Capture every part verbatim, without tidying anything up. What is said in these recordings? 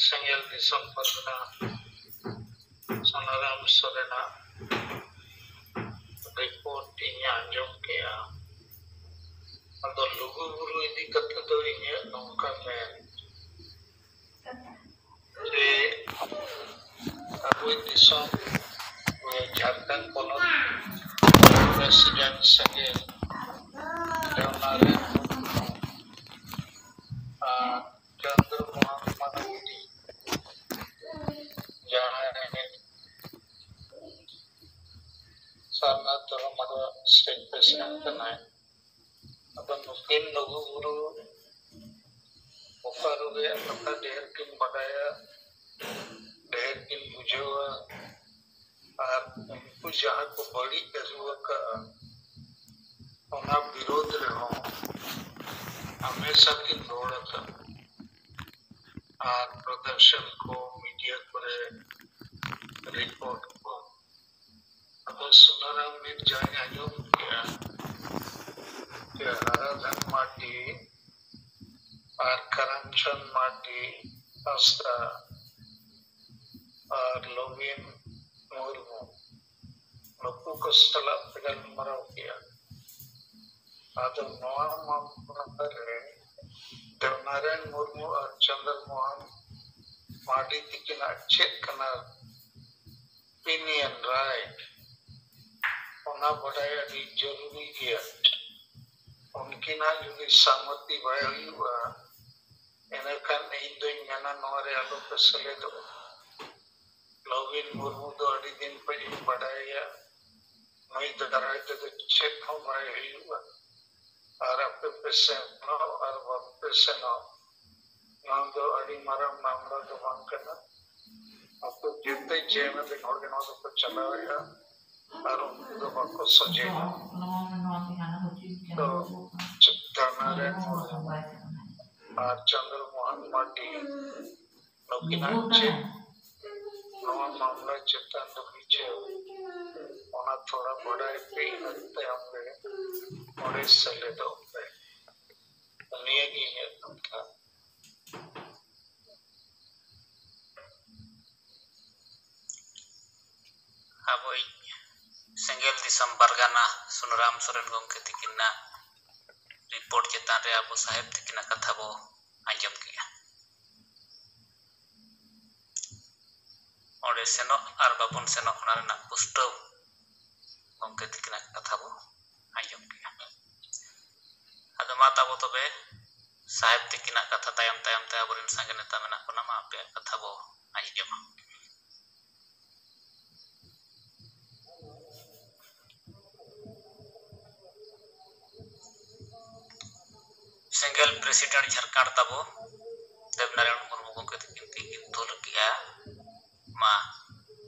ᱥᱮᱸᱜᱮᱞ ᱫᱤᱥᱚᱢ ᱯᱟᱨᱜᱟᱱᱟ ᱥᱳᱱᱟᱨᱟᱢ ᱥᱚᱨᱮᱱᱟᱜ ᱨᱤᱯᱳᱨᱴ ᱤᱧ ᱟᱸᱡᱚᱢ ᱠᱮᱜᱼᱟ᱾ ᱟᱫᱚ ᱞᱩᱜᱩ ᱵᱩᱨᱩ ᱤᱫᱤ ᱠᱟᱛᱮ ᱫᱚ ᱤᱧᱟᱹᱜ ᱱᱚᱝᱠᱟ ᱢᱮᱱ ᱡᱮ ᱟᱵᱚᱭᱤᱡ ᱫᱤᱥᱚᱢ, ᱮ, ᱡᱷᱟᱲᱠᱷᱚᱸᱰ ᱯᱚᱱᱚᱛ ᱯᱨᱮᱥᱤᱰᱮᱱᱴ ᱥᱮᱸᱜᱮᱞ ᱚᱱᱟ ᱨᱮ, ᱟᱨ ᱪᱚᱱᱫᱨᱚ ᱢᱳᱦᱚᱱ ᱢᱟᱨᱰᱤ ᱡᱟᱦᱟᱸᱭ ᱥᱟᱨᱱᱟ ᱫᱷᱚᱨᱚᱢ ᱟᱫᱚ ᱥᱴᱮᱴ ᱯᱨᱮᱥᱤᱰᱮᱱᱴ ᱠᱟᱱᱟᱭ᱾ ᱟᱫᱚ ᱱᱩᱠᱤᱱ ᱞᱩᱜᱩ ᱵᱩᱨᱩ ᱵᱳᱠᱟᱨᱳ ᱨᱮᱭᱟᱜ ᱠᱟᱛᱷᱟ ᱰᱷᱮᱨ ᱠᱤᱱ ᱵᱟᱰᱟᱭᱟ, ᱰᱷᱮᱨ ᱠᱤᱱ ᱵᱩᱡᱷᱟᱹᱣᱟ, ᱟᱨ ᱩᱱᱠᱩ ᱡᱟᱦᱟᱸ ᱠᱚ ᱵᱟᱹᱲᱤᱡ ᱟᱹᱜᱩ ᱟᱠᱟᱫᱼᱟ, ᱚᱱᱟ ᱵᱤᱨᱳᱫᱷ ᱨᱮᱦᱚᱸ ᱦᱟᱢᱮᱥᱟ ᱠᱤᱱ ᱨᱚᱲ ᱟᱠᱟᱫᱼᱟ᱾ ᱟᱨ ᱯᱨᱚᱫᱚᱨᱥᱚᱱ ᱠᱚ, ᱢᱤᱰᱤᱭᱟ ᱠᱚᱨᱮ ᱨᱤᱯᱳᱨᱴ ᱠᱚ᱾ ᱟᱫᱚ ᱥᱩᱱᱟᱨᱟᱢ ᱵᱤᱨ ᱡᱟᱦᱟᱸᱧ ᱟᱸᱡᱚᱢ ᱠᱮᱜᱼᱟ ᱡᱮ ᱦᱟᱨᱟᱫᱷᱚᱱ ᱢᱟᱨᱰᱤ ᱟᱨ ᱠᱟᱨᱟᱢᱪᱟᱸᱫᱽ ᱢᱟᱨᱰᱤ ᱦᱟᱸᱥᱫᱟ ᱟᱨ ᱞᱚᱵᱤᱱ ᱢᱩᱨᱢᱩ, ᱱᱩᱠᱩ ᱠᱚ ᱥᱟᱞᱟᱜ ᱯᱮ ᱜᱟᱞᱢᱟᱨᱟᱣ ᱠᱮᱜᱼᱟ᱾ ᱟᱫᱚ ᱱᱚᱣᱟ ᱢᱟᱢᱞᱟ ᱨᱮ ᱫᱮᱵᱱᱟᱨᱟᱭᱚᱱ ᱢᱩᱨᱢᱩ ᱟᱨ ᱪᱚᱱᱫᱨᱚ ᱢᱳᱦᱚᱱ ᱢᱟᱨᱰᱤ ᱛᱤᱠᱤᱱᱟᱜ ᱪᱮᱫ ᱠᱟᱱᱟ ᱚᱯᱤᱱᱤᱭᱚᱱ, ᱨᱟᱭ, ᱚᱱᱟ ᱵᱟᱰᱟᱭ ᱟᱹᱰᱤ ᱡᱚᱨᱩᱨᱤ ᱜᱮᱭᱟ᱾ ᱩᱱᱠᱤᱱᱟᱜ ᱡᱩᱫᱤ ᱥᱟᱢᱢᱚᱛᱤ ᱵᱟᱭ ᱦᱩᱭᱩᱜᱼᱟ, ᱮᱱᱮᱠᱷᱟᱱ ᱤᱧ ᱫᱚᱧ ᱢᱮᱱᱟ ᱱᱚᱣᱟ ᱨᱮ ᱟᱞᱚ ᱯᱮ ᱥᱮᱞᱮᱫᱚᱜᱼᱟ᱾ ᱞᱚᱵᱤᱱ ᱢᱩᱨᱢᱩ ᱫᱚ ᱟᱹᱰᱤ ᱫᱤᱱ ᱠᱷᱚᱱ ᱤᱧ ᱵᱟᱰᱟᱭᱮᱭᱟ, ᱱᱩᱭ ᱫᱟᱨᱟᱭ ᱛᱮᱫᱚ ᱪᱮᱫ ᱦᱚᱸ ᱵᱟᱭ ᱦᱩᱭᱩᱜᱼᱟ᱾ ᱟᱨ ᱟᱯᱮ ᱯᱮ ᱥᱮᱱᱚᱜ ᱟᱨ ᱵᱟᱯᱮ ᱥᱮᱱᱚᱜ, ᱱᱚᱣᱟ ᱫᱚ ᱟᱹᱰᱤ ᱢᱟᱨᱟᱝ ᱢᱟᱢᱞᱟ ᱫᱚ ᱵᱟᱝ ᱠᱟᱱᱟ᱾ ᱟᱯᱮ ᱡᱮᱛᱮ ᱡᱮᱢ ᱨᱮᱱ ᱦᱚᱲ ᱜᱮ ᱱᱚᱣᱟ ᱫᱚᱠᱚ ᱪᱟᱞᱟᱣᱮᱫᱼᱟ ᱟᱨ ᱩᱱᱠᱩ ᱫᱚ ᱵᱟᱠᱚ ᱥᱚᱡᱷᱮᱭᱟ᱾ ᱛᱚ ᱫᱮᱵᱱᱟᱨᱟᱭᱚᱱ ᱢᱩᱨᱢᱩ ᱟᱨ ᱪᱚᱱᱫᱨᱚ ᱢᱳᱦᱚᱱ ᱢᱟᱨᱰᱤ ᱱᱩᱠᱤᱱᱟᱜ ᱪᱮᱫ ᱱᱚᱣᱟ ᱢᱟᱢᱞᱟ ᱪᱮᱛᱟᱱ ᱫᱚ ᱵᱤᱪᱟᱹᱨ, ᱚᱱᱟ ᱛᱷᱚᱲᱟ ᱵᱟᱰᱟᱭ ᱯᱮ, ᱤᱱᱟᱹ ᱛᱟᱭᱚᱢ ᱨᱮ ᱚᱸᱰᱮ ᱥᱮᱞᱮᱫᱚᱜ ᱯᱮ᱾ ᱱᱤᱭᱟᱹ ᱜᱮ ᱤᱧᱟᱹᱜ ᱠᱟᱛᱷᱟ᱾ ᱥᱩᱱᱟᱨᱟᱢ ᱥᱚᱨᱮᱱ ᱜᱚᱢᱠᱮ ᱛᱤᱠᱤᱱᱟᱜ ᱨᱤᱯᱳᱨᱴ ᱪᱮᱛᱟᱱ ᱨᱮ ᱟᱵᱚ ᱥᱟᱦᱮᱵᱽ ᱛᱤᱠᱤᱱᱟᱜ ᱠᱟᱛᱷᱟ ᱵᱚ ᱟᱸᱡᱚᱢ ᱠᱮᱜᱼᱟ᱾ ᱚᱸᱰᱮ ᱥᱮᱱᱚᱜ ᱟᱨ ᱵᱟᱵᱚᱱ ᱥᱮᱱᱚᱜ, ᱚᱱᱟ ᱨᱮᱱᱟᱜ ᱯᱩᱥᱴᱟᱹᱣ ᱜᱚᱢᱠᱮ ᱛᱤᱠᱤᱱᱟᱜ ᱠᱟᱛᱷᱟ ᱵᱚ ᱟᱸᱡᱚᱢ ᱠᱮᱜᱼᱟ᱾ ᱟᱫᱚ ᱢᱟ ᱛᱟᱵᱚ ᱛᱚᱵᱮ ᱥᱟᱦᱮᱵᱽ ᱛᱤᱠᱤᱱᱟᱜ ᱠᱟᱛᱷᱟ ᱛᱟᱭᱚᱢ ᱛᱟᱭᱚᱢ ᱛᱮ ᱟᱵᱚᱨᱮᱱ ᱥᱟᱸᱜᱮ ᱱᱮᱛᱟ ᱢᱮᱱᱟᱜ ᱵᱚᱱᱟ, ᱢᱟ ᱟᱯᱮᱭᱟᱜ ᱠᱟᱛᱷᱟ ᱵᱚ ᱟᱸᱡᱚᱢᱟ᱾ ᱥᱮᱸᱜᱮᱞ ᱯᱨᱮᱥᱤᱰᱮᱱᱴ ᱡᱷᱟᱲᱠᱷᱚᱸᱰ ᱛᱟᱵᱚ ᱫᱮᱵᱽᱱᱟᱨᱟᱭᱚᱬ ᱢᱩᱨᱢᱩ ᱜᱚᱢᱠᱮ ᱛᱟᱹᱠᱤᱱ ᱛᱤᱠᱤᱱ ᱛᱩᱞ ᱠᱮᱜᱼᱟ᱾ ᱢᱟ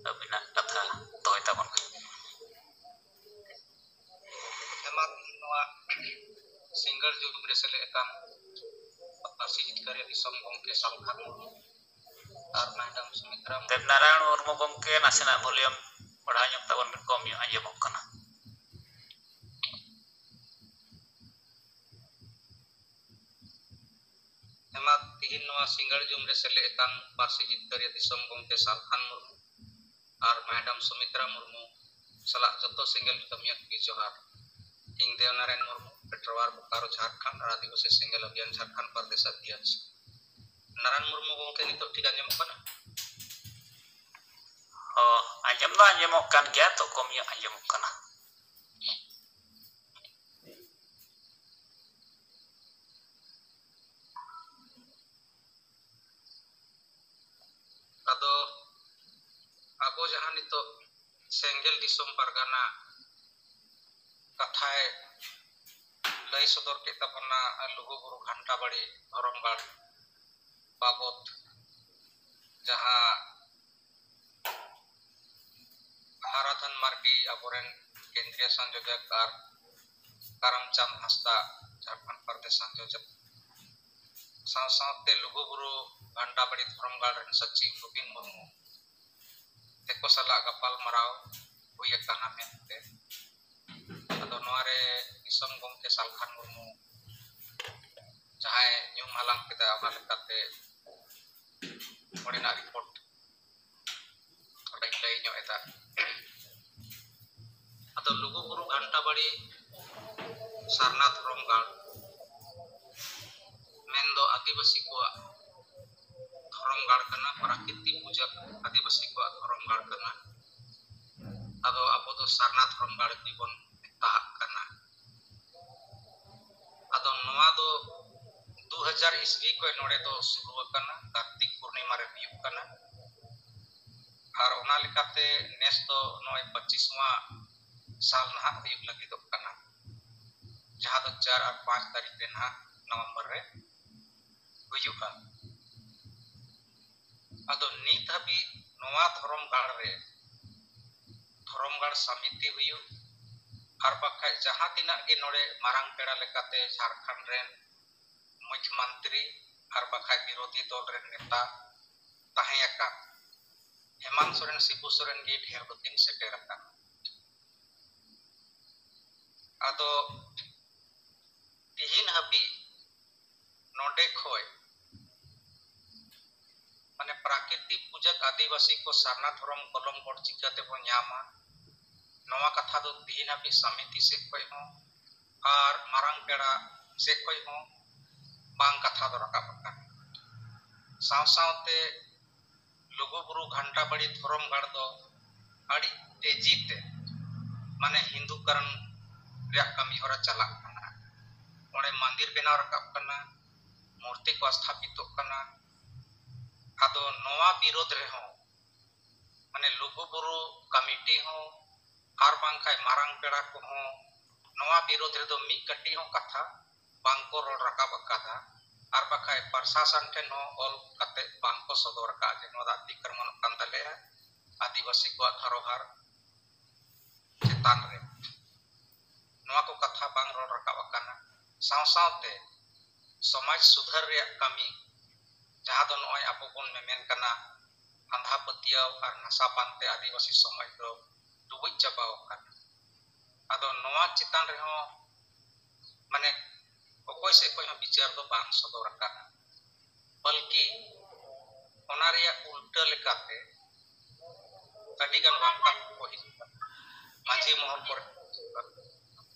ᱟᱹᱵᱤᱱᱟᱜ ᱠᱟᱛᱷᱟ ᱫᱚᱦᱚᱭ ᱛᱟᱵᱚᱱ ᱯᱮ᱾ ᱮᱢᱟ ᱛᱮᱦᱮᱧ ᱱᱚᱣᱟ ᱥᱤᱸᱜᱟᱹᱲ ᱡᱩᱢ ᱨᱮ ᱥᱮᱞᱮᱫ ᱟᱠᱟᱱ ᱯᱟᱹᱨᱥᱤ ᱡᱤᱛᱠᱟᱹᱨᱤᱭᱟᱹ ᱫᱤᱥᱚᱢ ᱜᱚᱢᱠᱮ ᱥᱟᱞᱠᱷᱟᱱ ᱢᱩᱨᱢᱩ ᱟᱨ ᱢᱮᱰᱟᱢ ᱥᱩᱢᱤᱛᱨᱟ ᱢᱩᱨᱢᱩ᱾ ᱫᱮᱵᱽᱱᱟᱨᱟᱭᱚᱬ ᱢᱩᱨᱢᱩ ᱜᱚᱢᱠᱮ, ᱱᱟᱥᱮᱱᱟᱜ ᱵᱷᱚᱞᱤᱭᱟᱢ ᱵᱟᱲᱦᱟᱣ ᱧᱚᱜ ᱛᱟᱵᱚᱱ ᱵᱤᱱ, ᱠᱚᱢ ᱧᱚᱜ ᱟᱸᱡᱚᱢᱚᱜ ᱠᱟᱱᱟ᱾ ᱮᱢᱟ ᱛᱤᱦᱤᱧ ᱱᱚᱣᱟ ᱥᱤᱸᱜᱟᱹᱲ ᱡᱩᱢ ᱨᱮ ᱥᱮᱞᱮᱫ ᱟᱠᱟᱱ ᱯᱟᱹᱨᱥᱤ ᱡᱤᱛᱠᱟᱹᱨᱤᱭᱟᱹ ᱫᱤᱥᱚᱢ ᱜᱚᱢᱠᱮ ᱥᱟᱞᱠᱷᱟᱱ ᱢᱩᱨᱢᱩ ᱟᱨ ᱢᱮᱰᱟᱢ ᱥᱩᱢᱤᱛᱨᱟ ᱢᱩᱨᱢᱩ ᱥᱟᱞᱟᱜ ᱡᱚᱛᱚ ᱥᱮᱸᱜᱮᱞ ᱠᱟᱹᱢᱤᱭᱟᱹ ᱠᱚᱜᱮ ᱡᱚᱦᱟᱨ᱾ ᱤᱧ ᱫᱮᱣᱱᱟᱨᱟᱭᱚᱱ ᱢᱩᱨᱢᱩ, ᱯᱮᱴᱨᱳᱣᱟᱨ, ᱵᱳᱠᱟᱨᱳ, ᱡᱷᱟᱲᱠᱷᱚᱸᱰ ᱟᱨ ᱟᱹᱫᱤᱵᱟᱹᱥᱤ ᱥᱮᱸᱜᱮᱞ ᱚᱵᱷᱤᱭᱟᱱ ᱡᱷᱟᱲᱠᱷᱚᱸᱰ ᱯᱨᱚᱫᱮᱥ ᱚᱫᱷᱭᱚᱠᱥ᱾ ᱱᱟᱨᱟᱭᱚᱱ ᱢᱩᱨᱢᱩ ᱜᱚᱢᱠᱮ, ᱱᱤᱛᱚᱜ ᱴᱷᱤᱠ ᱟᱸᱡᱚᱢᱚᱜ ᱠᱟᱱᱟ? ᱚ, ᱟᱸᱡᱚᱢ ᱫᱚ ᱟᱸᱡᱚᱢᱚᱜ ᱠᱟᱱ ᱜᱮᱭᱟ, ᱛᱚ ᱠᱚᱢ ᱧᱚᱜ ᱟᱸᱡᱚᱢᱚᱜ ᱠᱟᱱᱟ᱾ ᱟᱫᱚ ᱟᱵᱚ ᱡᱟᱦᱟᱸ ᱱᱤᱛᱚᱜ ᱥᱮᱸᱜᱮᱞ ᱫᱤᱥᱚᱢ ᱯᱟᱨᱜᱟᱱᱟ ᱠᱟᱛᱷᱟᱭ ᱞᱟᱹᱭ ᱥᱚᱫᱚᱨ ᱠᱮᱫ ᱛᱟᱵᱚᱱᱟ, ᱞᱩᱜᱩᱵᱩᱨᱩ ᱜᱷᱟᱱᱴᱟ ᱵᱟᱲᱤ ᱫᱷᱚᱨᱚᱢ ᱜᱟᱲ ᱵᱟᱵᱚᱛ, ᱡᱟᱦᱟᱸ ᱦᱟᱨᱟᱫᱷᱚᱱ ᱢᱟᱨᱰᱤ, ᱟᱵᱚᱨᱮᱱ ᱠᱮᱱᱫᱨᱤᱭᱚ ᱥᱚᱝᱡᱳᱡᱚᱠ, ᱟᱨ ᱠᱟᱨᱟᱢᱪᱟᱸᱫᱽ ᱦᱟᱸᱥᱫᱟ, ᱡᱷᱟᱲᱠᱷᱚᱸᱰ ᱯᱨᱚᱫᱮᱥ ᱥᱚᱝᱡᱳᱡᱚᱠ, ᱥᱟᱶ ᱥᱟᱶᱛᱮ ᱞᱩᱜᱩᱵᱩᱨᱩ ᱜᱷᱟᱱᱴᱟ ᱵᱟᱲᱤ ᱫᱷᱚᱨᱚᱢ ᱜᱟᱲ ᱨᱮᱱ ᱥᱚᱪᱤᱵᱽ ᱨᱚᱵᱤᱱ ᱢᱩᱨᱢᱩ ᱛᱮᱠᱚ ᱥᱟᱞᱟᱜ ᱜᱟᱯᱟᱞ ᱢᱟᱨᱟᱣ ᱦᱩᱭ ᱟᱠᱟᱱᱟ ᱢᱮᱱᱛᱮ᱾ ᱟᱫᱚ ᱱᱚᱣᱟ ᱨᱮ ᱫᱤᱥᱚᱢ ᱜᱚᱢᱠᱮ ᱥᱟᱞᱠᱷᱟᱱ ᱢᱩᱨᱢᱩ ᱡᱟᱦᱟᱸᱭ ᱧᱩᱢ ᱦᱟᱞᱟᱝ ᱠᱮᱫᱟ, ᱚᱱᱟ ᱞᱮᱠᱟᱛᱮ ᱚᱸᱰᱮᱱᱟᱜ ᱨᱤᱯᱳᱨᱴ ᱚᱸᱰᱮᱧ ᱞᱟᱹᱭ ᱧᱚᱜ ᱮᱫᱟ᱾ ᱟᱫᱚ ᱞᱩᱜᱩᱵᱩᱨᱩ ᱜᱷᱟᱱᱴᱟᱵᱟᱲᱤ ᱥᱟᱨᱱᱟ ᱫᱷᱚᱨᱚᱢ ᱜᱟᱲ ᱢᱮᱱᱫᱚ ᱟᱹᱫᱤᱵᱟᱹᱥᱤ ᱠᱚᱣᱟᱜ ᱫᱷᱚᱨᱚᱢ ᱜᱟᱲ ᱠᱟᱱᱟ, ᱯᱨᱟᱠᱨᱤᱛᱤᱠ ᱯᱩᱡᱟᱹ ᱟᱹᱫᱤᱵᱟᱹᱥᱤ ᱠᱚᱣᱟᱜ ᱫᱷᱚᱨᱚᱢ ᱜᱟᱲ ᱠᱟᱱᱟ᱾ ᱟᱫᱚ ᱟᱵᱚ ᱫᱚ ᱥᱟᱨᱱᱟ ᱫᱷᱚᱨᱚᱢ ᱜᱟᱲ ᱜᱮᱵᱚᱱ ᱢᱮᱛᱟᱜ ᱠᱟᱱᱟ᱾ ᱟᱫᱚ ᱱᱚᱣᱟ ᱫᱚ ᱫᱩ ᱦᱟᱡᱟᱨ ᱤᱥᱣᱤ ᱠᱷᱚᱱ ᱱᱚᱰᱮ ᱫᱚ ᱥᱩᱨᱩ ᱟᱠᱟᱱᱟ, ᱠᱟᱨᱛᱤᱠ ᱯᱩᱨᱱᱤᱢᱟ ᱨᱮ ᱦᱩᱭᱩᱜ ᱠᱟᱱᱟ᱾ ᱟᱨ ᱚᱱᱟ ᱞᱮᱠᱟᱛᱮ ᱱᱮᱥ ᱫᱚ ᱱᱚᱜᱼᱚᱭ ᱯᱚᱸᱪᱤᱥ ᱣᱟ ᱥᱟᱞ ᱱᱟᱦᱟᱜ ᱦᱩᱭᱩᱜ ᱞᱟᱹᱜᱤᱫᱚᱜ ᱠᱟᱱᱟ, ᱡᱟᱦᱟᱸ ᱫᱚ ᱪᱟᱨ ᱟᱨ ᱯᱟᱸᱪ ᱛᱟᱹᱨᱤᱠᱷ ᱨᱮ ᱱᱟᱦᱟᱜ ᱱᱚᱵᱷᱮᱢᱵᱚᱨ ᱨᱮ ᱦᱩᱭᱩᱜᱼᱟ᱾ ᱟᱫᱚ ᱱᱤᱛ ᱦᱟᱹᱵᱤᱡ ᱱᱚᱣᱟ ᱫᱷᱚᱨᱚᱢ ᱜᱟᱲ ᱨᱮ ᱫᱷᱚᱨᱚᱢ ᱜᱟᱲ ᱥᱚᱢᱤᱛᱤ ᱦᱩᱭᱩᱜ, ᱟᱨ ᱵᱟᱠᱷᱟᱡ ᱡᱟᱦᱟᱸ ᱛᱤᱱᱟᱹᱜ ᱜᱮ ᱱᱚᱰᱮ ᱢᱟᱨᱟᱝ ᱯᱮᱲᱟ ᱞᱮᱠᱟᱛᱮ ᱡᱷᱟᱲᱠᱷᱚᱸᱰ ᱨᱮᱱ ᱢᱩᱠᱷᱭᱚᱢᱚᱱᱛᱨᱤ ᱟᱨ ᱵᱟᱠᱷᱟᱡ ᱵᱤᱨᱳᱫᱷᱤ ᱫᱚᱞ ᱨᱮᱱ ᱱᱮᱛᱟ ᱛᱟᱦᱮᱸ ᱟᱠᱟᱱ ᱦᱮᱢᱟᱱᱛ ᱥᱚᱨᱮᱱ, ᱥᱤᱵᱩ ᱥᱚᱨᱮᱱ ᱜᱮ ᱰᱷᱮᱨ ᱫᱚᱠᱤᱱ ᱥᱮᱴᱮᱨ ᱟᱠᱟᱱᱟ᱾ ᱟᱫᱚ ᱛᱤᱦᱤᱧ ᱦᱟᱹᱵᱤᱡ ᱱᱚᱰᱮ ᱠᱷᱚᱡ ᱢᱟᱱᱮ ᱯᱨᱟᱠᱨᱤᱛᱤᱠ ᱯᱩᱡᱟᱹ ᱟᱹᱫᱤᱵᱟᱹᱥᱤ ᱠᱚ ᱥᱟᱨᱱᱟ ᱫᱷᱚᱨᱚᱢ ᱠᱚᱞᱚᱢ ᱜᱚᱲ ᱪᱤᱠᱟᱹ ᱛᱮᱵᱚᱱ ᱧᱟᱢᱟ, ᱱᱚᱣᱟ ᱠᱟᱛᱷᱟ ᱫᱚ ᱛᱤᱦᱤᱧ ᱦᱟᱹᱵᱤᱡ ᱥᱚᱢᱤᱛᱤ ᱥᱮᱫ ᱠᱷᱚᱡ ᱦᱚᱸ ᱟᱨ ᱢᱟᱨᱟᱝ ᱯᱮᱲᱟ ᱥᱮᱫ ᱠᱷᱚᱡ ᱦᱚᱸ ᱵᱟᱝ ᱠᱟᱛᱷᱟ ᱫᱚ ᱨᱟᱠᱟᱵ ᱟᱠᱟᱱᱟ᱾ ᱥᱟᱶ ᱥᱟᱶᱛᱮ ᱞᱩᱜᱩᱵᱩᱨᱩ ᱜᱷᱟᱱᱴᱟᱵᱟᱲᱤ ᱫᱷᱚᱨᱚᱢ ᱜᱟᱲ ᱫᱚ ᱟᱹᱰᱤ ᱛᱮᱡᱤ ᱛᱮ ᱢᱟᱱᱮ ᱦᱤᱱᱫᱩᱠᱚᱨᱚᱱ ᱨᱮᱭᱟᱜ ᱠᱟᱹᱢᱤ ᱦᱚᱨᱟ ᱪᱟᱞᱟᱜ ᱠᱟᱱᱟ᱾ ᱚᱸᱰᱮ ᱢᱚᱱᱫᱤᱨ ᱵᱮᱱᱟᱣ ᱨᱟᱠᱟᱵ ᱠᱟᱱᱟ, ᱢᱩᱨᱛᱤ ᱠᱚ ᱥᱛᱷᱟᱯᱤᱛᱚᱜ ᱠᱟᱱᱟ᱾ ᱟᱫᱚ ᱱᱚᱣᱟ ᱵᱤᱨᱳᱫᱷ ᱨᱮᱦᱚᱸ ᱢᱟᱱᱮ ᱞᱩᱜᱩᱵᱩᱨᱩ ᱠᱚᱢᱤᱴᱤ ᱦᱚᱸ ᱟᱨ ᱵᱟᱝᱠᱷᱟᱱ ᱢᱟᱨᱟᱝ ᱯᱮᱲᱟ ᱠᱚᱦᱚᱸ ᱱᱚᱣᱟ ᱵᱤᱨᱳᱫᱷ ᱨᱮᱫᱚ ᱢᱤᱫ ᱠᱟᱹᱴᱤᱡ ᱦᱚᱸ ᱠᱟᱛᱷᱟ ᱵᱟᱝᱠᱚ ᱨᱚᱲ ᱨᱟᱠᱟᱵ ᱟᱠᱟᱫᱟ, ᱟᱨ ᱵᱟᱠᱷᱟᱡ ᱯᱨᱚᱥᱟᱥᱚᱱ ᱴᱷᱮᱱ ᱦᱚᱸ ᱚᱞ ᱠᱟᱛᱮ ᱵᱟᱝᱠᱚ ᱥᱚᱫᱚᱨ ᱟᱠᱟᱫ ᱡᱮ ᱱᱚᱣᱟ ᱫᱚ ᱟᱹᱛᱤᱠᱨᱚᱢᱚᱱᱚᱜ ᱠᱟᱱ ᱛᱟᱞᱮᱭᱟ ᱟᱹᱫᱤᱵᱟᱹᱥᱤ ᱠᱚᱣᱟᱜ ᱫᱷᱚᱨᱚᱢ ᱜᱟᱲ ᱪᱮᱛᱟᱱ ᱨᱮ᱾ ᱱᱚᱣᱟ ᱠᱚ ᱠᱟᱛᱷᱟ ᱵᱟᱝ ᱨᱚᱲ ᱨᱟᱠᱟᱵ ᱟᱠᱟᱱᱟ᱾ ᱥᱟᱶ ᱥᱟᱶᱛᱮ ᱥᱚᱢᱟᱡᱽ ᱥᱩᱫᱷᱟᱹᱨ ᱨᱮᱭᱟᱜ ᱠᱟᱹᱢᱤ, ᱡᱟᱦᱟᱸ ᱫᱚ ᱱᱚᱜᱼᱚᱭ ᱟᱵᱚ ᱵᱚᱱ ᱢᱮᱢᱮᱱ ᱠᱟᱱᱟ ᱟᱸᱫᱷᱟ ᱯᱟᱹᱛᱭᱟᱹᱣ ᱟᱨ ᱱᱟᱥᱟ ᱯᱟᱱᱛᱮ ᱟᱹᱫᱤᱵᱟᱹᱥᱤ ᱥᱚᱢᱟᱡᱽ ᱫᱚ ᱰᱩᱵᱩᱡ ᱪᱟᱵᱟᱣ ᱟᱠᱟᱱᱟ᱾ ᱟᱫᱚ ᱱᱚᱣᱟ ᱪᱮᱛᱟᱱ ᱨᱮᱦᱚᱸ ᱢᱟᱱᱮ ᱚᱠᱚᱭ ᱥᱮᱫ ᱠᱷᱚᱱ ᱦᱚᱸ ᱵᱤᱪᱟᱹᱨ ᱫᱚ ᱵᱟᱝ ᱥᱚᱫᱚᱨ ᱟᱠᱟᱱᱟ, ᱵᱚᱞᱠᱤ ᱚᱱᱟ ᱨᱮᱭᱟᱜ ᱩᱞᱴᱟᱹ ᱞᱮᱠᱟᱛᱮ ᱟᱹᱰᱤᱜᱟᱱ ᱵᱟᱝ ᱠᱟᱛᱷᱟ ᱠᱚ ᱦᱤᱡᱩᱜ ᱠᱟᱱᱟ᱾ ᱢᱟᱹᱡᱷᱤ ᱢᱚᱦᱚᱞ ᱠᱚᱨᱮ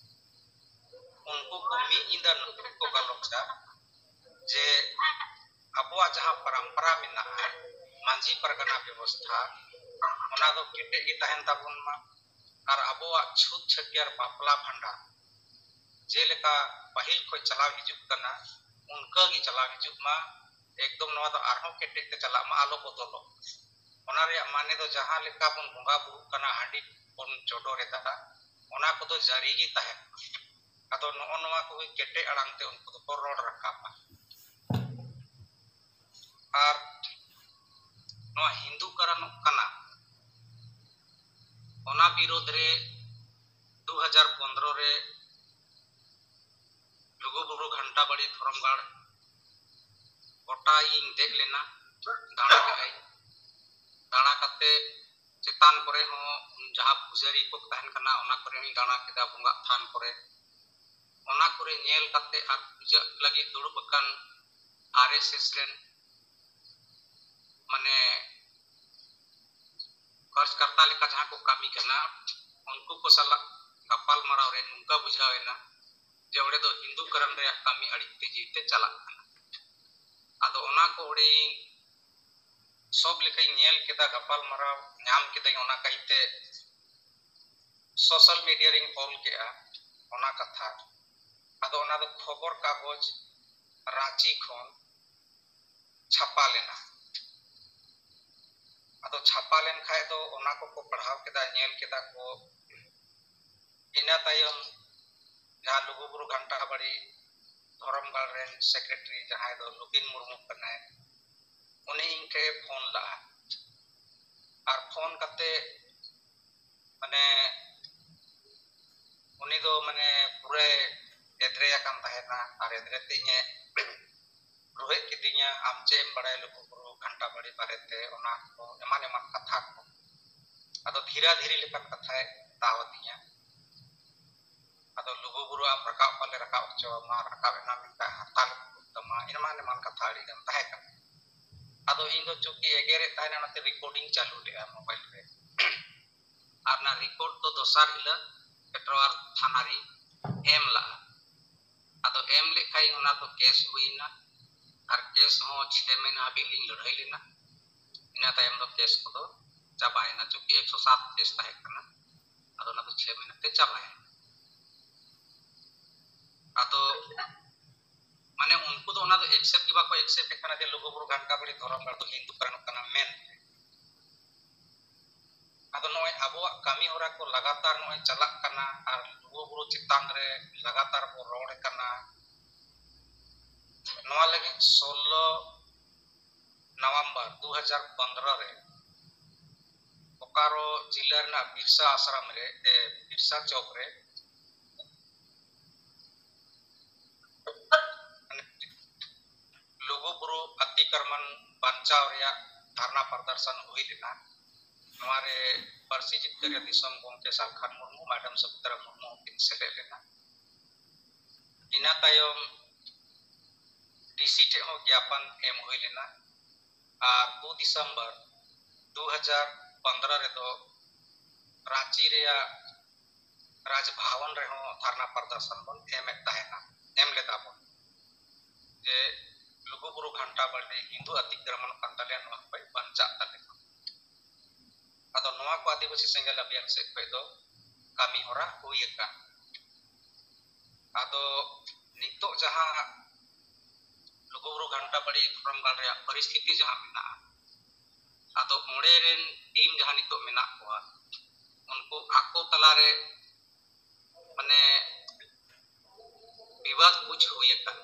ᱩᱱᱠᱩ ᱠᱚ ᱢᱤᱫ ᱧᱤᱫᱟᱹ ᱱᱩᱠᱩ ᱠᱚ ᱜᱟᱞᱚᱪᱟ ᱡᱮ ᱟᱵᱚᱣᱟᱜ ᱡᱟᱦᱟᱸ ᱯᱚᱨᱚᱢᱯᱚᱨᱟ ᱢᱮᱱᱟᱜᱼᱟ, ᱢᱟᱹᱡᱷᱤ ᱯᱟᱨᱜᱟᱱᱟ ᱵᱮᱵᱚᱥᱛᱷᱟ, ᱚᱱᱟ ᱫᱚ ᱠᱮᱴᱮᱡ ᱜᱮ ᱛᱟᱦᱮᱱ ᱛᱟᱵᱚᱱ ᱢᱟ᱾ ᱟᱨ ᱟᱵᱚᱣᱟᱜ ᱪᱷᱩᱛ ᱪᱷᱟᱹᱴᱭᱟᱹᱨ ᱵᱟᱯᱞᱟ ᱵᱷᱟᱸᱰᱟᱱ ᱡᱮᱞᱮᱠᱟ ᱯᱟᱹᱦᱤᱞ ᱠᱷᱚᱱ ᱪᱟᱞᱟᱣ ᱦᱤᱡᱩᱜ ᱠᱟᱱᱟ, ᱚᱱᱠᱟ ᱜᱮ ᱪᱟᱞᱟᱣ ᱦᱤᱡᱩᱜ ᱢᱟ᱾ ᱮᱠᱫᱚᱢ ᱱᱚᱣᱟ ᱫᱚ ᱟᱨᱦᱚᱸ ᱠᱮᱴᱮᱡ ᱛᱮ ᱪᱟᱞᱟᱜ ᱢᱟ, ᱟᱞᱚ ᱵᱚᱫᱚᱞᱚᱜ᱾ ᱚᱱᱟ ᱨᱮᱭᱟᱜ ᱢᱟᱱᱮ ᱫᱚ ᱡᱟᱦᱟᱸ ᱞᱮᱠᱟ ᱵᱚᱱ ᱵᱚᱸᱜᱟ ᱵᱩᱨᱩᱜ ᱠᱟᱱᱟ, ᱦᱟᱺᱰᱤ ᱵᱚᱱ ᱪᱚᱰᱚᱨ ᱮᱫᱟ, ᱚᱱᱟ ᱠᱚᱫᱚ ᱡᱟᱹᱨᱤ ᱜᱮ ᱛᱟᱦᱮᱱ ᱢᱟ᱾ ᱟᱫᱚ ᱱᱚᱜᱼᱚ ᱱᱚᱣᱟ ᱠᱚᱜᱮ ᱠᱮᱴᱮᱡ ᱟᱲᱟᱝ ᱛᱮ ᱩᱱᱠᱩ ᱫᱚᱠᱚ ᱨᱚᱲ ᱨᱟᱠᱟᱵᱟ᱾ ᱟᱨ ᱱᱚᱣᱟ ᱦᱤᱱᱫᱩ ᱠᱟᱨᱟᱱᱚᱜ ᱠᱟᱱᱟ, ᱚᱱᱟ ᱵᱤᱨᱳᱫᱷ ᱨᱮ ᱫᱩ ᱦᱟᱡᱟᱨ ᱯᱚᱱᱫᱽᱨᱚ ᱨᱮ ᱞᱩᱜᱩᱵᱩᱨᱩ ᱜᱷᱟᱱᱴᱟ ᱵᱟᱲᱤ ᱫᱷᱚᱨᱚᱢ ᱜᱟᱲ ᱜᱚᱴᱟ ᱤᱧ ᱫᱮᱡ ᱞᱮᱱᱟ, ᱫᱟᱬᱟ ᱠᱮᱫᱟᱹᱧ᱾ ᱫᱟᱬᱟ ᱠᱟᱛᱮ ᱪᱮᱛᱟᱱ ᱠᱚᱨᱮ ᱦᱚᱸ ᱡᱟᱦᱟᱸ ᱯᱩᱡᱟᱹᱨᱤ ᱠᱚ ᱛᱟᱦᱮᱱ ᱠᱟᱱᱟ, ᱚᱱᱟ ᱠᱚᱨᱮ ᱦᱚᱸᱧ ᱫᱟᱬᱟ ᱠᱮᱫᱟ, ᱵᱚᱸᱜᱟᱜ ᱛᱷᱟᱱ ᱠᱚᱨᱮ᱾ ᱚᱱᱟ ᱠᱚᱨᱮ ᱧᱮᱞ ᱠᱟᱛᱮ ᱟᱨ ᱯᱩᱡᱟᱹ ᱞᱟᱹᱜᱤᱫ ᱫᱩᱲᱩᱵ ᱟᱠᱟᱱ ᱟᱨ ᱮᱥ ᱮᱥ ᱨᱮᱱ ᱢᱟᱱᱮ ᱠᱟᱨᱡᱽᱠᱟᱨᱛᱟ ᱞᱮᱠᱟ ᱡᱟᱦᱟᱸ ᱠᱚ ᱠᱟᱹᱢᱤ ᱠᱟᱱᱟ, ᱩᱱᱠᱩ ᱠᱚ ᱥᱟᱞᱟᱜ ᱜᱟᱯᱟᱞ ᱢᱟᱨᱟᱣ ᱨᱮ ᱱᱚᱝᱠᱟ ᱵᱩᱡᱷᱟᱹᱣ ᱮᱱᱟ ᱡᱮ ᱚᱸᱰᱮ ᱫᱚ ᱦᱤᱱᱫᱩ ᱠᱟᱨᱟᱢ ᱨᱮᱭᱟᱜ ᱠᱟᱹᱢᱤ ᱟᱹᱰᱤ ᱛᱮᱡᱤ ᱛᱮ ᱪᱟᱞᱟᱜ ᱠᱟᱱᱟ᱾ ᱟᱫᱚ ᱚᱱᱟ ᱠᱚ ᱚᱸᱰᱮ ᱤᱧ ᱥᱚᱵ ᱞᱮᱠᱟᱧ ᱧᱮᱞ ᱠᱮᱫᱟ, ᱜᱟᱯᱟᱞ ᱢᱟᱨᱟᱣ ᱧᱟᱢ ᱠᱮᱫᱟᱹᱧ, ᱚᱱᱟ ᱠᱟᱹᱦᱤᱛᱮ ᱥᱳᱥᱟᱞ ᱢᱤᱰᱤᱭᱟ ᱨᱤᱧ ᱚᱞ ᱠᱮᱜᱼᱟ ᱚᱱᱟ ᱠᱟᱛᱷᱟ᱾ ᱟᱫᱚ ᱚᱱᱟ ᱫᱚ ᱠᱷᱚᱵᱚᱨ ᱠᱟᱜᱚᱡᱽ ᱨᱟᱸᱪᱤ ᱠᱷᱚᱱ ᱪᱷᱟᱯᱟ ᱞᱮᱱᱟ᱾ ᱟᱫᱚ ᱪᱷᱟᱯᱟ ᱞᱮᱱ ᱠᱷᱟᱡ ᱫᱚ ᱚᱱᱟ ᱠᱚᱠᱚ ᱯᱟᱲᱦᱟᱣ ᱠᱮᱫᱟ, ᱧᱮᱞ ᱠᱮᱫᱟ ᱠᱚ᱾ ᱤᱱᱟᱹ ᱛᱟᱭᱚᱢ ᱡᱟᱦᱟᱸ ᱞᱩᱜᱩᱵᱩᱨᱩ ᱜᱷᱟᱱᱴᱟ ᱵᱟᱲᱤ ᱫᱷᱚᱨᱚᱢ ᱜᱟᱲ ᱨᱮᱱ ᱥᱮᱠᱨᱮᱴᱟᱨᱤ ᱡᱟᱦᱟᱸᱭ ᱫᱚ ᱞᱩᱵᱤᱱ ᱢᱩᱨᱢᱩ ᱠᱟᱱᱟᱭ, ᱩᱱᱤ ᱤᱧ ᱴᱷᱮᱱ ᱮ ᱯᱷᱳᱱ ᱞᱟᱜᱼᱟ᱾ ᱟᱨ ᱯᱷᱳᱱ ᱠᱟᱛᱮ ᱢᱟᱱᱮ ᱩᱱᱤ ᱫᱚ ᱢᱟᱱᱮ ᱯᱩᱨᱟᱹᱭ ᱮᱫᱽᱨᱮ ᱟᱠᱟᱱ ᱛᱟᱦᱮᱱᱟ ᱟᱨ ᱮᱫᱽᱨᱮ ᱛᱮ ᱤᱧᱮ ᱨᱳᱦᱮᱫ ᱠᱤᱫᱤᱧᱟ, "ᱟᱢ ᱪᱮᱫ ᱮᱢ ᱵᱟᱲᱟᱭᱟ ᱞᱩᱜᱩᱵᱩᱨᱩ ᱜᱷᱟᱱᱴᱟ ᱵᱟᱲᱤ ᱵᱟᱨᱮᱛᱮ?" ᱚᱱᱟ ᱠᱚ ᱮᱢᱟᱱ ᱮᱢᱟᱱ ᱠᱟᱛᱷᱟ ᱠᱚ᱾ ᱟᱫᱚ ᱫᱷᱤᱨᱟ ᱫᱷᱤᱨᱤ ᱞᱮᱠᱟᱱ ᱠᱟᱛᱷᱟᱭ ᱦᱟᱛᱟᱣ ᱟᱹᱫᱤᱧᱟ᱾ ᱟᱫᱚ ᱞᱩᱜᱩᱵᱩᱨᱩ ᱟᱢ ᱨᱟᱠᱟᱵ ᱵᱟᱞᱮ ᱨᱟᱠᱟᱵ ᱦᱚᱪᱚ ᱟᱢᱟ, ᱨᱟᱠᱟᱵ ᱮᱱᱟ ᱢᱮᱱᱠᱷᱟᱱ ᱦᱟᱨᱛᱟᱞ ᱠᱚ ᱛᱟᱢᱟ, ᱮᱢᱟᱱ ᱮᱢᱟᱱ ᱠᱟᱛᱷᱟ ᱟᱹᱰᱤ ᱜᱟᱱ ᱛᱟᱦᱮᱸ ᱠᱟᱱᱟ᱾ ᱟᱫᱚ ᱤᱧ ᱫᱚ ᱪᱩᱸᱠᱤ ᱮᱜᱮᱨᱮᱫ ᱛᱟᱦᱮᱱᱟ, ᱚᱱᱟᱛᱮ ᱨᱮᱠᱚᱨᱰᱤᱝ ᱪᱟᱹᱞᱩ ᱞᱮᱫᱼᱟ ᱢᱳᱵᱟᱭᱤᱞ ᱨᱮ᱾ ᱟᱨ ᱚᱱᱟ ᱨᱤᱯᱳᱨᱴ ᱫᱚ ᱫᱚᱥᱟᱨ ᱦᱤᱞᱳᱜ ᱯᱮᱴᱨᱳᱣᱟᱨ ᱛᱷᱟᱱᱟ ᱨᱤᱧ ᱮᱢ ᱞᱟᱜᱼᱟ᱾ ᱟᱫᱚ ᱮᱢ ᱞᱮᱠᱷᱟᱡ ᱚᱱᱟ ᱫᱚ ᱠᱮᱥ ᱦᱩᱭᱱᱟ, ᱟᱨ ᱠᱮᱥ ᱦᱚᱸ ᱪᱷᱮ ᱢᱟᱹᱦᱱᱟᱹ ᱦᱟᱹᱵᱤᱡ ᱞᱤᱧ ᱞᱟᱹᱲᱦᱟᱹᱭ ᱞᱮᱱᱟ᱾ ᱤᱱᱟᱹ ᱛᱟᱭᱚᱢ ᱫᱚ ᱠᱮᱥ ᱠᱚᱫᱚ ᱪᱟᱵᱟᱭᱮᱱᱟ, ᱪᱩᱸᱠᱤ ᱮᱠᱥᱚ ᱥᱟᱛ ᱠᱮᱥ ᱛᱟᱦᱮᱸ ᱠᱟᱱᱟ, ᱟᱫᱚ ᱚᱱᱟ ᱫᱚ ᱪᱷᱮ ᱢᱟᱹᱦᱱᱟᱹ ᱛᱮ ᱪᱟᱵᱟᱭᱮᱱᱟ᱾ ᱟᱫᱚ ᱢᱟᱱᱮ ᱩᱱᱠᱩ ᱫᱚ ᱚᱱᱟ ᱫᱚ ᱮᱠᱥᱮᱯᱴ ᱜᱮ ᱵᱟᱠᱚ ᱮᱠᱥᱮᱯᱴ ᱮᱫ ᱠᱟᱱᱟ ᱡᱮ ᱞᱩᱜᱩᱵᱩᱨᱩ ᱜᱷᱟᱱᱴᱟ ᱵᱟᱲᱮ ᱫᱷᱚᱨᱚᱢ ᱜᱟᱲ ᱫᱚ ᱦᱤᱱᱫᱩ ᱠᱟᱱ ᱠᱟᱱᱟ ᱢᱮᱱ᱾ ᱟᱫᱚ ᱱᱚᱜᱼᱚᱭ ᱟᱵᱚᱣᱟᱜ ᱠᱟᱹᱢᱤ ᱦᱚᱨᱟ ᱠᱚ ᱞᱟᱜᱟᱛᱟᱨ ᱱᱚᱜᱼᱚᱭ ᱪᱟᱞᱟᱜ ᱠᱟᱱᱟ ᱟᱨ ᱞᱩᱜᱩᱵᱩᱨᱩ ᱪᱮᱛᱟᱱ ᱨᱮ ᱞᱟᱜᱟᱛᱟᱨ ᱵᱚ ᱨᱚᱲ ᱠᱟᱱᱟ᱾ ᱱᱚᱣᱟ ᱞᱟᱹᱜᱤᱫ ᱥᱳᱞᱞᱳ ᱱᱚᱵᱷᱮᱢᱵᱚᱨ ᱫᱩ ᱦᱟᱡᱟᱨ ᱯᱚᱱᱫᱽᱨᱚ ᱨᱮ ᱵᱳᱠᱟᱨᱳ ᱡᱤᱞᱟᱹ ᱨᱮᱱᱟᱜ ᱵᱤᱨᱥᱟ ᱟᱥᱨᱚᱢ ᱨᱮ, ᱮ, ᱵᱤᱨᱥᱟ ᱪᱚᱠ ᱨᱮ ᱞᱩᱜᱩᱵᱩᱨᱩ ᱟᱛᱤᱠᱨᱚᱢᱚᱱ ᱵᱟᱧᱪᱟᱣ ᱨᱮᱭᱟᱜ ᱫᱷᱟᱨᱱᱟ ᱯᱨᱚᱫᱚᱨᱥᱚᱱ ᱦᱩᱭ ᱞᱮᱱᱟ᱾ ᱱᱚᱣᱟ ᱨᱮ ᱯᱟᱹᱨᱥᱤ ᱡᱤᱛᱠᱟᱹᱨᱤᱭᱟᱹ ᱫᱤᱥᱚᱢ ᱜᱚᱢᱠᱮ ᱥᱟᱞᱠᱷᱟᱱ ᱢᱩᱨᱢᱩ, ᱢᱮᱰᱟᱢ ᱥᱩᱵᱷᱤᱛᱨᱟ ᱢᱩᱨᱢᱩ ᱦᱚᱸᱠᱤᱱ ᱥᱮᱞᱮᱫ ᱞᱮᱱᱟ᱾ ᱤᱱᱟᱹ ᱛᱟᱭᱚᱢ ᱰᱤᱥᱤ ᱴᱷᱮᱱ ᱦᱚᱸ ᱜᱮᱭᱟᱯᱚᱱ ᱮᱢ ᱦᱩᱭ ᱞᱮᱱᱟ᱾ ᱟᱨ ᱫᱩ ᱰᱤᱥᱮᱢᱵᱚᱨ ᱫᱩ ᱦᱟᱡᱟᱨ ᱯᱚᱱᱫᱽᱨᱚ ᱨᱮᱫᱚ ᱨᱟᱸᱪᱤ ᱨᱮᱭᱟᱜ ᱨᱟᱡᱽ ᱵᱷᱚᱵᱚᱱ ᱨᱮᱦᱚᱸ ᱫᱷᱟᱨᱱᱟ ᱯᱨᱚᱫᱚᱨᱥᱚᱱ ᱵᱚᱱ ᱮᱢᱮᱫ ᱛᱟᱦᱮᱱᱟ, ᱮᱢ ᱞᱮᱫᱟ ᱵᱚᱱ, ᱡᱮ ᱞᱩᱜᱩᱵᱩᱨᱩ ᱜᱷᱟᱱᱴᱟ ᱵᱟᱲᱮ ᱦᱤᱱᱫᱩ ᱟᱛᱤᱠᱨᱚᱢᱚᱱ ᱠᱟᱱ ᱛᱟᱞᱮᱭᱟ, ᱱᱚᱣᱟ ᱠᱷᱚᱱ ᱵᱟᱧᱪᱟᱜ ᱛᱟᱞᱮ ᱢᱟ᱾ ᱟᱫᱚ ᱱᱚᱣᱟ ᱠᱚ ᱟᱹᱫᱤᱵᱟᱹᱥᱤ ᱥᱮᱸᱜᱮᱞ ᱟᱵᱷᱤᱭᱟᱱ ᱥᱮᱫ ᱠᱷᱚᱱ ᱫᱚ ᱠᱟᱹᱢᱤ ᱦᱚᱨᱟ ᱦᱩᱭ ᱟᱠᱟᱱ᱾ ᱟᱫᱚ ᱱᱤᱛᱚᱜ ᱡᱟᱦᱟᱸ ᱞᱩᱜᱩᱵᱩᱨᱩ ᱜᱷᱟᱱᱴᱟ ᱵᱟᱲᱮ ᱫᱷᱚᱨᱚᱢ ᱜᱟᱲ ᱨᱮᱭᱟᱜ ᱯᱚᱨᱤᱥᱛᱷᱤᱛᱤ ᱡᱟᱦᱟᱸ ᱢᱮᱱᱟᱜᱼᱟ, ᱟᱫᱚ ᱚᱸᱰᱮ ᱨᱮᱱ ᱴᱤᱢ ᱡᱟᱦᱟᱸ ᱱᱤᱛᱚᱜ ᱢᱮᱱᱟᱜ ᱠᱚᱣᱟ, ᱩᱱᱠᱩ ᱟᱠᱚ ᱛᱟᱞᱟᱨᱮ ᱢᱟᱱᱮ ᱵᱤᱵᱟᱫ ᱵᱩᱡᱽ ᱦᱩᱭ ᱟᱠᱟᱱᱟ᱾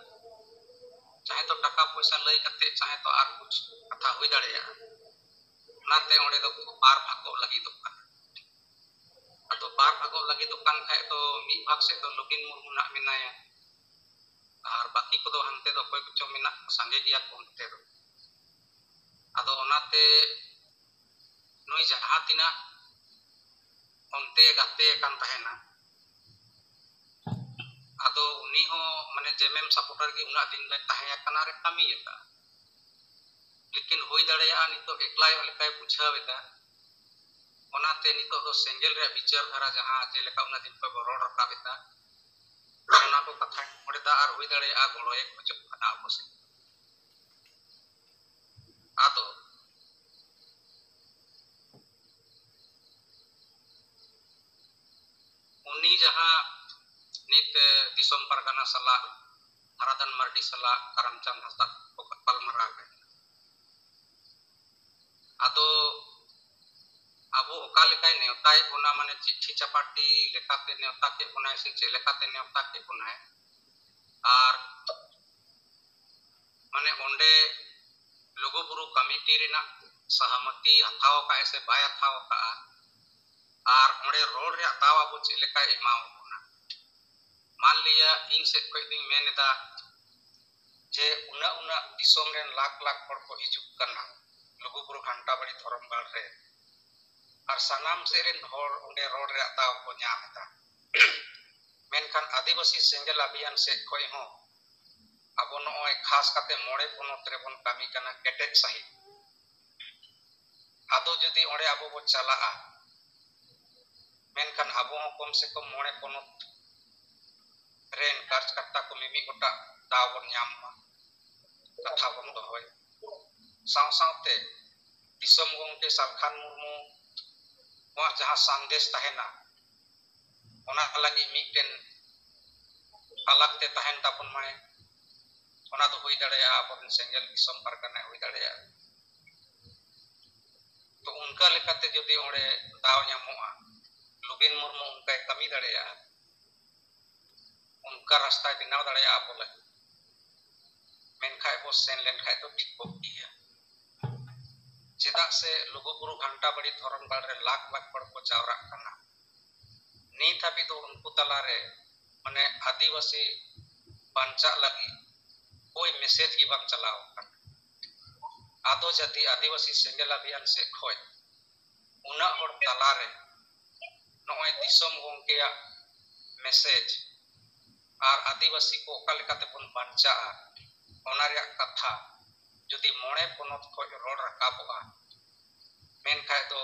ᱪᱟᱦᱮ ᱛᱚ ᱴᱟᱠᱟ ᱯᱚᱭᱥᱟ ᱞᱟᱹᱭ ᱠᱟᱛᱮ, ᱪᱟᱦᱮ ᱛᱚ ᱟᱨ ᱠᱩᱪ ᱠᱟᱛᱷᱟ ᱦᱩᱭ ᱫᱟᱲᱮᱭᱟᱜᱼᱟ᱾ ᱚᱱᱟᱛᱮ ᱚᱸᱰᱮ ᱫᱚ ᱵᱟᱨ ᱵᱷᱟᱜᱚᱜ ᱞᱟᱹᱜᱤᱫᱚᱜ ᱠᱟᱱᱟ᱾ ᱟᱫᱚ ᱵᱟᱨ ᱵᱷᱟᱜᱚᱜ ᱞᱟᱹᱜᱤᱫᱚᱜ ᱠᱟᱱ ᱠᱷᱟᱡ ᱫᱚ ᱢᱤᱫ ᱵᱷᱟᱜᱽ ᱥᱮᱫ ᱫᱚ ᱞᱚᱜᱤᱱ ᱢᱩᱨᱢᱩ ᱱᱟᱜ ᱢᱮᱱᱟᱭᱟ, ᱟᱨ ᱵᱟᱹᱠᱤ ᱠᱚᱫᱚ ᱦᱟᱱᱛᱮ ᱫᱚ ᱚᱠᱚᱭ ᱠᱚᱪᱚ ᱢᱮᱱᱟᱜ ᱠᱚ, ᱥᱟᱸᱜᱮ ᱜᱮᱭᱟ ᱠᱚ ᱚᱱᱛᱮ ᱫᱚ᱾ ᱟᱫᱚ ᱚᱱᱟᱛᱮ ᱱᱩᱭ ᱡᱟᱦᱟᱸ ᱛᱤᱱᱟᱹᱜ ᱚᱱᱛᱮ ᱜᱟᱛᱮ ᱟᱠᱟᱱ ᱛᱟᱦᱮᱱᱟ, ᱟᱫᱚ ᱩᱱᱤ ᱦᱚᱸ ᱢᱟᱱᱮ ᱡᱮᱢᱮᱢ ᱥᱟᱯᱳᱨᱴᱟᱨ ᱜᱮ ᱩᱱᱟᱹᱜ ᱫᱤᱱ ᱫᱚᱭ ᱛᱟᱦᱮᱸ ᱟᱠᱟᱱᱟ ᱟᱨᱮ ᱠᱟᱹᱢᱤ ᱟᱠᱟᱫᱼᱟ᱾ ᱞᱮᱠᱤᱱ ᱦᱩᱭ ᱫᱟᱲᱮᱭᱟᱜᱼᱟ ᱱᱤᱛᱚᱜ ᱮᱠᱞᱟᱭᱚᱜ ᱞᱮᱠᱟᱭ ᱵᱩᱡᱷᱟᱹᱣ ᱮᱫᱟ᱾ ᱚᱱᱟᱛᱮ ᱱᱤᱛᱚᱜ ᱫᱚ ᱥᱮᱸᱜᱮᱞ ᱨᱮᱭᱟᱜ ᱵᱤᱪᱟᱹᱨ ᱫᱷᱟᱨᱟ, ᱡᱟᱦᱟᱸ ᱡᱮᱞᱮᱠᱟ ᱩᱱᱟᱹᱜ ᱫᱤᱱ ᱠᱷᱚᱱ ᱵᱚ ᱨᱚᱲ ᱨᱟᱠᱟᱵ ᱮᱫᱟ, ᱚᱱᱟ ᱠᱚ ᱠᱟᱛᱷᱟ ᱱᱚᱰᱮ ᱫᱚ ᱟᱨ ᱦᱩᱭ ᱫᱟᱲᱮᱭᱟᱜᱼᱟ ᱜᱚᱲᱚᱭ ᱠᱷᱚᱡᱚᱜ ᱠᱟᱱᱟ ᱟᱵᱚ ᱥᱮᱫ᱾ ᱟᱫᱚ ᱩᱱᱤ ᱡᱟᱦᱟᱸ ᱱᱤᱛ, ᱮ, ᱫᱤᱥᱚᱢ ᱯᱟᱨᱜᱟᱱᱟ ᱥᱟᱞᱟᱜ, ᱦᱟᱨᱟᱫᱟᱱ ᱢᱟᱨᱰᱤ ᱥᱟᱞᱟᱜ, ᱠᱟᱨᱟᱢᱪᱟᱸᱫᱽ ᱦᱟᱸᱥᱫᱟ ᱠᱚ ᱜᱟᱯᱟᱞ ᱢᱟᱨᱟᱣ ᱠᱟᱱᱟ᱾ ᱟᱫᱚ ᱟᱵᱚ ᱚᱠᱟ ᱞᱮᱠᱟᱭ ᱱᱮᱣᱛᱟᱭᱮᱫ ᱵᱚᱱᱟ, ᱢᱟᱱᱮ ᱪᱤᱴᱷᱤ ᱪᱟᱯᱟᱴᱤ ᱞᱮᱠᱟᱛᱮ ᱱᱮᱣᱛᱟ ᱠᱮᱫ ᱵᱚᱱᱟᱭ ᱥᱮ ᱪᱮᱫ ᱞᱮᱠᱟᱛᱮ ᱱᱮᱣᱛᱟ ᱠᱮᱫ ᱵᱚᱱᱟᱭ, ᱟᱨ ᱢᱟᱱᱮ ᱚᱸᱰᱮ ᱞᱩᱜᱩᱵᱩᱨᱩ ᱠᱚᱢᱤᱴᱤ ᱨᱮᱱᱟᱜ ᱥᱚᱦᱚᱢᱚᱛᱤ ᱦᱟᱛᱟᱣ ᱟᱠᱟᱫᱼᱟᱭ ᱥᱮ ᱵᱟᱭ ᱦᱟᱛᱟᱣ ᱟᱠᱟᱫᱼᱟ, ᱟᱨ ᱚᱸᱰᱮ ᱨᱚᱲ ᱨᱮᱭᱟᱜ ᱫᱟᱣ ᱟᱵᱚ ᱪᱮᱫ ᱞᱮᱠᱟᱭ ᱮᱢᱟᱣ ᱵᱚᱱᱟ᱾ ᱢᱟᱱ ᱞᱤᱭᱟ ᱤᱧ ᱥᱮᱫ ᱠᱷᱚᱱ ᱫᱩᱧ ᱢᱮᱱ ᱮᱫᱟ ᱡᱮ ᱩᱱᱟᱹᱜ ᱩᱱᱟᱹᱜ ᱫᱤᱥᱚᱢ ᱨᱮᱱ ᱞᱟᱠᱷ ᱞᱟᱠᱷ ᱦᱚᱲ ᱠᱚ ᱦᱤᱡᱩᱜ ᱠᱟᱱᱟ ᱞᱩᱜᱩᱵᱩᱨᱩ ᱜᱷᱟᱱᱴᱟ ᱵᱟᱲᱤ ᱫᱷᱚᱨᱚᱢ ᱜᱟᱲ ᱨᱮ, ᱟᱨ ᱥᱟᱱᱟᱢ ᱥᱮᱫ ᱨᱮᱱ ᱦᱚᱲ ᱚᱸᱰᱮ ᱨᱚᱲ ᱨᱮᱭᱟᱜ ᱫᱟᱣ ᱠᱚ ᱧᱟᱢ ᱮᱫᱟ᱾ ᱢᱮᱱᱠᱷᱟᱱ ᱟᱹᱫᱤᱵᱟᱹᱥᱤ ᱥᱮᱸᱜᱮᱞ ᱟᱵᱷᱤᱭᱟᱱ ᱥᱮᱫ ᱠᱷᱚᱱ ᱦᱚᱸ ᱟᱵᱚ ᱱᱚᱜᱼᱚᱭ ᱠᱷᱟᱥ ᱠᱟᱛᱮ ᱢᱚᱬᱮ ᱯᱚᱱᱚᱛ ᱨᱮᱵᱚᱱ ᱠᱟᱹᱢᱤ ᱠᱟᱱᱟ ᱠᱮᱴᱮᱡ ᱥᱟᱺᱦᱤᱡ᱾ ᱟᱫᱚ ᱡᱩᱫᱤ ᱚᱸᱰᱮ ᱟᱵᱚ ᱵᱚ ᱪᱟᱞᱟᱜᱼᱟ, ᱢᱮᱱᱠᱷᱟᱱ ᱟᱵᱚ ᱦᱚᱸ ᱠᱚᱢ ᱥᱮ ᱠᱚᱢ ᱢᱚᱬᱮ ᱯᱚᱱᱚᱛ ᱨᱮᱱ ᱠᱟᱨᱡᱽᱠᱟᱨᱛᱟ ᱠᱚ ᱢᱤᱢᱤᱫ ᱜᱚᱴᱟᱝ ᱫᱟᱣ ᱵᱚᱱ ᱧᱟᱢ ᱢᱟ, ᱠᱟᱛᱷᱟ ᱵᱚᱱ ᱫᱚᱦᱚᱭ᱾ ᱥᱟᱶ ᱥᱟᱶᱛᱮ ᱫᱤᱥᱚᱢ ᱜᱚᱢᱠᱮ ᱥᱟᱞᱠᱷᱟᱱ ᱢᱩᱨᱢᱩ ᱣᱟᱜ ᱡᱟᱦᱟᱸ ᱥᱟᱸᱫᱮᱥ ᱛᱟᱦᱮᱱᱟ, ᱚᱱᱟ ᱞᱟᱹᱜᱤᱫ ᱢᱤᱫᱴᱮᱱ ᱟᱞᱟᱜᱽ ᱛᱮ ᱛᱟᱦᱮᱱ ᱛᱟᱵᱚᱱ ᱢᱟᱭ᱾ ᱚᱱᱟ ᱫᱚ ᱦᱩᱭ ᱫᱟᱲᱮᱭᱟᱜᱼᱟ ᱟᱵᱚᱨᱮᱱ ᱥᱮᱸᱜᱮᱞ ᱫᱤᱥᱚᱢ ᱯᱟᱨᱜᱟᱱᱟᱭ ᱦᱩᱭ ᱫᱟᱲᱮᱭᱟᱜᱼᱟ᱾ ᱛᱚ ᱚᱱᱠᱟ ᱞᱮᱠᱟᱛᱮ ᱡᱩᱫᱤ ᱚᱸᱰᱮ ᱫᱟᱣ ᱧᱟᱢᱚᱜᱼᱟ, ᱞᱩᱵᱤᱱ ᱢᱩᱨᱢᱩ ᱚᱱᱠᱟᱭ ᱠᱟᱹᱢᱤ ᱫᱟᱲᱮᱭᱟᱜᱼᱟ, ᱚᱱᱠᱟ ᱨᱟᱥᱛᱟᱭ ᱵᱮᱱᱟᱣ ᱫᱟᱲᱮᱭᱟᱜᱼᱟ ᱟᱵᱚ ᱞᱟᱹᱜᱤᱫ, ᱢᱮᱱᱠᱷᱟᱡ ᱵᱚ ᱥᱮᱱ ᱞᱮᱱᱠᱷᱟᱡ ᱫᱚ ᱴᱷᱤᱠᱚᱜ ᱜᱮᱭᱟ᱾ ᱪᱮᱫᱟᱜ ᱥᱮ ᱞᱩᱜᱩᱵᱩᱨᱩ ᱜᱷᱟᱱᱴᱟ ᱵᱟᱲᱤ ᱫᱷᱚᱨᱚᱢ ᱜᱟᱲ ᱨᱮ ᱞᱟᱠᱷ ᱞᱟᱠᱷ ᱦᱚᱲ ᱠᱚ ᱡᱟᱣᱨᱟᱜ ᱠᱟᱱᱟ᱾ ᱱᱤᱛ ᱦᱟᱹᱵᱤᱡ ᱫᱚ ᱩᱱᱠᱩ ᱛᱟᱞᱟᱨᱮ, ᱢᱟᱱᱮ, ᱟᱹᱫᱤᱵᱟᱹᱥᱤ ᱵᱟᱧᱪᱟᱜ ᱞᱟᱹᱜᱤᱫ ᱠᱳᱭ ᱢᱮᱥᱮᱡᱽ ᱜᱮ ᱵᱟᱝ ᱪᱟᱞᱟᱣ ᱟᱠᱟᱱᱟ᱾ ᱟᱫᱚ ᱡᱟᱹᱛᱤ ᱟᱹᱫᱤᱵᱟᱹᱥᱤ ᱥᱮᱸᱜᱮᱞ ᱟᱵᱷᱤᱭᱟᱱ ᱥᱮᱫ ᱠᱷᱚᱱ ᱩᱱᱟᱹᱜ ᱦᱚᱲ ᱛᱟᱞᱟᱨᱮ ᱱᱚᱜᱼᱚᱭ ᱫᱤᱥᱚᱢ ᱜᱚᱢᱠᱮᱭᱟᱜ ᱢᱮᱥᱮᱡᱽ ᱟᱨ ᱟᱹᱫᱤᱵᱟᱹᱥᱤ ᱠᱚ ᱚᱠᱟ ᱞᱮᱠᱟᱛᱮ ᱵᱚᱱ ᱵᱟᱧᱪᱟᱜᱼᱟ, ᱚᱱᱟ ᱨᱮᱭᱟᱜ ᱠᱟᱛᱷᱟ ᱡᱩᱫᱤ ᱢᱚᱬᱮ ᱯᱚᱱᱚᱛ ᱠᱷᱚᱱ ᱨᱚᱲ ᱨᱟᱠᱟᱵᱚᱜᱼᱟ, ᱢᱮᱱᱠᱷᱟᱡ ᱫᱚ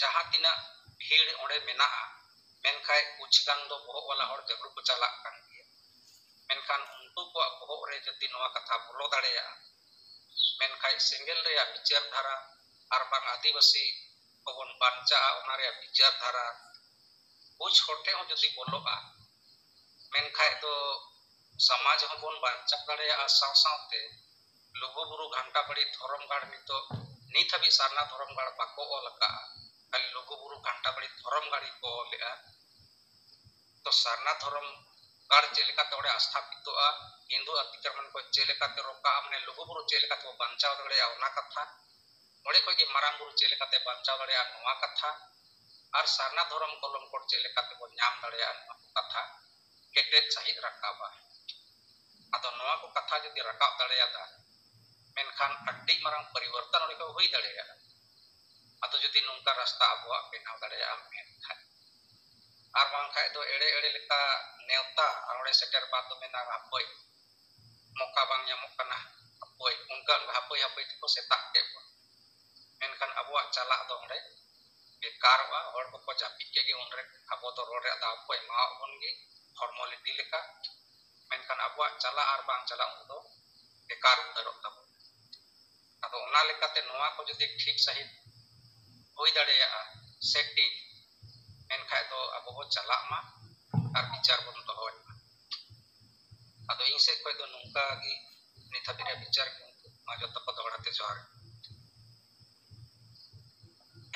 ᱡᱟᱦᱟᱸ ᱛᱤᱱᱟᱹᱜ ᱵᱷᱤᱲ ᱚᱸᱰᱮ ᱢᱮᱱᱟᱜᱼᱟ, ᱢᱮᱱᱠᱷᱟᱡ ᱠᱩᱪ ᱜᱟᱱ ᱫᱚ ᱵᱚᱦᱚᱜ ᱣᱟᱞᱟ ᱦᱚᱲ ᱡᱟᱹᱨᱩᱲ ᱠᱚ ᱪᱟᱞᱟᱜ ᱠᱟᱱ ᱜᱮᱭᱟ᱾ ᱢᱮᱱᱠᱷᱟᱱ ᱩᱱᱠᱩ ᱠᱚᱣᱟᱜ ᱵᱚᱦᱚᱜ ᱨᱮ ᱡᱩᱫᱤ ᱱᱚᱣᱟ ᱠᱟᱛᱷᱟ ᱵᱚᱞᱚ ᱫᱟᱲᱮᱭᱟᱜᱼᱟ, ᱢᱮᱱᱠᱷᱟᱡ ᱥᱮᱸᱜᱮᱞ ᱨᱮᱭᱟᱜ ᱵᱤᱪᱟᱹᱨ ᱫᱷᱟᱨᱟ ᱟᱨ ᱵᱟᱝ ᱟᱹᱫᱤᱵᱟᱹᱥᱤ ᱠᱚᱵᱚᱱ ᱵᱟᱧᱪᱟᱜᱼᱟ, ᱚᱱᱟ ᱨᱮᱭᱟᱜ ᱵᱤᱪᱟᱹᱨ ᱫᱷᱟᱨᱟ ᱠᱩᱪ ᱦᱚᱲ ᱴᱷᱮᱱ ᱦᱚᱸ ᱡᱩᱫᱤ ᱵᱚᱞᱚᱜᱼᱟ, ᱢᱮᱱᱠᱷᱟᱡ ᱫᱚ ᱥᱚᱢᱟᱡᱽ ᱦᱚᱸᱵᱚᱱ ᱵᱟᱧᱪᱟᱣ ᱫᱟᱲᱮᱭᱟᱜᱼᱟ᱾ ᱥᱟᱶ ᱥᱟᱶᱛᱮ ᱞᱩᱜᱩᱵᱩᱨᱩ ᱜᱷᱟᱱᱴᱟ ᱵᱟᱲᱤ ᱫᱷᱚᱨᱚᱢ ᱜᱟᱲ ᱱᱤᱛᱚᱜ ᱱᱤᱛ ᱦᱟᱹᱵᱤᱡ ᱥᱟᱨᱱᱟ ᱫᱷᱚᱨᱚᱢ ᱜᱟᱲ ᱵᱟᱠᱚ ᱚᱞ ᱟᱠᱟᱫᱼᱟ, ᱠᱷᱟᱹᱞᱤ ᱞᱩᱜᱩᱵᱩᱨᱩ ᱜᱷᱟᱱᱴᱟ ᱵᱟᱲᱤ ᱫᱷᱚᱨᱚᱢ ᱜᱟᱲ ᱜᱮᱠᱚ ᱚᱞᱮᱫᱼᱟ᱾ ᱛᱚ ᱥᱟᱨᱱᱟ ᱫᱷᱚᱨᱚᱢ ᱜᱟᱲ ᱪᱮᱫ ᱞᱮᱠᱟᱛᱮ ᱚᱸᱰᱮ ᱟᱥᱛᱷᱟᱯᱤᱛᱚᱜᱼᱟ, ᱦᱤᱱᱫᱩ ᱟᱛᱤᱠᱨᱚᱢᱚᱱ ᱠᱚ ᱪᱮᱫ ᱞᱮᱠᱟᱛᱮ ᱨᱚᱠᱟᱜᱼᱟ, ᱢᱟᱱᱮ ᱞᱩᱜᱩᱵᱩᱨᱩ ᱪᱮᱫ ᱞᱮᱠᱟᱛᱮ ᱵᱚ ᱵᱟᱧᱪᱟᱣ ᱫᱟᱲᱮᱭᱟᱜᱼᱟ ᱚᱱᱟ ᱠᱟᱛᱷᱟ, ᱚᱸᱰᱮ ᱠᱷᱚᱡ ᱜᱮ ᱢᱟᱨᱟᱝ ᱵᱩᱨᱩ ᱪᱮᱫ ᱞᱮᱠᱟᱛᱮ ᱵᱟᱧᱪᱟᱣ ᱫᱟᱲᱮᱭᱟᱜᱼᱟ ᱱᱚᱣᱟ ᱠᱟᱛᱷᱟ, ᱟᱨ ᱥᱟᱨᱱᱟ ᱫᱷᱚᱨᱚᱢ ᱠᱚᱞᱚᱢ ᱠᱳᱰ ᱪᱮᱫ ᱞᱮᱠᱟᱛᱮ ᱵᱚ ᱧᱟᱢ ᱫᱟᱲᱮᱭᱟᱜᱼᱟ ᱱᱚᱣᱟ ᱠᱚ ᱠᱟᱛᱷᱟ ᱠᱮᱴᱮᱡ ᱥᱟᱺᱦᱤᱡ ᱨᱟᱠᱟᱵᱟ᱾ ᱟᱫᱚ ᱱᱚᱣᱟ ᱠᱚ ᱠᱟᱛᱷᱟ ᱡᱩᱫᱤ ᱨᱟᱠᱟᱵ ᱫᱟᱲᱮᱭᱟᱫᱟ, ᱢᱮᱱᱠᱷᱟᱱ ᱟᱹᱰᱤ ᱢᱟᱨᱟᱝ ᱯᱚᱨᱤᱵᱚᱨᱛᱚᱱ ᱚᱸᱰᱮ ᱠᱷᱚᱡ ᱦᱩᱭ ᱫᱟᱲᱮᱭᱟᱜᱼᱟ᱾ ᱟᱫᱚ ᱡᱩᱫᱤ ᱱᱚᱝᱠᱟ ᱨᱟᱥᱛᱟ ᱟᱵᱚᱣᱟᱜ ᱵᱮᱱᱟᱣ ᱫᱟᱲᱮᱭᱟᱜᱼᱟ ᱢᱮᱱᱠᱷᱟᱱ, ᱟᱨ ᱵᱟᱝᱠᱷᱟᱡ ᱫᱚ ᱮᱲᱮ ᱮᱲᱮ ᱞᱮᱠᱟ ᱱᱮᱣᱛᱟ ᱟᱨ ᱚᱸᱰᱮ ᱥᱮᱴᱮᱨ ᱵᱟᱫ ᱫᱚ ᱢᱮᱱᱟ, ᱦᱟᱯᱳᱭ, ᱢᱚᱠᱟ ᱵᱟᱝ ᱧᱟᱢᱚᱜ ᱠᱟᱱᱟ, ᱦᱟᱯᱳᱭ, ᱚᱱᱠᱟ ᱚᱱᱠᱟ ᱦᱟᱯᱳᱭ ᱦᱟᱯᱳᱭ ᱛᱮᱠᱚ ᱥᱮᱛᱟᱜ ᱠᱮᱫ ᱵᱚᱱᱟ᱾ ᱢᱮᱱᱠᱷᱟᱱ ᱟᱵᱚᱣᱟᱜ ᱪᱟᱞᱟᱜ ᱫᱚ ᱚᱸᱰᱮ ᱵᱮᱠᱟᱨᱚᱜᱼᱟ᱾ ᱦᱚᱲ ᱠᱚᱠᱚ ᱡᱟᱹᱯᱤᱫ ᱠᱮᱫ ᱜᱮ, ᱩᱱᱨᱮ ᱟᱵᱚ ᱫᱚ ᱨᱚᱲ ᱨᱮᱭᱟᱜ ᱫᱟᱣ ᱠᱚ ᱮᱢᱟᱣᱟᱫ ᱵᱚᱱ ᱜᱮ, ᱯᱷᱚᱨᱢᱟᱞᱤᱴᱤ ᱞᱮᱠᱟ᱾ ᱢᱮᱱᱠᱷᱟᱱ ᱟᱵᱚᱣᱟᱜ ᱪᱟᱞᱟᱜ ᱟᱨ ᱵᱟᱝ ᱪᱟᱞᱟᱜ ᱩᱱ ᱫᱚ ᱵᱮᱠᱟᱨ ᱩᱛᱟᱹᱨᱚᱜ ᱛᱟᱵᱚᱱᱟ᱾ ᱟᱫᱚ ᱚᱱᱟ ᱞᱮᱠᱟᱛᱮ ᱱᱚᱣᱟ ᱠᱚ ᱡᱩᱫᱤ ᱴᱷᱤᱠ ᱥᱟᱺᱦᱤᱡ ᱦᱩᱭ ᱫᱟᱲᱮᱭᱟᱜᱼᱟ ᱥᱮᱴᱤᱝ, ᱢᱮᱱᱠᱷᱟᱡ ᱫᱚ ᱟᱵᱚ ᱵᱚ ᱪᱟᱞᱟᱜ ᱢᱟ ᱟᱨ ᱵᱤᱪᱟᱨ ᱵᱚᱱ ᱫᱚᱦᱚᱭ ᱢᱟ᱾ ᱟᱫᱚ ᱤᱧ ᱥᱮᱫ ᱠᱷᱚᱡ ᱫᱚ ᱱᱚᱝᱠᱟ ᱜᱮ ᱱᱤᱛ ᱦᱟᱹᱵᱤᱡ ᱨᱮᱭᱟᱜ ᱵᱤᱪᱟᱨ ᱜᱮ᱾ ᱢᱟ ᱡᱚᱛᱚ ᱠᱚ ᱫᱚᱦᱲᱟ ᱛᱮ ᱡᱚᱦᱟᱨ᱾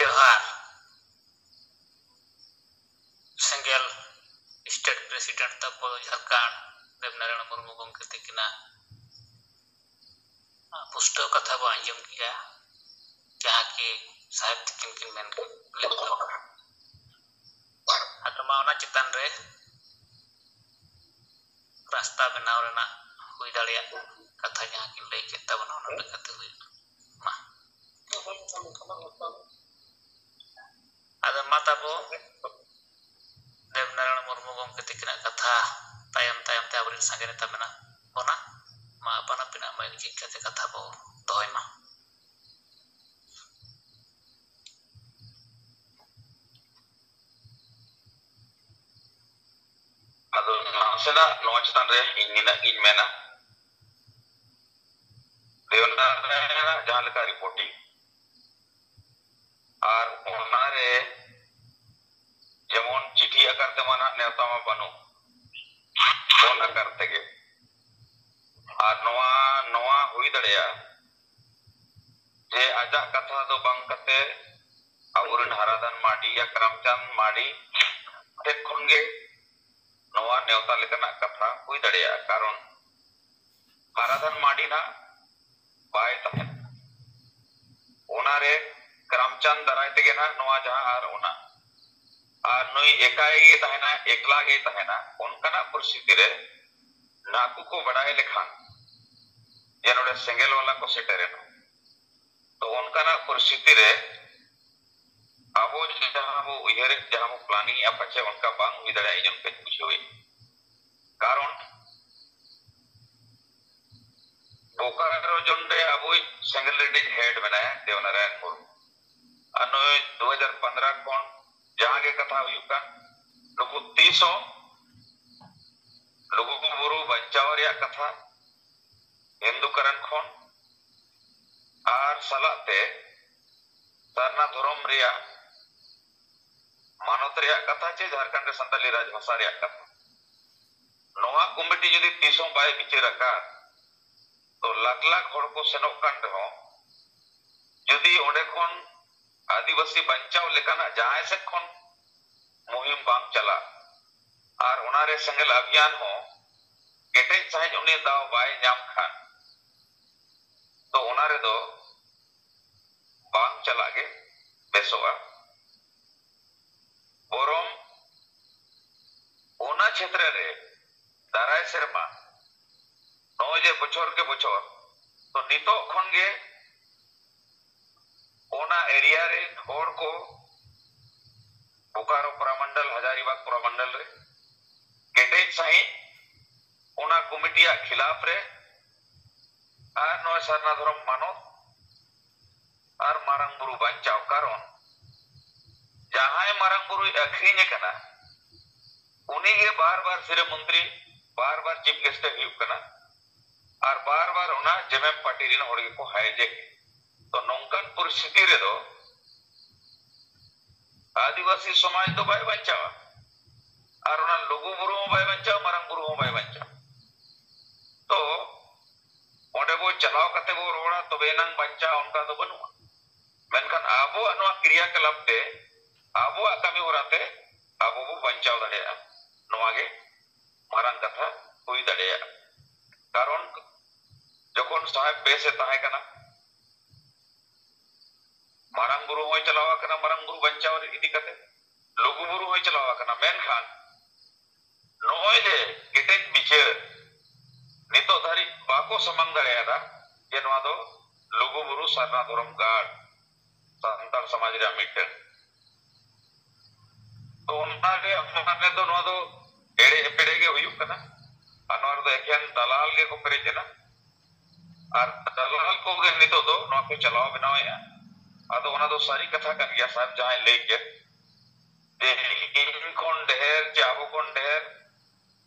ᱡᱚᱦᱟᱨ᱾ ᱥᱮᱸᱜᱮᱞ ᱥᱴᱮᱴ ᱯᱨᱮᱥᱤᱰᱮᱱᱴ ᱛᱟᱠᱚ ᱡᱷᱟᱲᱠᱷᱚᱸᱰ ᱫᱮᱵᱽᱱᱟᱨᱟᱭᱚᱬ ᱢᱩᱨᱢᱩ ᱜᱚᱢᱠᱮ ᱛᱟᱹᱠᱤᱱᱟᱜ ᱯᱩᱥᱴᱟᱹᱣ ᱠᱟᱛᱷᱟ ᱵᱚ ᱟᱸᱡᱚᱢ ᱠᱮᱜᱼᱟ, ᱡᱟᱦᱟᱸ ᱠᱤ ᱥᱟᱦᱮᱵᱽ ᱛᱟᱹᱠᱤᱱ ᱠᱤᱱ ᱢᱮᱱ ᱞᱮᱫ ᱫᱚ᱾ ᱟᱫᱚ ᱢᱟ ᱚᱱᱟ ᱪᱮᱛᱟᱱ ᱨᱮ ᱨᱟᱥᱛᱟ ᱵᱮᱱᱟᱣ ᱨᱮᱱᱟᱜ ᱦᱩᱭ ᱫᱟᱲᱮᱭᱟᱜ ᱠᱟᱛᱷᱟ ᱡᱟᱦᱟᱸ ᱠᱤᱱ ᱞᱟᱹᱭ ᱠᱮᱫ ᱛᱟᱵᱚᱱᱟ, ᱚᱱᱟ ᱞᱮᱠᱟᱛᱮ ᱦᱩᱭᱩᱜᱼᱟ᱾ ᱢᱟ᱾ ᱟᱫᱚ ᱢᱟ ᱛᱟᱵᱚ ᱫᱮᱵᱽᱱᱟᱨᱟᱭᱚᱬ ᱢᱩᱨᱢᱩ ᱜᱚᱢᱠᱮ ᱛᱟᱹᱠᱤᱱᱟᱜ ᱠᱟᱛᱷᱟ ᱛᱟᱭᱚᱢ ᱛᱟᱭᱚᱢ ᱛᱮ ᱟᱵᱚᱨᱮᱱ ᱥᱟᱸᱜᱮ ᱱᱮᱛᱟ ᱢᱮᱱᱟᱜ ᱵᱚᱱᱟ᱾ ᱢᱟ ᱟᱯᱟᱱ ᱟᱹᱯᱤᱱᱟᱜ ᱢᱟᱹᱭᱤᱠ ᱡᱷᱤᱡ ᱠᱟᱛᱮ ᱠᱟᱛᱷᱟ ᱵᱚ ᱫᱚᱦᱚᱭ ᱢᱟ᱾ ᱱᱟᱥᱮᱱᱟᱜ ᱱᱚᱣᱟ ᱪᱮᱛᱟᱱ ᱨᱮ ᱤᱧ ᱱᱤᱱᱟᱹᱜ ᱜᱤᱧ ᱢᱮᱱᱟ, ᱫᱮᱣᱱᱟ ᱨᱮᱱᱟᱜ ᱡᱟᱦᱟᱸ ᱞᱮᱠᱟ ᱨᱤᱯᱳᱨᱴᱤᱝ, ᱟᱨ ᱚᱱᱟᱨᱮ ᱡᱮᱢᱚᱱ ᱪᱤᱴᱷᱤ ᱟᱠᱟᱨ ᱛᱮᱢᱟ ᱱᱟᱜ ᱱᱮᱣᱛᱟ ᱢᱟ ᱵᱟᱹᱱᱩᱜ, ᱯᱷᱳᱱ ᱟᱠᱟᱨ ᱛᱮᱜᱮ᱾ ᱟᱨ ᱱᱚᱣᱟ, ᱱᱚᱣᱟ ᱦᱩᱭ ᱫᱟᱲᱮᱭᱟᱜᱼᱟ ᱡᱮ ᱟᱡᱟᱜ ᱠᱟᱛᱷᱟ ᱫᱚ ᱵᱟᱝ ᱠᱟᱛᱮ ᱟᱵᱚᱨᱮᱱ ᱦᱟᱨᱟᱫᱷᱟᱱ ᱢᱟᱨᱰᱤ ᱭᱟ ᱠᱨᱟᱢᱪᱟᱸᱫᱽ ᱢᱟᱨᱰᱤ ᱴᱷᱮᱱ ᱠᱷᱚᱱ ᱜᱮ ᱱᱚᱣᱟ ᱱᱮᱣᱛᱟ ᱞᱮᱠᱟᱱᱟᱜ ᱠᱟᱛᱷᱟ ᱦᱩᱭ ᱫᱟᱲᱮᱭᱟᱜᱼᱟ, ᱠᱟᱨᱚᱱ ᱦᱟᱨᱟᱫᱷᱟᱱ ᱢᱟᱨᱰᱤ ᱱᱟᱜ ᱵᱟᱭ ᱛᱟᱦᱮᱱᱟ᱾ ᱚᱱᱟᱨᱮ ᱠᱨᱟᱢᱪᱟᱸᱫᱽ ᱫᱟᱨᱟᱭ ᱛᱮᱜᱮ ᱱᱟᱜ ᱱᱚᱣᱟ ᱡᱟᱦᱟᱸ ᱟᱨ ᱚᱱᱟ, ᱟᱨ ᱱᱩᱭ ᱮᱠᱟᱭ ᱜᱮ ᱛᱟᱦᱮᱱᱟ, ᱮᱠᱞᱟ ᱜᱮ ᱛᱟᱦᱮᱱᱟ, ᱚᱱᱠᱟᱱᱟᱜ ᱯᱚᱨᱤᱥᱛᱷᱤᱛᱤ ᱨᱮ ᱱᱟᱠᱩ ᱠᱚ ᱵᱟᱰᱟᱭ ᱞᱮᱠᱷᱟᱱ ᱡᱮ ᱱᱚᱰᱮ ᱥᱮᱸᱜᱮᱞ ᱵᱟᱞᱟ ᱠᱚ ᱥᱮᱴᱮᱨᱮᱱᱟ, ᱛᱚ ᱚᱱᱠᱟᱱᱟᱜ ᱯᱚᱨᱤᱥᱛᱷᱤᱛᱤ ᱨᱮ ᱟᱵᱚ ᱡᱟᱦᱟᱸ ᱵᱚ ᱩᱭᱦᱟᱹᱨᱮᱫ, ᱡᱟᱦᱟᱸ ᱵᱚ ᱯᱞᱟᱱᱤᱝ ᱮᱫᱼᱟ, ᱯᱟᱪᱮ ᱚᱱᱠᱟ ᱵᱟᱝ ᱦᱩᱭ ᱫᱟᱲᱮᱭᱟᱜᱼᱟ, ᱤᱧ ᱚᱱᱠᱟᱧ ᱵᱩᱡᱷᱟᱹᱣᱮᱫ᱾ ᱠᱟᱨᱚᱱ ᱵᱳᱠᱟᱨᱳ ᱡᱳᱱ ᱨᱮ ᱟᱵᱚᱭᱤᱡ ᱥᱮᱸᱜᱮᱞ ᱨᱮᱱᱤᱡ ᱦᱮᱰ ᱢᱮᱱᱟᱭᱟ ᱫᱮᱵᱱᱟᱨᱟᱭᱚᱱ ᱢᱩᱨᱢᱩ, ᱟᱨ ᱱᱩᱭ ᱫᱩ ᱦᱟᱡᱟᱨ ᱯᱚᱱᱫᱽᱨᱚ ᱠᱷᱚᱱ ᱡᱟᱦᱟᱸ ᱜᱮ ᱠᱟᱛᱷᱟ ᱦᱩᱭᱩᱜ ᱠᱟᱱ, ᱱᱩᱠᱩ ᱛᱤᱥ ᱦᱚᱸ ᱞᱩᱜᱩ ᱵᱩᱨᱩ ᱵᱟᱧᱪᱟᱣ ᱨᱮᱭᱟᱜ ᱠᱟᱛᱷᱟ, ᱦᱤᱱᱫᱩ ᱠᱟᱨᱚᱱ ᱠᱷᱚᱱ ᱟᱨ ᱥᱟᱞᱟᱜ ᱛᱮ ᱥᱟᱨᱱᱟ ᱫᱷᱚᱨᱚᱢ ᱨᱮᱭᱟᱜ ᱢᱟᱱᱚᱛ ᱨᱮᱭᱟᱜ ᱠᱟᱛᱷᱟ ᱪᱮ ᱡᱷᱟᱲᱠᱷᱚᱸᱰ ᱨᱮ ᱥᱟᱱᱛᱟᱞᱤ ᱨᱟᱡᱽ ᱵᱷᱟᱥᱟ ᱨᱮᱭᱟᱜ ᱠᱟᱛᱷᱟ, ᱱᱚᱣᱟ ᱠᱚᱢᱤᱴᱤ ᱡᱩᱫᱤ ᱛᱤᱥ ᱦᱚᱸ ᱵᱟᱭ ᱵᱤᱪᱟᱹᱨ ᱟᱠᱟᱫ, ᱛᱚ ᱞᱟᱠᱷ ᱞᱟᱠᱷ ᱦᱚᱲ ᱠᱚ ᱥᱮᱱᱚᱜ ᱠᱟᱱ ᱨᱮᱦᱚᱸ, ᱡᱩᱫᱤ ᱚᱸᱰᱮ ᱠᱷᱚᱱ ᱟᱹᱫᱤᱵᱟᱹᱥᱤ ᱵᱟᱧᱪᱟᱣ ᱞᱮᱠᱟᱱᱟᱜ ᱡᱟᱦᱟᱸᱭ ᱥᱮᱫ ᱠᱷᱚᱱ ᱢᱩᱦᱤᱢ ᱵᱟᱝ ᱪᱟᱞᱟᱜ ᱟᱨ ᱚᱱᱟᱨᱮ ᱥᱮᱸᱜᱮᱞ ᱟᱵᱷᱤᱭᱟᱱ ᱦᱚᱸ ᱠᱮᱴᱮᱡ ᱥᱟᱺᱦᱤᱡ ᱩᱱᱤ ᱫᱟᱣ ᱵᱟᱭ ᱧᱟᱢ ᱠᱷᱟᱱ, ᱛᱚ ᱚᱱᱟ ᱨᱮᱫᱚ ᱵᱟᱝ ᱪᱟᱞᱟᱜ ᱜᱮ ᱵᱮᱥᱚᱜᱼᱟ᱾ ᱵᱚᱨᱚᱝ ᱚᱱᱟ ᱪᱷᱮᱛᱨᱚ ᱨᱮ ᱫᱟᱨᱟᱭ ᱥᱮᱨᱢᱟ, ᱱᱚᱜᱼᱚᱭ ᱡᱮ ᱵᱚᱪᱷᱚᱨ ᱠᱮ ᱵᱚᱪᱷᱚᱨ, ᱛᱚ ᱱᱤᱛᱚᱜ ᱠᱷᱚᱱ ᱜᱮ ᱚᱱᱟ ᱮᱨᱤᱭᱟ ᱨᱮᱱ ᱦᱚᱲ ᱠᱚ ᱵᱳᱠᱟᱨᱳ ᱯᱨᱟᱢᱚᱱᱰᱚᱞ, ᱦᱟᱡᱟᱨᱤᱵᱟᱜᱽ ᱯᱨᱟᱢᱚᱱᱰᱚᱞ ᱨᱮ ᱠᱮᱴᱮᱡ ᱥᱟᱺᱦᱤᱡ ᱚᱱᱟ ᱠᱚᱢᱤᱴᱤᱭᱟᱜ ᱠᱷᱤᱞᱟᱯ ᱨᱮ ᱟᱨ ᱱᱚᱜᱼᱚᱭ ᱥᱟᱨᱱᱟ ᱫᱷᱚᱨᱚᱢ ᱢᱟᱱᱚᱛ ᱟᱨ ᱢᱟᱨᱟᱝ ᱵᱩᱨᱩ ᱵᱟᱧᱪᱟᱣ, ᱠᱟᱨᱚᱱ ᱡᱟᱦᱟᱸᱭ ᱢᱟᱨᱟᱝ ᱵᱩᱨᱩᱭ ᱟᱹᱠᱷᱨᱤᱧ ᱟᱠᱟᱱᱟ, ᱩᱱᱤ ᱜᱮ ᱵᱟᱨ ᱵᱟᱨ ᱥᱤᱨᱟᱹ ᱢᱚᱱᱛᱨᱤ, ᱵᱟᱨ ᱵᱟᱨ ᱪᱤᱯ ᱜᱮᱥᱴ ᱮ ᱦᱩᱭᱩᱜ ᱠᱟᱱᱟ, ᱟᱨ ᱵᱟᱨ ᱵᱟᱨ ᱚᱱᱟ ᱡᱮᱢᱮᱢ ᱯᱟᱨᱴᱤ ᱨᱮᱱ ᱦᱚᱲ ᱜᱮᱠᱚ ᱦᱟᱭᱡᱮᱠ᱾ ᱛᱚ ᱱᱚᱝᱠᱟᱱ ᱯᱚᱨᱤᱥᱛᱷᱤᱛᱤ ᱨᱮᱫᱚ ᱟᱹᱫᱤᱵᱟᱹᱥᱤ ᱥᱚᱢᱟᱡᱽ ᱫᱚ ᱵᱟᱭ ᱵᱟᱧᱪᱟᱣᱟ, ᱟᱨ ᱚᱱᱟ ᱞᱩᱜᱩ ᱵᱩᱨᱩ ᱦᱚᱸ ᱵᱟᱭ ᱵᱟᱧᱪᱟᱣᱟ, ᱢᱟᱨᱟᱝ ᱵᱩᱨᱩ ᱦᱚᱸ ᱵᱟᱭ ᱵᱟᱧᱪᱟᱣᱟ᱾ ᱛᱚ ᱚᱸᱰᱮ ᱵᱚ ᱪᱟᱞᱟᱣ ᱠᱟᱛᱮ ᱵᱚ ᱨᱚᱲᱟ, ᱛᱚᱵᱮ ᱮᱱᱟᱝ ᱵᱟᱧᱪᱟᱣ, ᱚᱱᱠᱟ ᱫᱚ ᱵᱟᱹᱱᱩᱜᱼᱟ᱾ ᱢᱮᱱᱠᱷᱟᱱ ᱟᱵᱚᱣᱟᱜ ᱱᱚᱣᱟ ᱠᱨᱤᱭᱟᱠᱟᱞᱟᱯ ᱛᱮ, ᱟᱵᱚᱣᱟᱜ ᱠᱟᱹᱢᱤ ᱦᱚᱨᱟ ᱛᱮ ᱟᱵᱚ ᱵᱚ ᱵᱟᱧᱪᱟᱣ ᱫᱟᱲᱮᱭᱟᱜᱼᱟ᱾ ᱱᱚᱣᱟ ᱜᱮ ᱢᱟᱨᱟᱝ ᱠᱟᱛᱷᱟ ᱦᱩᱭ ᱫᱟᱲᱮᱭᱟᱜᱼᱟ᱾ ᱠᱟᱨᱚᱱ ᱡᱚᱠᱷᱚᱱ ᱥᱟᱦᱮᱵᱽ ᱵᱮᱥ ᱮ ᱛᱟᱦᱮᱸ ᱠᱟᱱᱟ, ᱢᱟᱨᱟᱝ ᱵᱩᱨᱩ ᱦᱚᱸᱭ ᱪᱟᱞᱟᱣ ᱟᱠᱟᱱᱟ, ᱢᱟᱨᱟᱝ ᱵᱩᱨᱩ ᱵᱟᱧᱪᱟᱣ ᱤᱫᱤ ᱠᱟᱛᱮ ᱞᱩᱜᱩ ᱵᱩᱨᱩ ᱦᱚᱸᱭ ᱪᱟᱞᱟᱣ ᱟᱠᱟᱱᱟ, ᱢᱮᱱᱠᱷᱟᱱ ᱱᱚᱜᱼᱚᱭ ᱡᱮ ᱠᱮᱴᱮᱡ ᱵᱤᱪᱟᱹᱨ ᱱᱤᱛᱚᱜ ᱫᱷᱟᱹᱨᱤᱡ ᱵᱟᱠᱚ ᱥᱟᱢᱟᱝ ᱫᱟᱲᱮᱭᱟᱫᱟ ᱡᱮ ᱱᱚᱣᱟ ᱫᱚ ᱞᱩᱜᱩ ᱵᱩᱨᱩ ᱥᱟᱨᱱᱟ ᱫᱷᱚᱨᱚᱢ ᱜᱟᱲ ᱥᱟᱱᱛᱟᱲ ᱥᱚᱢᱟᱡᱽ ᱨᱮᱭᱟᱜ ᱢᱤᱫᱴᱟᱝ᱾ ᱛᱚ ᱚᱱᱟᱜᱮ ᱟᱵᱚ ᱢᱟᱱᱮ ᱫᱚ ᱱᱚᱣᱟ ᱫᱚ ᱮᱲᱮ ᱮᱯᱮᱲᱮ ᱜᱮ ᱦᱩᱭᱩᱜ ᱠᱟᱱᱟ, ᱟᱨ ᱱᱚᱣᱟ ᱨᱮᱫᱚ ᱮᱠᱮᱱ ᱫᱟᱞᱟᱞ ᱜᱮᱠᱚ ᱯᱮᱨᱮᱡ ᱮᱱᱟ, ᱟᱨ ᱫᱟᱞᱟᱞ ᱠᱚᱜᱮ ᱱᱤᱛᱚᱜ ᱫᱚ ᱱᱚᱣᱟ ᱠᱚ ᱪᱟᱞᱟᱣ ᱵᱮᱱᱟᱣᱮᱫᱼᱟ᱾ ᱟᱫᱚ ᱚᱱᱟ ᱫᱚ ᱥᱟᱹᱨᱤ ᱠᱟᱛᱷᱟ ᱠᱟᱱ ᱜᱮᱭᱟ, ᱥᱟᱦᱮᱵᱽ ᱡᱟᱦᱟᱸᱭ ᱞᱟᱹᱭ ᱠᱮᱫ ᱡᱮ ᱤᱧ ᱠᱷᱚᱱ ᱰᱷᱮᱨ ᱪᱮ ᱟᱵᱚ ᱠᱷᱚᱱ ᱰᱷᱮᱨ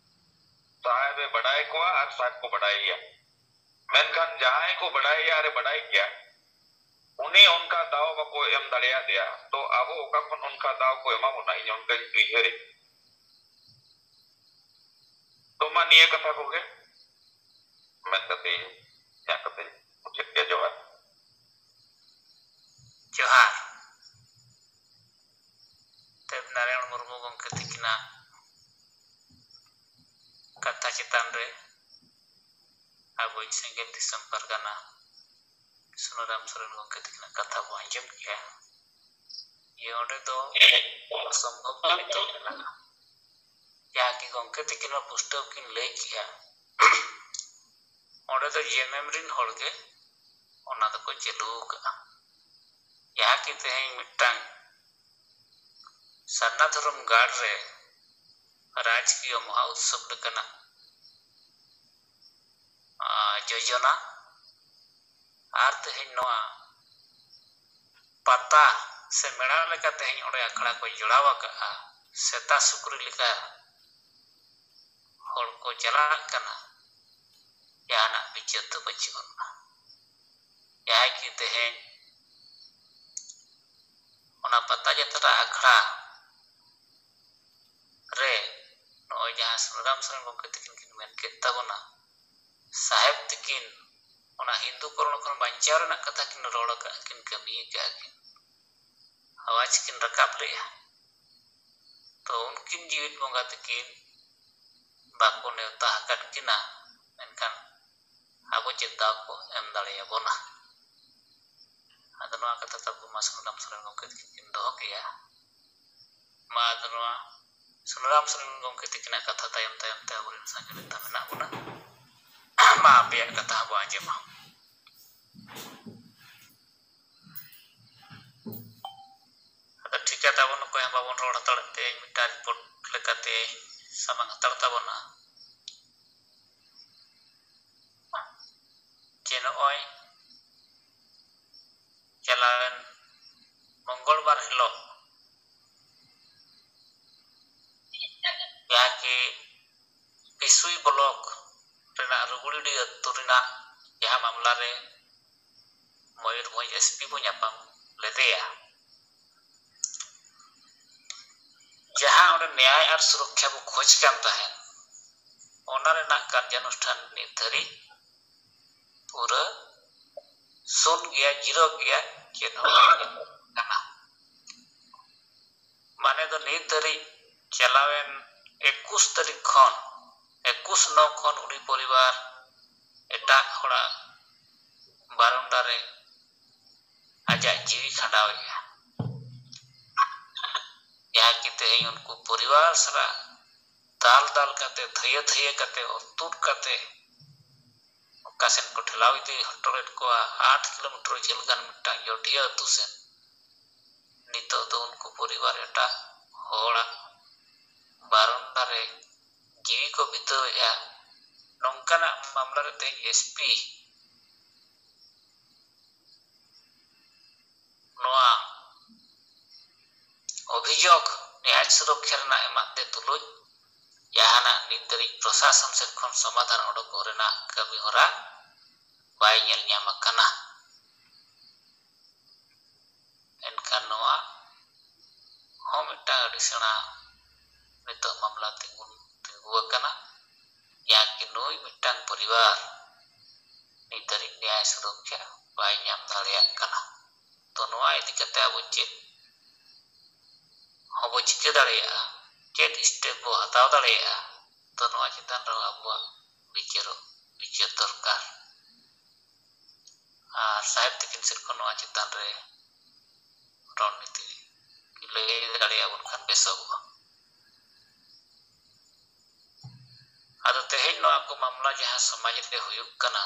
ᱥᱟᱦᱮᱵᱽ ᱮ ᱵᱟᱰᱟᱭ ᱠᱚᱣᱟ ᱟᱨ ᱥᱟᱦᱮᱵᱽ ᱠᱚ ᱵᱟᱰᱟᱭᱮᱭᱟ, ᱢᱮᱱᱠᱷᱟᱱ ᱡᱟᱦᱟᱸᱭ ᱠᱚ ᱵᱟᱰᱟᱭᱮᱭᱟ ᱟᱨ ᱮ ᱵᱟᱰᱟᱭ ᱜᱮᱭᱟ, ᱩᱱᱤ ᱚᱱᱠᱟ ᱫᱟᱣ ᱵᱟᱠᱚ ᱮᱢ ᱫᱟᱲᱮᱭᱟᱫᱮᱭᱟ᱾ ᱛᱚ ᱟᱵᱚ ᱚᱠᱟ ᱠᱷᱚᱱ ᱚᱱᱠᱟ ᱫᱟᱣ ᱠᱚ ᱮᱢᱟ ᱵᱚᱱᱟ, ᱤᱧ ᱚᱱᱠᱟᱧ ᱩᱭᱦᱟᱹᱨᱮᱫ᱾ ᱛᱚ ᱢᱟ ᱱᱤᱭᱟᱹ ᱠᱟᱛᱷᱟ ᱠᱚᱜᱮ ᱢᱮᱱ ᱠᱟᱛᱮ ᱤᱧ ᱤᱧᱟᱹᱜ ᱠᱟᱛᱷᱟᱧ ᱢᱩᱪᱟᱹᱫ ᱠᱮᱫᱟ᱾ ᱡᱚᱦᱟᱨ᱾ ᱡᱚᱦᱟᱨ᱾ ᱫᱮᱵᱽᱱᱟᱨᱟᱭᱚᱬ ᱢᱩᱨᱢᱩ ᱜᱚᱢᱠᱮ ᱛᱤᱠᱤᱱᱟᱜ ᱠᱟᱛᱷᱟ ᱪᱮᱛᱟᱱ ᱨᱮ ᱟᱵᱚᱭᱤᱡ ᱥᱮᱸᱜᱮᱞ ᱫᱤᱥᱚᱢ ᱯᱟᱨᱜᱟᱱᱟ ᱥᱩᱱᱟᱹᱨᱟᱢ ᱥᱚᱨᱮᱱ ᱜᱚᱢᱠᱮ ᱛᱤᱠᱤᱱᱟᱜ ᱠᱟᱛᱷᱟ ᱵᱚ ᱟᱸᱡᱚᱢ ᱠᱮᱜᱼᱟ᱾ ᱡᱮ ᱚᱸᱰᱮ ᱫᱚ ᱚᱥᱚᱢᱵᱷᱚᱵ ᱱᱤᱛᱚᱜ ᱢᱮᱱᱟᱜᱼᱟ᱾ ᱡᱟᱦᱟᱸ ᱠᱤ ᱜᱚᱢᱠᱮ ᱛᱤᱠᱤᱱ ᱦᱚᱸ ᱯᱩᱥᱴᱟᱹᱣ ᱠᱤᱱ ᱞᱟᱹᱭ ᱠᱮᱜᱼᱟ, ᱚᱸᱰᱮ ᱫᱚ ᱡᱮᱢᱮᱢ ᱨᱤᱱ ᱦᱚᱲ ᱜᱮ ᱚᱱᱟ ᱫᱚᱠᱚ ᱪᱟᱹᱞᱩ ᱟᱠᱟᱫᱼᱟ᱾ ᱡᱟᱦᱟᱸ ᱠᱤ ᱛᱮᱦᱮᱧ ᱢᱤᱫᱴᱟᱝ ᱥᱟᱨᱱᱟ ᱫᱷᱚᱨᱚᱢ ᱜᱟᱲ ᱨᱮ ᱨᱟᱡᱽᱠᱤᱭᱟᱹ ᱢᱚᱦᱟ ᱩᱛᱥᱚᱵ ᱞᱮᱠᱟᱱᱟᱜ ᱡᱳᱡᱚᱱᱟ, ᱟᱨ ᱛᱮᱦᱮᱧ ᱱᱚᱣᱟ ᱯᱟᱛᱟ ᱥᱮ ᱢᱮᱲᱟ ᱞᱮᱠᱟ ᱛᱮᱦᱮᱧ ᱚᱸᱰᱮ ᱟᱠᱷᱲᱟ ᱠᱚ ᱡᱚᱲᱟᱣ ᱟᱠᱟᱫᱼᱟ, ᱥᱮᱛᱟ ᱥᱩᱠᱨᱤ ᱞᱮᱠᱟ ᱦᱚᱲ ᱠᱚ ᱪᱟᱞᱟᱜ ᱠᱟᱱᱟ, ᱡᱟᱦᱟᱱᱟᱜ ᱵᱤᱪᱟᱹᱨ ᱫᱚ ᱵᱟᱹᱪᱩᱜ ᱟᱱᱟ᱾ ᱡᱟᱦᱟᱸᱭ ᱠᱤ ᱛᱮᱦᱮᱧ ᱚᱱᱟ ᱯᱟᱛᱟ ᱡᱟᱛᱨᱟ ᱟᱠᱷᱲᱟ ᱨᱮ ᱱᱚᱜᱼᱚᱭ ᱡᱟᱦᱟᱸ ᱥᱩᱱᱟᱹᱨᱟᱢ ᱥᱚᱨᱮᱱ ᱜᱚᱢᱠᱮ ᱛᱟᱹᱠᱤᱱ ᱠᱤᱱ ᱢᱮᱱ ᱠᱮᱫ ᱛᱟᱵᱚᱱᱟ, ᱥᱟᱦᱮᱵᱽ ᱛᱟᱹᱠᱤᱱ ᱚᱱᱟ ᱦᱤᱱᱫᱩ ᱠᱚᱨᱚᱱ ᱠᱷᱚᱱ ᱵᱟᱧᱪᱟᱣ ᱨᱮᱱᱟᱜ ᱠᱟᱛᱷᱟ ᱠᱤᱱ ᱨᱚᱲ ᱟᱠᱟᱫᱼᱟ, ᱠᱤᱱ ᱠᱟᱹᱢᱤ ᱟᱠᱟᱫᱼᱟ ᱠᱤᱱ, ᱟᱣᱟᱡᱽ ᱠᱤᱱ ᱨᱟᱠᱟᱵ ᱞᱮᱫᱼᱟ᱾ ᱛᱚ ᱩᱱᱠᱤᱱ ᱡᱤᱣᱤᱫ ᱵᱚᱸᱜᱟ ᱛᱟᱹᱠᱤᱱ ᱵᱟᱠᱚ ᱱᱮᱣᱛᱟ ᱟᱠᱟᱫ ᱠᱤᱱᱟ, ᱢᱮᱱᱠᱷᱟᱱ ᱟᱵᱚ ᱪᱮᱫ ᱫᱟᱣ ᱠᱚ ᱮᱢ ᱫᱟᱲᱮᱭᱟᱵᱚᱱᱟ? ᱟᱫᱚ ᱱᱚᱣᱟ ᱠᱟᱛᱷᱟ ᱛᱟᱵᱚ ᱢᱟ ᱥᱩᱱᱟᱹᱨᱟᱢ ᱥᱚᱨᱮᱱ ᱜᱚᱢᱠᱮ ᱛᱟᱹᱠᱤᱱ ᱠᱤᱱ ᱫᱚᱦᱚ ᱠᱮᱜᱼᱟ᱾ ᱢᱟ ᱟᱫᱚ ᱱᱚᱣᱟ ᱥᱩᱱᱟᱹᱨᱟᱢ ᱥᱚᱨᱮᱱ ᱜᱚᱢᱠᱮ ᱛᱟᱹᱠᱤᱱᱟᱜ ᱠᱟᱛᱷᱟ ᱛᱟᱭᱚᱢ ᱛᱟᱭᱚᱢ ᱛᱮ ᱟᱵᱚᱨᱮᱱ ᱥᱟᱸᱜᱮ ᱱᱮᱛᱟ ᱢᱮᱱᱟᱜ ᱵᱚᱱᱟ᱾ ᱢᱟ ᱟᱯᱮᱭᱟᱜ ᱠᱟᱛᱷᱟ ᱦᱚᱸᱵᱚ ᱟᱸᱡᱚᱢᱟ᱾ ᱟᱫᱚ ᱴᱷᱤᱠᱟ ᱛᱟᱵᱚᱱ, ᱚᱠᱚᱭ ᱦᱚᱸ ᱵᱟᱵᱚᱱ ᱨᱚᱲ ᱦᱟᱛᱟᱲᱮᱫ ᱛᱮ ᱢᱤᱫᱴᱟᱝ ᱨᱤᱯᱳᱨᱴ ᱞᱮᱠᱟᱛᱮ ᱥᱟᱢᱟᱝ ᱦᱟᱛᱟᱲ ᱛᱟᱵᱚᱱᱟ ᱡᱮ ᱱᱚᱜᱼᱚᱭ ᱪᱟᱞᱟᱣᱮᱱ ᱢᱚᱝᱜᱚᱞ ᱵᱟᱨ ᱦᱤᱞᱳᱜ ᱡᱟᱦᱟᱸ ᱠᱤ ᱯᱤᱥᱩᱭ ᱵᱞᱚᱠ ᱨᱮᱱᱟᱜ ᱨᱩᱜᱩᱲᱤᱰᱤ ᱟᱹᱛᱩ ᱨᱮᱱᱟᱜ ᱡᱟᱦᱟᱸ ᱢᱟᱢᱞᱟ ᱨᱮ ᱢᱚᱭᱩᱨᱵᱷᱚᱸᱡᱽ ᱮᱥᱯᱤ ᱵᱚ ᱧᱟᱯᱟᱢ ᱞᱮᱫᱮᱭᱟ, ᱡᱟᱦᱟᱸ ᱚᱸᱰᱮ ᱱᱮᱭᱟᱭ ᱟᱨ ᱥᱩᱨᱚᱠᱠᱷᱟ ᱵᱚ ᱠᱷᱚᱡᱽ ᱠᱟᱱ ᱛᱟᱦᱮᱸᱫ, ᱚᱱᱟ ᱨᱮᱱᱟᱜ ᱠᱟᱨᱡᱟᱱᱩᱥᱴᱷᱟᱱ ᱱᱤᱛ ᱫᱷᱟᱹᱨᱤᱡ ᱯᱩᱨᱟᱹ ᱥᱩᱱ ᱜᱮᱭᱟ, ᱡᱤᱨᱳ ᱜᱮᱭᱟ, ᱪᱮᱫ ᱦᱚᱸ ᱵᱟᱝ ᱧᱮᱞᱚᱜ ᱠᱟᱱᱟ᱾ ᱢᱟᱱᱮ ᱫᱚ ᱱᱤᱛ ᱫᱷᱟᱹᱨᱤᱡ ᱪᱟᱞᱟᱣᱮᱱ ᱮᱠᱩᱥ ᱛᱟᱹᱨᱤᱠᱷ ᱠᱷᱚᱱ, ᱮᱠᱩᱥ ᱱᱚ ᱠᱷᱚᱱ ᱩᱱᱤ ᱯᱚᱨᱤᱵᱟᱨ ᱮᱴᱟᱜ ᱦᱚᱲᱟᱜ ᱵᱟᱨᱚᱱᱰᱟ ᱨᱮ ᱟᱡᱟᱜ ᱡᱤᱣᱤ ᱠᱷᱟᱸᱰᱟᱣᱮᱫᱼᱟ᱾ ᱡᱟᱦᱟᱸ ᱠᱤ ᱛᱮᱦᱮᱧ ᱩᱱᱠᱩ ᱯᱚᱨᱤᱵᱟᱨ ᱥᱟᱞᱟᱜ ᱫᱟᱞ ᱫᱟᱞ ᱠᱟᱛᱮ, ᱛᱷᱟᱹᱭᱟᱹ ᱛᱷᱟᱹᱭᱟᱹ ᱠᱟᱛᱮ, ᱚᱨ ᱛᱩᱫ ᱠᱟᱛᱮ ᱚᱠᱟ ᱥᱮᱱ ᱠᱚ ᱴᱷᱮᱞᱟᱣ ᱤᱫᱤ ᱦᱚᱴᱚ ᱞᱮᱫ ᱠᱚᱣᱟ, ᱟᱴ ᱠᱤᱞᱳᱢᱤᱴᱟᱨ ᱡᱷᱟᱹᱞ ᱜᱟᱱ ᱢᱤᱫᱴᱟᱝ ᱡᱚᱰᱤᱭᱟᱹ ᱟᱹᱛᱩ ᱥᱮᱱ᱾ ᱱᱤᱛᱚᱜ ᱫᱚ ᱩᱱᱠᱩ ᱯᱚᱨᱤᱵᱟᱨ ᱮᱴᱟᱜ ᱦᱚᱲᱟᱜ ᱵᱟᱨᱚᱱᱰᱟ ᱨᱮ ᱡᱤᱣᱤ ᱠᱚ ᱵᱤᱛᱟᱹᱣᱮᱫᱼᱟ᱾ ᱱᱚᱝᱠᱟᱱᱟᱜ ᱢᱟᱢᱞᱟ ᱨᱮ ᱛᱮᱦᱮᱧ ᱮᱥᱯᱤ ᱱᱚᱣᱟ ᱚᱵᱷᱤᱡᱳᱜᱽ ᱱᱮᱭᱟᱭ ᱥᱩᱨᱚᱠᱠᱷᱟ ᱨᱮᱱᱟᱜ ᱮᱢᱟᱜ ᱛᱮ ᱛᱩᱞᱩᱡ ᱡᱟᱦᱟᱱᱟᱜ ᱱᱤᱛ ᱫᱷᱟᱹᱨᱤᱡ ᱯᱨᱚᱥᱟᱥᱚᱱ ᱥᱮᱫ ᱠᱷᱚᱱ ᱥᱚᱢᱟᱫᱷᱟᱱ ᱚᱰᱚᱠᱚᱜ ᱨᱮᱱᱟᱜ ᱠᱟᱹᱢᱤ ᱦᱚᱨᱟ ᱵᱟᱭ ᱧᱮᱞ ᱧᱟᱢ ᱟᱠᱟᱱᱟ᱾ ᱮᱱᱠᱷᱟᱱ ᱱᱚᱣᱟ ᱦᱚᱸ ᱢᱤᱫᱴᱟᱝ ᱟᱹᱰᱤ ᱥᱮᱬᱟ ᱱᱤᱛᱚᱜ ᱢᱟᱢᱞᱟ ᱛᱤᱸᱜᱩᱱ, ᱛᱤᱸᱜᱩ ᱟᱠᱟᱱᱟ, ᱡᱟᱦᱟᱸ ᱠᱤ ᱱᱩᱭ ᱢᱤᱫᱴᱟᱝ ᱯᱚᱨᱤᱵᱟᱨ ᱱᱤᱛ ᱫᱷᱟᱹᱨᱤᱡ ᱱᱮᱭᱟᱭ ᱥᱩᱨᱚᱠᱠᱷᱟ ᱵᱟᱭ ᱧᱟᱢ ᱫᱟᱲᱮᱭᱟᱜ ᱠᱟᱱᱟ᱾ ᱛᱚ, ᱱᱚᱣᱟ ᱤᱫᱤ ᱠᱟᱛᱮ ᱟᱵᱚ ᱪᱮᱫ ᱦᱚᱸᱵᱚ ᱪᱤᱠᱟᱹ ᱫᱟᱲᱮᱭᱟᱜᱼᱟ, ᱪᱮᱫ step ᱵᱚ ᱦᱟᱛᱟᱣ ᱫᱟᱲᱮᱭᱟᱜᱼᱟ, ᱛᱚ, ᱱᱚᱣᱟ ᱪᱮᱛᱟᱱ ᱨᱮᱦᱚᱸ ᱟᱵᱚᱣᱟᱜ ᱵᱤᱪᱟᱹᱨᱚᱜ, ᱵᱤᱪᱟᱹᱨ ᱫᱚᱨᱠᱟᱨ᱾ ᱟᱨ ᱥᱟᱦᱮᱵᱽ ᱛᱤᱠᱤᱱ ᱥᱮᱫ ᱠᱷᱚᱱ ᱱᱚᱣᱟ ᱪᱮᱛᱟᱱ ᱨᱮ ᱨᱚᱲᱱᱤᱛᱤ ᱞᱟᱹᱭ ᱫᱟᱲᱮᱭᱟᱵᱚᱱ ᱠᱷᱟᱱ ᱵᱮᱥᱚᱜᱚᱜᱼᱟ᱾ ᱟᱫᱚ ᱛᱮᱦᱮᱧ ᱱᱚᱣᱟ ᱠᱚ ᱢᱟᱢᱞᱟ ᱡᱟᱦᱟᱸ ᱥᱚᱢᱟᱡᱽ ᱨᱮ ᱦᱩᱭᱩᱜ ᱠᱟᱱᱟ,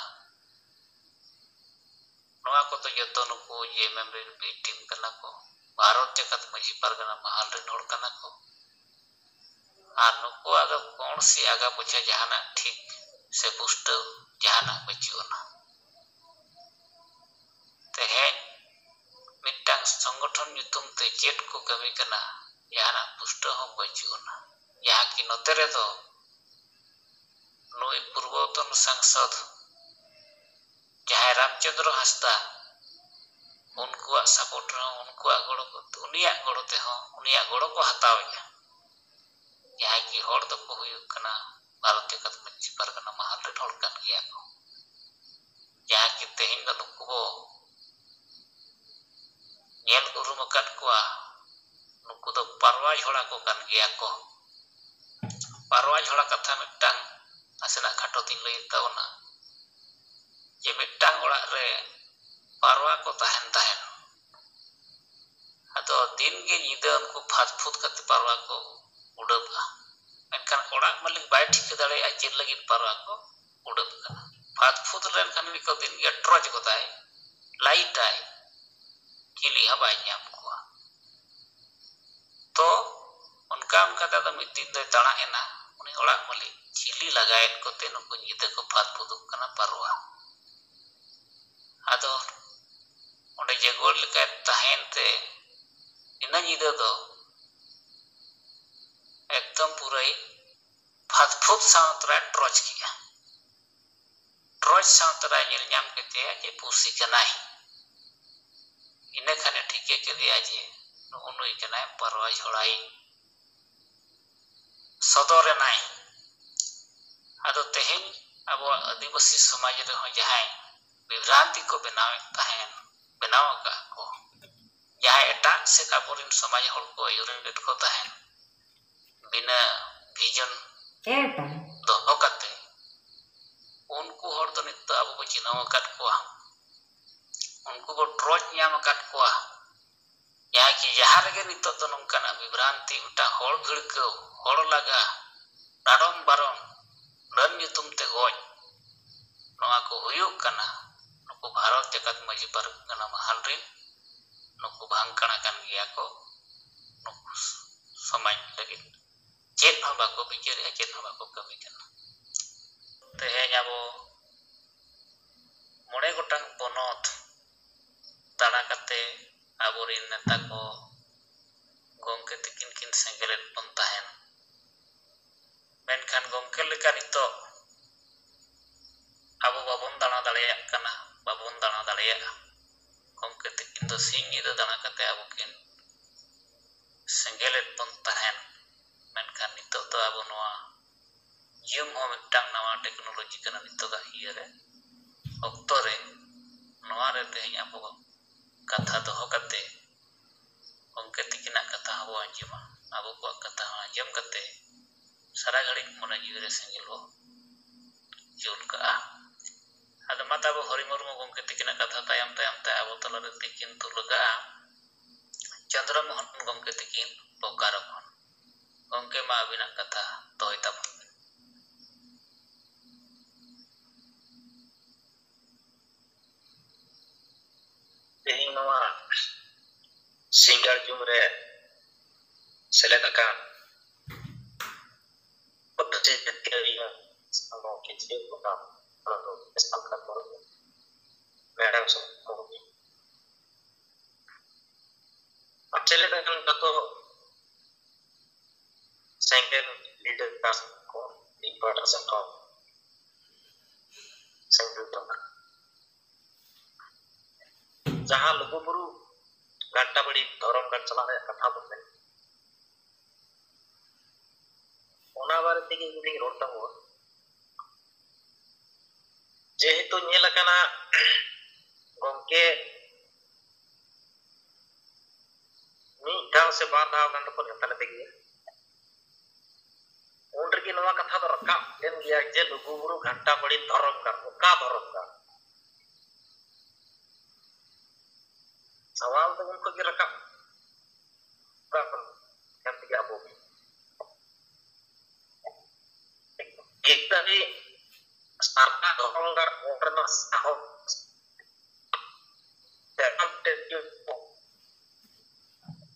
ᱱᱚᱣᱟ ᱠᱚᱫᱚ ᱡᱚᱛᱚ ᱱᱩᱠᱩ JMM ᱨᱮᱱ B team ᱠᱟᱱᱟ ᱠᱚ, ᱵᱷᱟᱨᱚᱛ ᱡᱟᱠᱟᱛ ᱢᱟᱹᱡᱷᱤ ᱯᱟᱨᱜᱟᱱᱟ ᱢᱟᱦᱟᱞ ᱨᱮᱱ ᱦᱚᱲ ᱠᱟᱱᱟ ᱠᱚ᱾ ᱟᱨ ᱱᱩᱠᱩᱣᱟᱜ ᱫᱚ ᱠᱚᱬ ᱥᱮ ᱟᱜᱟ ᱯᱚᱪᱷᱟ ᱡᱟᱦᱟᱱᱟᱜ ᱴᱷᱤᱠ ᱥᱮ ᱯᱩᱥᱴᱟᱹᱣ ᱡᱟᱦᱟᱱᱟᱜ ᱵᱟᱹᱪᱩᱜ ᱟᱱᱟ᱾ ᱛᱮᱦᱮᱧ ᱢᱤᱫᱴᱟᱝ ᱥᱚᱝᱜᱚᱴᱷᱚᱱ ᱧᱩᱛᱩᱢ ᱛᱮ ᱪᱮᱫ ᱠᱚ ᱠᱟᱹᱢᱤ ᱠᱟᱱᱟ, ᱡᱟᱦᱟᱱᱟᱜ ᱯᱩᱥᱴᱟᱹᱣ ᱦᱚᱸ ᱵᱟᱹᱪᱩᱜ ᱟᱱᱟ᱾ ᱡᱟᱦᱟᱸ ᱠᱤ ᱱᱚᱛᱮ ᱨᱮᱫᱚ ᱱᱩᱭ ᱯᱩᱨᱵᱚᱛᱚᱱ ᱥᱟᱝᱥᱚᱫ ᱡᱟᱦᱟᱸᱭ ᱨᱟᱢᱪᱚᱸᱫᱽᱨᱚ ᱦᱟᱸᱥᱫᱟ, ᱩᱱᱠᱩᱣᱟᱜ support ᱨᱮᱦᱚᱸ, ᱩᱱᱠᱩᱣᱟᱜ ᱜᱚᱲᱚ ᱠᱚ, ᱩᱱᱤᱭᱟᱜ ᱜᱚᱲᱚ ᱛᱮᱦᱚᱸ, ᱩᱱᱤᱭᱟᱜ ᱜᱚᱲᱚ ᱠᱚ ᱦᱟᱛᱟᱣᱮᱫᱼᱟ᱾ ᱡᱟᱦᱟᱸᱭ ᱠᱤ ᱦᱚᱲ ᱫᱚᱠᱚ ᱦᱩᱭᱩᱜ ᱠᱟᱱᱟ ᱵᱷᱟᱨᱚᱛ ᱡᱟᱠᱟᱛ ᱢᱟᱹᱡᱷᱤ ᱯᱟᱨᱜᱟᱱᱟ ᱢᱟᱦᱟᱞ ᱨᱮᱱ ᱦᱚᱲ ᱠᱟᱱ ᱜᱮᱭᱟ ᱠᱚ᱾ ᱡᱟᱦᱟᱸ ᱠᱤ ᱛᱮᱦᱮᱧ ᱫᱚ ᱱᱩᱠᱩ ᱵᱚ ᱧᱮᱞ ᱩᱨᱩᱢ ᱟᱠᱟᱫ ᱠᱚᱣᱟ, ᱱᱩᱠᱩ ᱫᱚ ᱯᱟᱨᱣᱟ ᱡᱷᱚᱲᱟ ᱠᱚ ᱠᱟᱱ ᱜᱮᱭᱟ ᱠᱚ᱾ ᱯᱟᱨᱣᱟ ᱡᱷᱚᱲᱟ ᱠᱟᱛᱷᱟ ᱢᱤᱫᱴᱟᱝ ᱱᱟᱥᱮᱱᱟᱜ ᱠᱷᱟᱴᱚ ᱛᱤᱧ ᱞᱟᱹᱭᱮᱫ ᱛᱟᱵᱚᱱᱟ, ᱡᱮ ᱢᱤᱫᱴᱟᱝ ᱚᱲᱟᱜ ᱨᱮ ᱯᱟᱨᱣᱟ ᱠᱚ ᱛᱟᱦᱮᱱ ᱛᱟᱦᱮᱸᱱ᱾ ᱟᱫᱚ ᱫᱤᱱ ᱜᱮ ᱧᱤᱫᱟᱹ ᱩᱱᱠᱩ ᱯᱷᱟᱫ ᱯᱷᱩᱫ ᱠᱟᱛᱮ ᱯᱟᱨᱣᱟ ᱠᱚ ᱩᱰᱟᱹᱵᱼᱟ᱾ ᱢᱮᱱᱠᱷᱟᱱ ᱚᱲᱟᱜ ᱢᱟᱹᱞᱤᱠ ᱵᱟᱭ ᱴᱷᱤᱠᱟᱹ ᱫᱟᱲᱮᱭᱟᱜᱼᱟ ᱪᱮᱫ ᱞᱟᱹᱜᱤᱫ ᱯᱟᱨᱣᱟ ᱠᱚ ᱩᱰᱟᱹᱵ ᱠᱟᱱᱟ᱾ ᱯᱷᱟᱫ ᱯᱷᱩᱫ ᱞᱮᱱᱠᱷᱟᱱ ᱜᱮᱠᱚ ᱫᱤᱱ ᱜᱮ torch ᱜᱚᱫᱟᱭ, light ᱟᱭ, ᱪᱤᱞᱤ ᱦᱚᱸ ᱵᱟᱭ ᱧᱟᱢ ᱠᱚᱣᱟ᱾ ᱛᱚ ᱚᱱᱠᱟ ᱚᱱᱠᱟᱛᱮ ᱟᱫᱚ ᱢᱤᱫ ᱫᱤᱱ ᱫᱚᱭ ᱛᱟᱬᱟᱜ ᱮᱱᱟ᱾ ᱩᱱᱤ ᱚᱲᱟᱜ ᱢᱟᱹᱞᱤᱠ ᱪᱤᱞᱤ ᱞᱟᱜᱟᱭᱮᱫ ᱠᱚᱛᱮ ᱱᱩᱠᱩ ᱧᱤᱫᱟᱹ ᱠᱚ ᱯᱷᱟᱫ ᱯᱷᱩᱫᱩᱜ ᱠᱟᱱᱟ ᱯᱟᱨᱣᱟ᱾ ᱟᱫᱚ ᱚᱸᱰᱮ ᱡᱟᱹᱜᱩᱣᱟᱹᱲ ᱞᱮᱠᱟᱭ ᱛᱟᱦᱮᱸᱭᱮᱱ ᱛᱮ ᱤᱱᱟᱹ ᱧᱤᱫᱟᱹ ᱫᱚ ᱮᱠᱫᱚᱢ ᱯᱩᱨᱟᱹᱭ ᱯᱷᱟᱫᱽᱯᱷᱩᱫᱽ ᱥᱟᱶ ᱛᱚᱨᱟᱭ ᱴᱨᱚᱪ ᱠᱮᱜᱼᱟ᱾ ᱴᱨᱚᱪ ᱥᱟᱶ ᱛᱚᱨᱟᱭ ᱧᱮᱞ ᱧᱟᱢ ᱠᱮᱫᱮᱭᱟ ᱡᱮ ᱯᱩᱥᱤ ᱠᱟᱱᱟᱭ᱾ ᱤᱱᱟᱹ ᱠᱷᱟᱱᱮ ᱴᱷᱤᱠᱟᱹ ᱠᱮᱫᱮᱭᱟ ᱡᱮ ᱱᱩᱜᱼᱩ ᱱᱩᱭ ᱠᱟᱱᱟᱭ ᱯᱟᱨᱣᱟ ᱡᱷᱚᱲᱟᱭᱤᱡ᱾ ᱥᱚᱫᱚᱨ ᱮᱱᱟᱭ᱾ ᱟᱫᱚ ᱛᱮᱦᱮᱧ ᱟᱵᱚᱣᱟᱜ ᱟᱹᱫᱤᱵᱟᱹᱥᱤ ᱥᱚᱢᱟᱡᱽ ᱨᱮᱦᱚᱸ ᱡᱟᱦᱟᱸᱭ ᱵᱤᱵᱷᱨᱟᱱᱛᱤ ᱠᱚ ᱵᱮᱱᱟᱣᱮᱫ ᱛᱟᱦᱮᱸᱱ, ᱵᱮᱱᱟᱣ ᱟᱠᱟᱫ ᱠᱚ, ᱡᱟᱦᱟᱸᱭ ᱮᱴᱟᱜ ᱥᱮᱫ ᱟᱵᱚᱨᱮᱱ ᱥᱚᱢᱟᱡᱽ ᱦᱚᱲ ᱠᱚ ᱟᱹᱭᱩᱨᱮᱫ ᱠᱚ ᱛᱟᱦᱮᱸᱱ, ᱵᱤᱱᱟᱹ ᱵᱷᱤᱡᱚᱱ ᱫᱚᱦᱚ ᱠᱟᱛᱮ, ᱩᱱᱠᱩ ᱦᱚᱲ ᱫᱚ ᱱᱤᱛᱚᱜ ᱟᱵᱚ ᱵᱚ ᱪᱤᱱᱦᱟᱹᱣ ᱟᱠᱟᱫ ᱠᱚᱣᱟ, ᱩᱱᱠᱩ ᱵᱚ ᱴᱨᱚᱪ ᱧᱟᱢ ᱟᱠᱟᱫ ᱠᱚᱣᱟ᱾ ᱡᱟᱦᱟᱸ ᱠᱤ ᱡᱟᱦᱟᱸ ᱨᱮᱜᱮ ᱱᱤᱛᱚᱜ ᱫᱚ ᱱᱚᱝᱠᱟᱱᱟᱜ ᱵᱤᱵᱷᱨᱟᱱᱛᱤ, ᱢᱤᱫᱴᱟᱝ ᱦᱚᱲ ᱵᱷᱤᱲᱠᱟᱹᱣ, ᱦᱚᱲ ᱞᱟᱜᱟ, ᱰᱟᱰᱚᱢ ᱵᱟᱨᱚᱱ, ᱰᱟᱹᱱ ᱧᱩᱛᱩᱢ ᱛᱮ ᱜᱚᱡ, ᱱᱚᱣᱟ ᱠᱚ ᱦᱩᱭᱩᱜ ᱠᱟᱱᱟ, ᱱᱩᱠᱩ ᱵᱷᱟᱨᱚᱛ ᱡᱟᱠᱟᱛ ᱢᱟᱹᱡᱷᱤ ᱯᱟᱨᱜᱟᱱᱟ ᱢᱟᱦᱟᱞ ᱨᱮᱱ ᱱᱩᱠᱩ ᱵᱷᱟᱝᱠᱟᱲᱟ ᱠᱟᱱ ᱜᱮᱭᱟ ᱠᱚ᱾ ᱱᱩᱠᱩ ᱥᱚᱢᱟᱡᱽ ᱞᱟᱹᱜᱤᱫ ᱪᱮᱫ ᱦᱚᱸ ᱵᱟᱠᱚ ᱵᱤᱪᱟᱹᱨᱮᱜᱼᱟ, ᱪᱮᱫ ᱦᱚᱸ ᱵᱟᱠᱚ ᱠᱟᱹᱢᱤ ᱠᱟᱱᱟ᱾ ᱛᱮᱦᱮᱧ ᱟᱵᱚ ᱢᱚᱬᱮ ᱜᱚᱴᱟᱝ ᱯᱚᱱᱚᱛ ᱫᱟᱬᱟ ᱠᱟᱛᱮ ᱟᱵᱚᱨᱮᱱ ᱱᱮᱛᱟ ᱠᱚ ᱜᱚᱢᱠᱮ ᱛᱤᱠᱤᱱ ᱠᱤᱱ ᱥᱮᱸᱜᱮᱞᱮᱫ ᱵᱚᱱ ᱛᱟᱦᱮᱱ᱾ ᱢᱮᱱᱠᱷᱟᱱ ᱜᱚᱢᱠᱮ ᱞᱮᱠᱟ ᱱᱤᱛᱚᱜ ᱟᱵᱚ ᱵᱟᱵᱚᱱ ᱫᱟᱬᱟ ᱫᱟᱲᱮᱭᱟᱜ ᱠᱟᱱᱟ, ᱵᱟᱵᱚᱱ ᱫᱟᱬᱟ ᱫᱟᱲᱮᱭᱟᱜᱼᱟ᱾ ᱜᱚᱢᱠᱮ ᱛᱤᱠᱤᱱ ᱫᱚ ᱥᱤᱧ ᱧᱤᱫᱟᱹ ᱫᱟᱬᱟ ᱠᱟᱛᱮ ᱟᱵᱚ ᱠᱤᱱ ᱥᱮᱸᱜᱮᱞᱮᱫ ᱵᱚᱱ ᱛᱟᱦᱮᱱ᱾ ᱢᱮᱱᱠᱷᱟᱱ ᱱᱤᱛᱚᱜ ᱫᱚ ᱟᱵᱚ ᱱᱚᱣᱟ ᱡᱤᱭᱚᱱ ᱦᱚᱸ ᱢᱤᱫᱴᱟᱝ ᱱᱟᱣᱟ ᱴᱮᱠᱱᱳᱞᱚᱡᱤ ᱠᱟᱱᱟ ᱱᱤᱛᱚᱜᱟᱜ ᱤᱭᱟᱹ ᱨᱮ, ᱚᱠᱛᱚ ᱨᱮ᱾ ᱱᱚᱣᱟ ᱨᱮ ᱛᱮᱦᱮᱧ ᱟᱵᱚ ᱠᱟᱛᱷᱟ ᱫᱚᱦᱚ ᱠᱟᱛᱮ, ᱜᱚᱢᱠᱮ ᱛᱤᱠᱤᱱᱟᱜ ᱠᱟᱛᱷᱟ ᱦᱚᱸᱵᱚ ᱟᱸᱡᱚᱢᱟ, ᱟᱵᱚ ᱠᱚᱣᱟᱜ ᱠᱟᱛᱷᱟ ᱦᱚᱸ ᱟᱸᱡᱚᱢ ᱠᱟᱛᱮ ᱥᱟᱨᱟ ᱜᱷᱟᱹᱲᱤᱡ ᱢᱚᱱᱮ ᱡᱤᱣᱤ ᱨᱮ ᱥᱮᱸᱜᱮᱞ ᱵᱚ ᱡᱩᱞ ᱠᱟᱜᱼᱟ᱾ ᱟᱫᱚ ᱢᱟ ᱛᱟᱵᱚ ᱦᱚᱨᱤ ᱢᱩᱨᱢᱩ ᱜᱚᱢᱠᱮ ᱛᱤᱠᱤᱱᱟᱜ ᱠᱟᱛᱷᱟ ᱛᱟᱭᱚᱢ ᱛᱟᱭᱚᱢ ᱛᱮ ᱟᱵᱚ ᱛᱟᱞᱟᱨᱮ ᱛᱤᱠᱤᱱ ᱛᱩᱞ ᱞᱟᱜᱟᱜᱼᱟ᱾ ᱪᱚᱱᱫᱨᱚ ᱢᱳᱦᱚᱱ ᱜᱚᱢᱠᱮ ᱛᱤᱠᱤᱱ ᱵᱳᱠᱟᱨᱳ ᱠᱷᱚᱱ᱾ ᱜᱚᱢᱠᱮ, ᱢᱟ ᱟᱹᱵᱤᱱᱟᱜ ᱠᱟᱛᱷᱟ ᱫᱚᱦᱚᱭ ᱛᱟᱵᱚᱱ ᱵᱤᱱ᱾ ᱛᱮᱦᱮᱧ ᱱᱚᱣᱟ ᱥᱤᱸᱜᱟᱲ ᱡᱩᱢ ᱨᱮ ᱥᱮᱞᱮᱫ ᱟᱠᱟᱱ ᱯᱟᱹᱨᱥᱤ ᱡᱟᱹᱛᱤᱭᱟᱹᱨᱤ ᱥᱟᱶ ᱠᱤᱪᱨᱤᱡ ᱵᱚᱸᱜᱟ ᱦᱚᱲ ᱫᱚ ᱥᱟᱱᱛᱟᱲ ᱠᱚ ᱢᱮᱰᱟᱢ ᱥᱚᱢᱚᱭ ᱠᱚ ᱟᱨ ᱥᱮᱞᱮᱫ ᱟᱠᱟᱱ ᱡᱚᱛᱚ ᱥᱮᱸᱜᱮᱞ ᱵᱤᱰᱟᱹᱣ ᱠᱟᱥ ᱠᱚ ᱤᱧ ᱯᱟᱦᱴᱟ ᱥᱮᱫ ᱠᱷᱚᱱ ᱥᱟᱹᱜᱩᱱ ᱡᱚᱦᱟᱨ᱾ ᱡᱟᱦᱟᱸ ᱞᱩᱜᱩᱵᱩᱨᱩ ᱜᱷᱟᱱᱴᱟ ᱵᱟᱲᱤ ᱫᱷᱚᱨᱚᱢ ᱜᱟᱲ ᱪᱟᱞᱟᱜ ᱨᱮᱭᱟᱜ ᱠᱟᱛᱷᱟ ᱵᱚᱱ ᱢᱮᱱ, ᱚᱱᱟ ᱵᱟᱨᱮ ᱛᱮᱜᱮ ᱤᱧ ᱫᱩᱧ ᱨᱚᱲ ᱛᱟᱵᱚᱱᱟ᱾ ᱡᱮᱦᱮᱛᱩ ᱧᱮᱞ ᱟᱠᱟᱱᱟ ᱜᱚᱢᱠᱮ ᱢᱤᱫ ᱫᱷᱟᱣ ᱥᱮ ᱵᱟᱨ ᱫᱷᱟᱣ ᱜᱟᱱ ᱫᱚᱠᱚ ᱱᱮᱣᱛᱟ ᱞᱮᱫᱮ ᱜᱮᱭᱟ᱾ ᱩᱱ ᱨᱮᱜᱮ ᱱᱚᱣᱟ ᱠᱟᱛᱷᱟ ᱫᱚ ᱨᱟᱠᱟᱵ ᱞᱮᱱ ᱜᱮᱭᱟ ᱡᱮ ᱞᱩᱜᱩᱵᱩᱨᱩ ᱜᱷᱟᱱᱴᱟ ᱵᱟᱲᱤ ᱫᱷᱚᱨᱚᱢ ᱜᱟᱲ, ᱚᱠᱟ ᱫᱷᱚᱨᱚᱢ ᱜᱟᱲ? ᱥᱟᱣᱟᱞ ᱫᱚ ᱩᱱ ᱠᱷᱚᱱ ᱜᱮ ᱨᱟᱠᱟᱵ ᱠᱟᱱ ᱛᱮᱜᱮ ᱟᱵᱚ ᱜᱮ᱾ ᱱᱤᱛ ᱫᱷᱟᱹᱵᱤᱡ ᱥᱟᱨᱱᱟ ᱫᱷᱚᱨᱚᱢ ᱜᱟᱲ ᱚᱞ ᱨᱮᱱᱟᱜ ᱥᱟᱦᱚᱥ ᱡᱟᱱᱟᱢ ᱛᱮ ᱠᱚ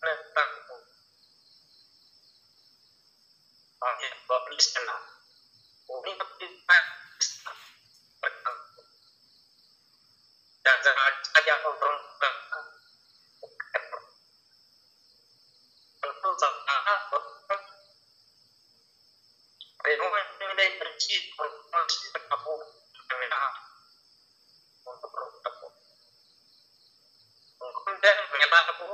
ᱢᱮᱛᱟ ᱠᱚ ᱟᱨ ᱵᱟᱵᱞᱤᱥ ᱠᱟᱱᱟ᱾ ᱩᱱᱤ ᱫᱚ ᱡᱟᱦᱟᱸ ᱡᱟᱦᱟᱸ ᱟᱡᱟᱜ ᱫᱷᱚᱨᱚᱢ ᱠᱟᱱᱟ᱾ ᱩᱱᱠᱩ ᱥᱟᱱᱛᱟᱲᱟᱜ ᱫᱷᱚᱨᱚᱢ ᱨᱮᱦᱚᱸ ᱢᱮᱱᱫᱟᱹᱧ ᱯᱟᱹᱧᱪᱤ ᱫᱷᱚᱨᱚᱢ ᱟᱵᱚ ᱢᱮᱱᱟᱜᱼᱟ᱾ ᱩᱱᱠᱩ ᱫᱷᱚᱨᱚᱢ ᱛᱟᱠᱚ᱾ ᱩᱱᱠᱩ ᱢᱮᱱᱫᱟ ᱢᱮᱞᱟ ᱟᱵᱚ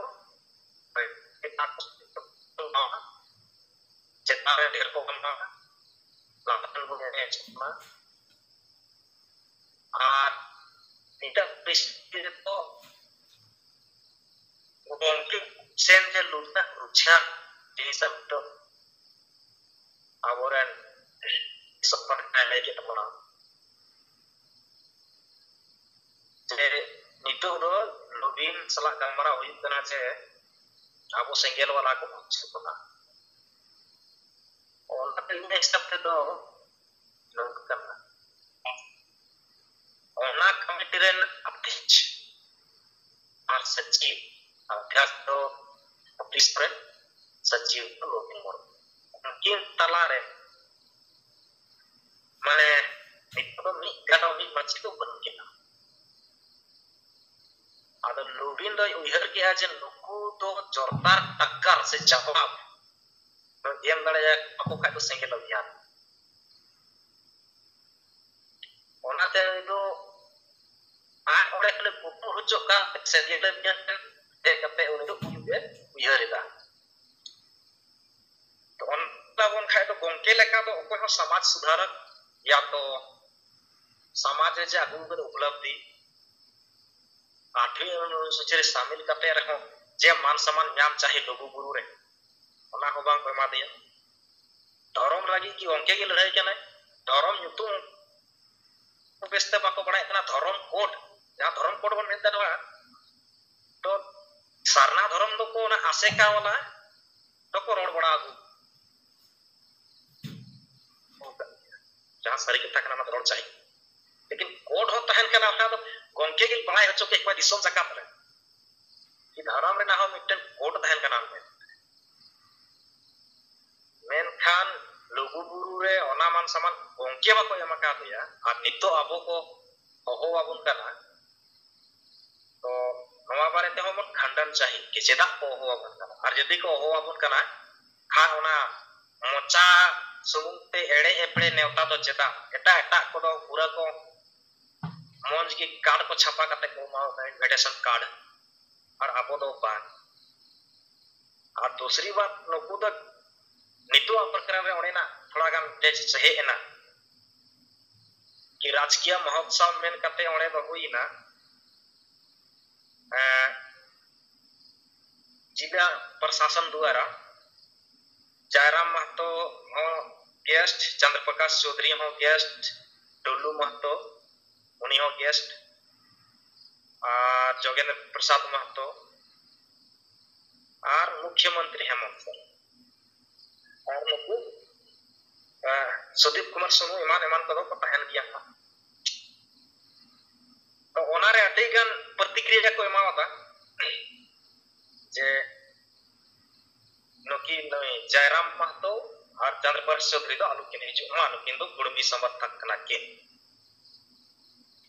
ᱪᱮᱛᱟᱱ ᱨᱮ ᱰᱷᱮᱨ ᱠᱚ ᱵᱚᱱ ᱞᱟᱛᱟᱨ ᱵᱚᱱ ᱮᱱᱮᱡ ᱢᱟ᱾ ᱟᱨ ᱮᱴᱟᱜ ᱯᱟᱹᱨᱥᱤ ᱨᱮᱫᱚ ᱜᱚᱢᱠᱮ ᱥᱮᱱ ᱡᱮ ᱞᱩᱴᱱᱟ ᱨᱩᱡᱷᱟᱱ ᱡᱤᱱᱤᱥ ᱟᱨ ᱢᱤᱫᱴᱟᱝ ᱟᱵᱚᱨᱮᱱ ᱫᱤᱥᱚᱢ ᱯᱟᱦᱴᱟᱭ ᱞᱟᱹᱭ ᱠᱮᱫ ᱛᱟᱵᱚᱱᱟ ᱡᱮ ᱱᱤᱛᱚᱜ ᱫᱚ ᱞᱩᱵᱤᱱ ᱥᱟᱞᱟᱜ ᱜᱟᱞᱢᱟᱨᱟᱣ ᱦᱩᱭᱩᱜ ᱠᱟᱱᱟ ᱡᱮ ᱟᱵᱚ ᱥᱮᱸᱜᱮᱞ ᱣᱟᱞᱟ ᱠᱚ ᱵᱩᱡᱷᱟᱹᱣ ᱠᱚᱣᱟ᱾ ᱚᱱᱟᱛᱮ ᱤᱧᱟᱹᱜ ᱦᱤᱥᱟᱹᱵ ᱛᱮᱫᱚ ᱱᱚᱝᱠᱟ ᱠᱟᱱᱟ, ᱚᱱᱟ ᱠᱚᱢᱤᱴᱤ ᱨᱮᱱ ᱟᱫᱷᱭᱚᱠᱥ ᱟᱨ ᱥᱚᱪᱤᱵᱽ, ᱟᱫᱷᱭᱚᱠᱥ ᱫᱚ ᱚᱯᱷᱤᱥ ᱨᱮᱱ, ᱥᱚᱪᱤᱵᱽ ᱫᱚ ᱨᱚᱵᱤᱱ ᱢᱩᱨᱢᱩ, ᱩᱱᱠᱤᱱ ᱛᱟᱞᱟᱨᱮ ᱢᱟᱱᱮ ᱱᱤᱛᱚᱜ ᱫᱚ ᱢᱤᱫ ᱜᱟᱰᱚ ᱢᱤᱫ ᱢᱟᱹᱪᱷᱤ ᱫᱚ ᱵᱟᱹᱱᱩᱜ ᱠᱤᱱᱟ᱾ ᱟᱫᱚ ᱞᱩᱵᱤᱱ ᱫᱚᱭ ᱩᱭᱦᱟᱹᱨ ᱠᱮᱜᱼᱟ ᱡᱮ ᱱᱩᱠᱩ ᱫᱚ ᱡᱚᱨᱫᱟᱨ ᱴᱟᱠᱟᱨ ᱥᱮ ᱡᱟᱣᱟᱵ ᱮᱢ ᱫᱟᱲᱮᱭᱟᱜᱼᱟ, ᱵᱟᱠᱚ ᱠᱷᱟᱡ ᱫᱚ ᱥᱮᱸᱜᱮᱞ ᱚᱵᱷᱤᱭᱟᱱ᱾ ᱚᱱᱟᱛᱮ ᱩᱱᱤ ᱫᱚ ᱟᱡ ᱚᱸᱰᱮ ᱠᱷᱚᱱᱮ ᱯᱩᱴᱩᱨ ᱦᱚᱪᱚᱜ ᱠᱟᱱ ᱥᱮᱸᱜᱮᱞ ᱚᱵᱷᱤᱭᱟᱱ ᱴᱷᱮᱱ ᱦᱮᱡ ᱠᱟᱛᱮ ᱩᱱᱤ ᱫᱚ ᱩᱭᱩᱝ ᱮ ᱩᱭᱦᱟᱹᱨ ᱮᱫᱟ᱾ ᱛᱚ ᱚᱱᱠᱟ ᱵᱚᱱ ᱠᱷᱟᱡ ᱫᱚ ᱜᱚᱢᱠᱮ ᱞᱮᱠᱟ ᱫᱚ ᱚᱠᱚᱭ ᱦᱚᱸ ᱥᱚᱢᱟᱡᱽ ᱥᱩᱫᱷᱟᱨᱚᱠ ᱭᱟ ᱛᱚ ᱥᱚᱢᱟᱡᱽ ᱨᱮ ᱡᱮ ᱟᱹᱜᱩ ᱠᱟᱫᱟ ᱩᱯᱞᱚᱵᱽᱫᱷᱤ, ᱟᱴᱷᱣᱤ ᱚᱱᱩᱥᱩᱪᱤ ᱨᱮ ᱥᱟᱢᱤᱞ ᱠᱟᱛᱮ ᱨᱮᱦᱚᱸ ᱡᱮ ᱢᱟᱱ ᱥᱚᱢᱟᱱ ᱧᱟᱢ ᱪᱟᱦᱮ ᱞᱩᱜᱩ ᱵᱩᱨᱩ ᱨᱮ, ᱚᱱᱟ ᱦᱚᱸ ᱵᱟᱝ ᱠᱚ ᱮᱢᱟ ᱫᱮᱭᱟ᱾ ᱫᱷᱚᱨᱚᱢ ᱞᱟᱹᱜᱤᱫ ᱠᱤ ᱜᱚᱢᱠᱮ ᱜᱮ ᱞᱟᱹᱲᱦᱟᱹᱭ ᱠᱟᱱᱟᱭ? ᱫᱷᱚᱨᱚᱢ ᱧᱩᱛᱩᱢ ᱵᱮᱥᱛᱮ ᱵᱟᱠᱚ ᱵᱟᱲᱟᱭᱮᱫ ᱠᱟᱱᱟ᱾ ᱫᱷᱚᱨᱚᱢ ᱠᱳᱰ, ᱡᱟᱦᱟᱸ ᱫᱷᱚᱨᱚᱢ ᱠᱳᱰ ᱵᱚᱱ ᱢᱮᱱᱫᱟ ᱱᱚᱣᱟ, ᱛᱚ ᱥᱟᱨᱱᱟ ᱫᱷᱚᱨᱚᱢ ᱫᱚᱠᱚ ᱚᱱᱟ ᱟᱥᱮᱠᱟ ᱣᱟᱞᱟ ᱫᱚᱠᱚ ᱨᱚᱲ ᱵᱟᱲᱟ ᱟᱹᱜᱩ ᱡᱟᱦᱟᱸ ᱥᱟᱹᱨᱤ ᱠᱟᱛᱷᱟ ᱠᱟᱱᱟ, ᱚᱱᱟ ᱫᱚ ᱨᱚᱲ ᱪᱟᱹᱦᱤ᱾ ᱞᱮᱠᱤᱱ ᱠᱳᱰ ᱦᱚᱸ ᱛᱟᱦᱮᱱ ᱠᱟᱱᱟ, ᱚᱱᱟ ᱫᱚ ᱜᱚᱢᱠᱮ ᱜᱮ ᱵᱟᱲᱟᱭ ᱦᱚᱪᱚ ᱠᱮᱫ ᱠᱚᱣᱟ ᱫᱤᱥᱚᱢ ᱡᱟᱠᱟᱛ ᱨᱮ᱾ ᱠᱤ ᱫᱷᱚᱨᱚᱢ ᱨᱮᱱᱟᱜ ᱦᱚᱸ ᱢᱤᱫᱴᱮᱱ ᱠᱳᱰ ᱛᱟᱦᱮᱱ ᱠᱟᱱᱟ ᱢᱮᱱᱛᱮ᱾ ᱢᱮᱱᱠᱷᱟᱱ ᱞᱩᱜᱩ ᱵᱩᱨᱩ ᱨᱮ ᱚᱱᱟ ᱢᱟᱱ ᱥᱚᱢᱟᱱ ᱜᱚᱢᱠᱮ ᱵᱟᱠᱚ ᱮᱢ ᱟᱠᱟᱫᱮᱭᱟ, ᱟᱨ ᱱᱤᱛᱚᱜ ᱟᱵᱚ ᱠᱚ ᱦᱚᱦᱚ ᱟᱵᱚᱱ ᱠᱟᱱᱟ᱾ ᱛᱚ ᱱᱚᱣᱟ ᱵᱟᱨᱮ ᱛᱮᱦᱚᱸ ᱵᱚᱱ ᱠᱷᱟᱱᱰᱟᱱ ᱪᱟᱹᱦᱤ ᱠᱤ ᱪᱮᱫᱟᱜ ᱠᱚ ᱦᱚᱦᱚ ᱟᱵᱚᱱ ᱠᱟᱱᱟ, ᱟᱨ ᱡᱩᱫᱤ ᱠᱚ ᱦᱚᱦᱚ ᱟᱵᱚᱱ ᱠᱟᱱᱟ ᱠᱷᱟᱱ ᱚᱱᱟ ᱢᱚᱪᱟ ᱥᱩᱢᱩᱝ ᱛᱮ ᱮᱲᱮ ᱮᱯᱲᱮ ᱱᱮᱣᱛᱟ ᱫᱚ ᱪᱮᱫᱟᱜ? ᱮᱴᱟᱜ ᱮᱴᱟᱜ ᱠᱚᱫᱚ ᱯᱩᱨᱟᱹ ᱠᱚ ᱢᱚᱡᱽ ᱜᱮ ᱠᱟᱨᱰ ᱠᱚ ᱪᱷᱟᱯᱟ ᱠᱟᱛᱮ ᱠᱚ ᱮᱢᱟ ᱠᱚ ᱠᱟᱱᱟ, ᱤᱱᱵᱷᱤᱴᱮᱥᱚᱱ ᱠᱟᱨᱰ, ᱟᱨ ᱟᱵᱚ ᱫᱚ ᱵᱟᱝ᱾ ᱟᱨ ᱫᱩᱥᱨᱤ ᱵᱟᱛ, ᱱᱩᱠᱩ ᱫᱚ ᱱᱤᱛᱚᱜ ᱟᱜ ᱯᱨᱚᱠᱨᱟᱱ ᱨᱮ ᱚᱸᱰᱮᱱᱟᱜ ᱛᱷᱚᱲᱟ ᱜᱟᱱ ᱛᱮᱡᱽ ᱦᱮᱡ ᱮᱱᱟ ᱠᱤ ᱨᱟᱡᱽᱠᱤᱭᱟ ᱢᱚᱦᱚᱛᱥᱚᱵ ᱢᱮᱱ ᱠᱟᱛᱮ ᱚᱸᱰᱮ ᱫᱚ ᱦᱩᱭ ᱮᱱᱟ᱾ ᱮᱸ, ᱡᱤᱞᱟ ᱯᱨᱚᱥᱟᱥᱚᱱ ᱫᱩᱣᱟᱨᱟ ᱡᱟᱭᱨᱟᱢ ᱢᱟᱦᱛᱚ ᱦᱚᱸ ᱜᱮᱥᱴ, ᱪᱚᱸᱫᱽᱨᱚ ᱯᱨᱚᱠᱟᱥ ᱪᱳᱣᱫᱷᱩᱨᱤ ᱦᱚᱸ ᱜᱮᱥᱴ, ᱰᱩᱞᱩ ᱢᱟᱦᱛᱚ ᱩᱱᱤ ᱦᱚᱸ ᱜᱮᱥᱴ, ᱟᱨ ᱡᱳᱜᱮᱱᱫᱨᱚ ᱯᱨᱚᱥᱟᱫᱽ ᱢᱟᱦᱛᱚ ᱟᱨ ᱢᱩᱠᱷᱭᱚᱢᱚᱱᱛᱨᱤ ᱦᱮᱢᱚᱱᱛ ᱥᱚᱨᱮᱱ ᱟᱨ ᱱᱩᱠᱩ, ᱮᱸ, ᱥᱩᱫᱤᱯ ᱠᱩᱢᱟᱨ ᱥᱩᱱᱩ ᱮᱢᱟᱱ ᱮᱢᱟᱱ ᱠᱚᱫᱚ ᱠᱚ ᱛᱟᱦᱮᱱ ᱜᱮᱭᱟ ᱦᱟᱸᱜ᱾ ᱛᱚ ᱚᱱᱟᱨᱮ ᱟᱹᱰᱤ ᱜᱟᱱ ᱯᱨᱚᱛᱤᱠᱨᱤᱭᱟ ᱠᱚ ᱮᱢᱟᱣᱟᱫᱟ ᱡᱮ ᱱᱩᱠᱤᱱ ᱱᱩᱭ ᱡᱟᱭᱨᱟᱢ ᱢᱟᱦᱛᱚ ᱟᱨ ᱪᱚᱸᱫᱽᱨᱚ ᱯᱨᱚᱠᱟᱥ ᱪᱳᱣᱫᱷᱩᱨᱤ ᱫᱚ ᱟᱞᱚ ᱠᱤᱱ ᱦᱤᱡᱩᱜ ᱢᱟ, ᱱᱩᱠᱤᱱ ᱫᱚ ᱠᱩᱲᱢᱤ ᱥᱚᱢᱚᱨᱛᱷᱚᱠ ᱠᱟᱱᱟ ᱠᱤᱱ᱾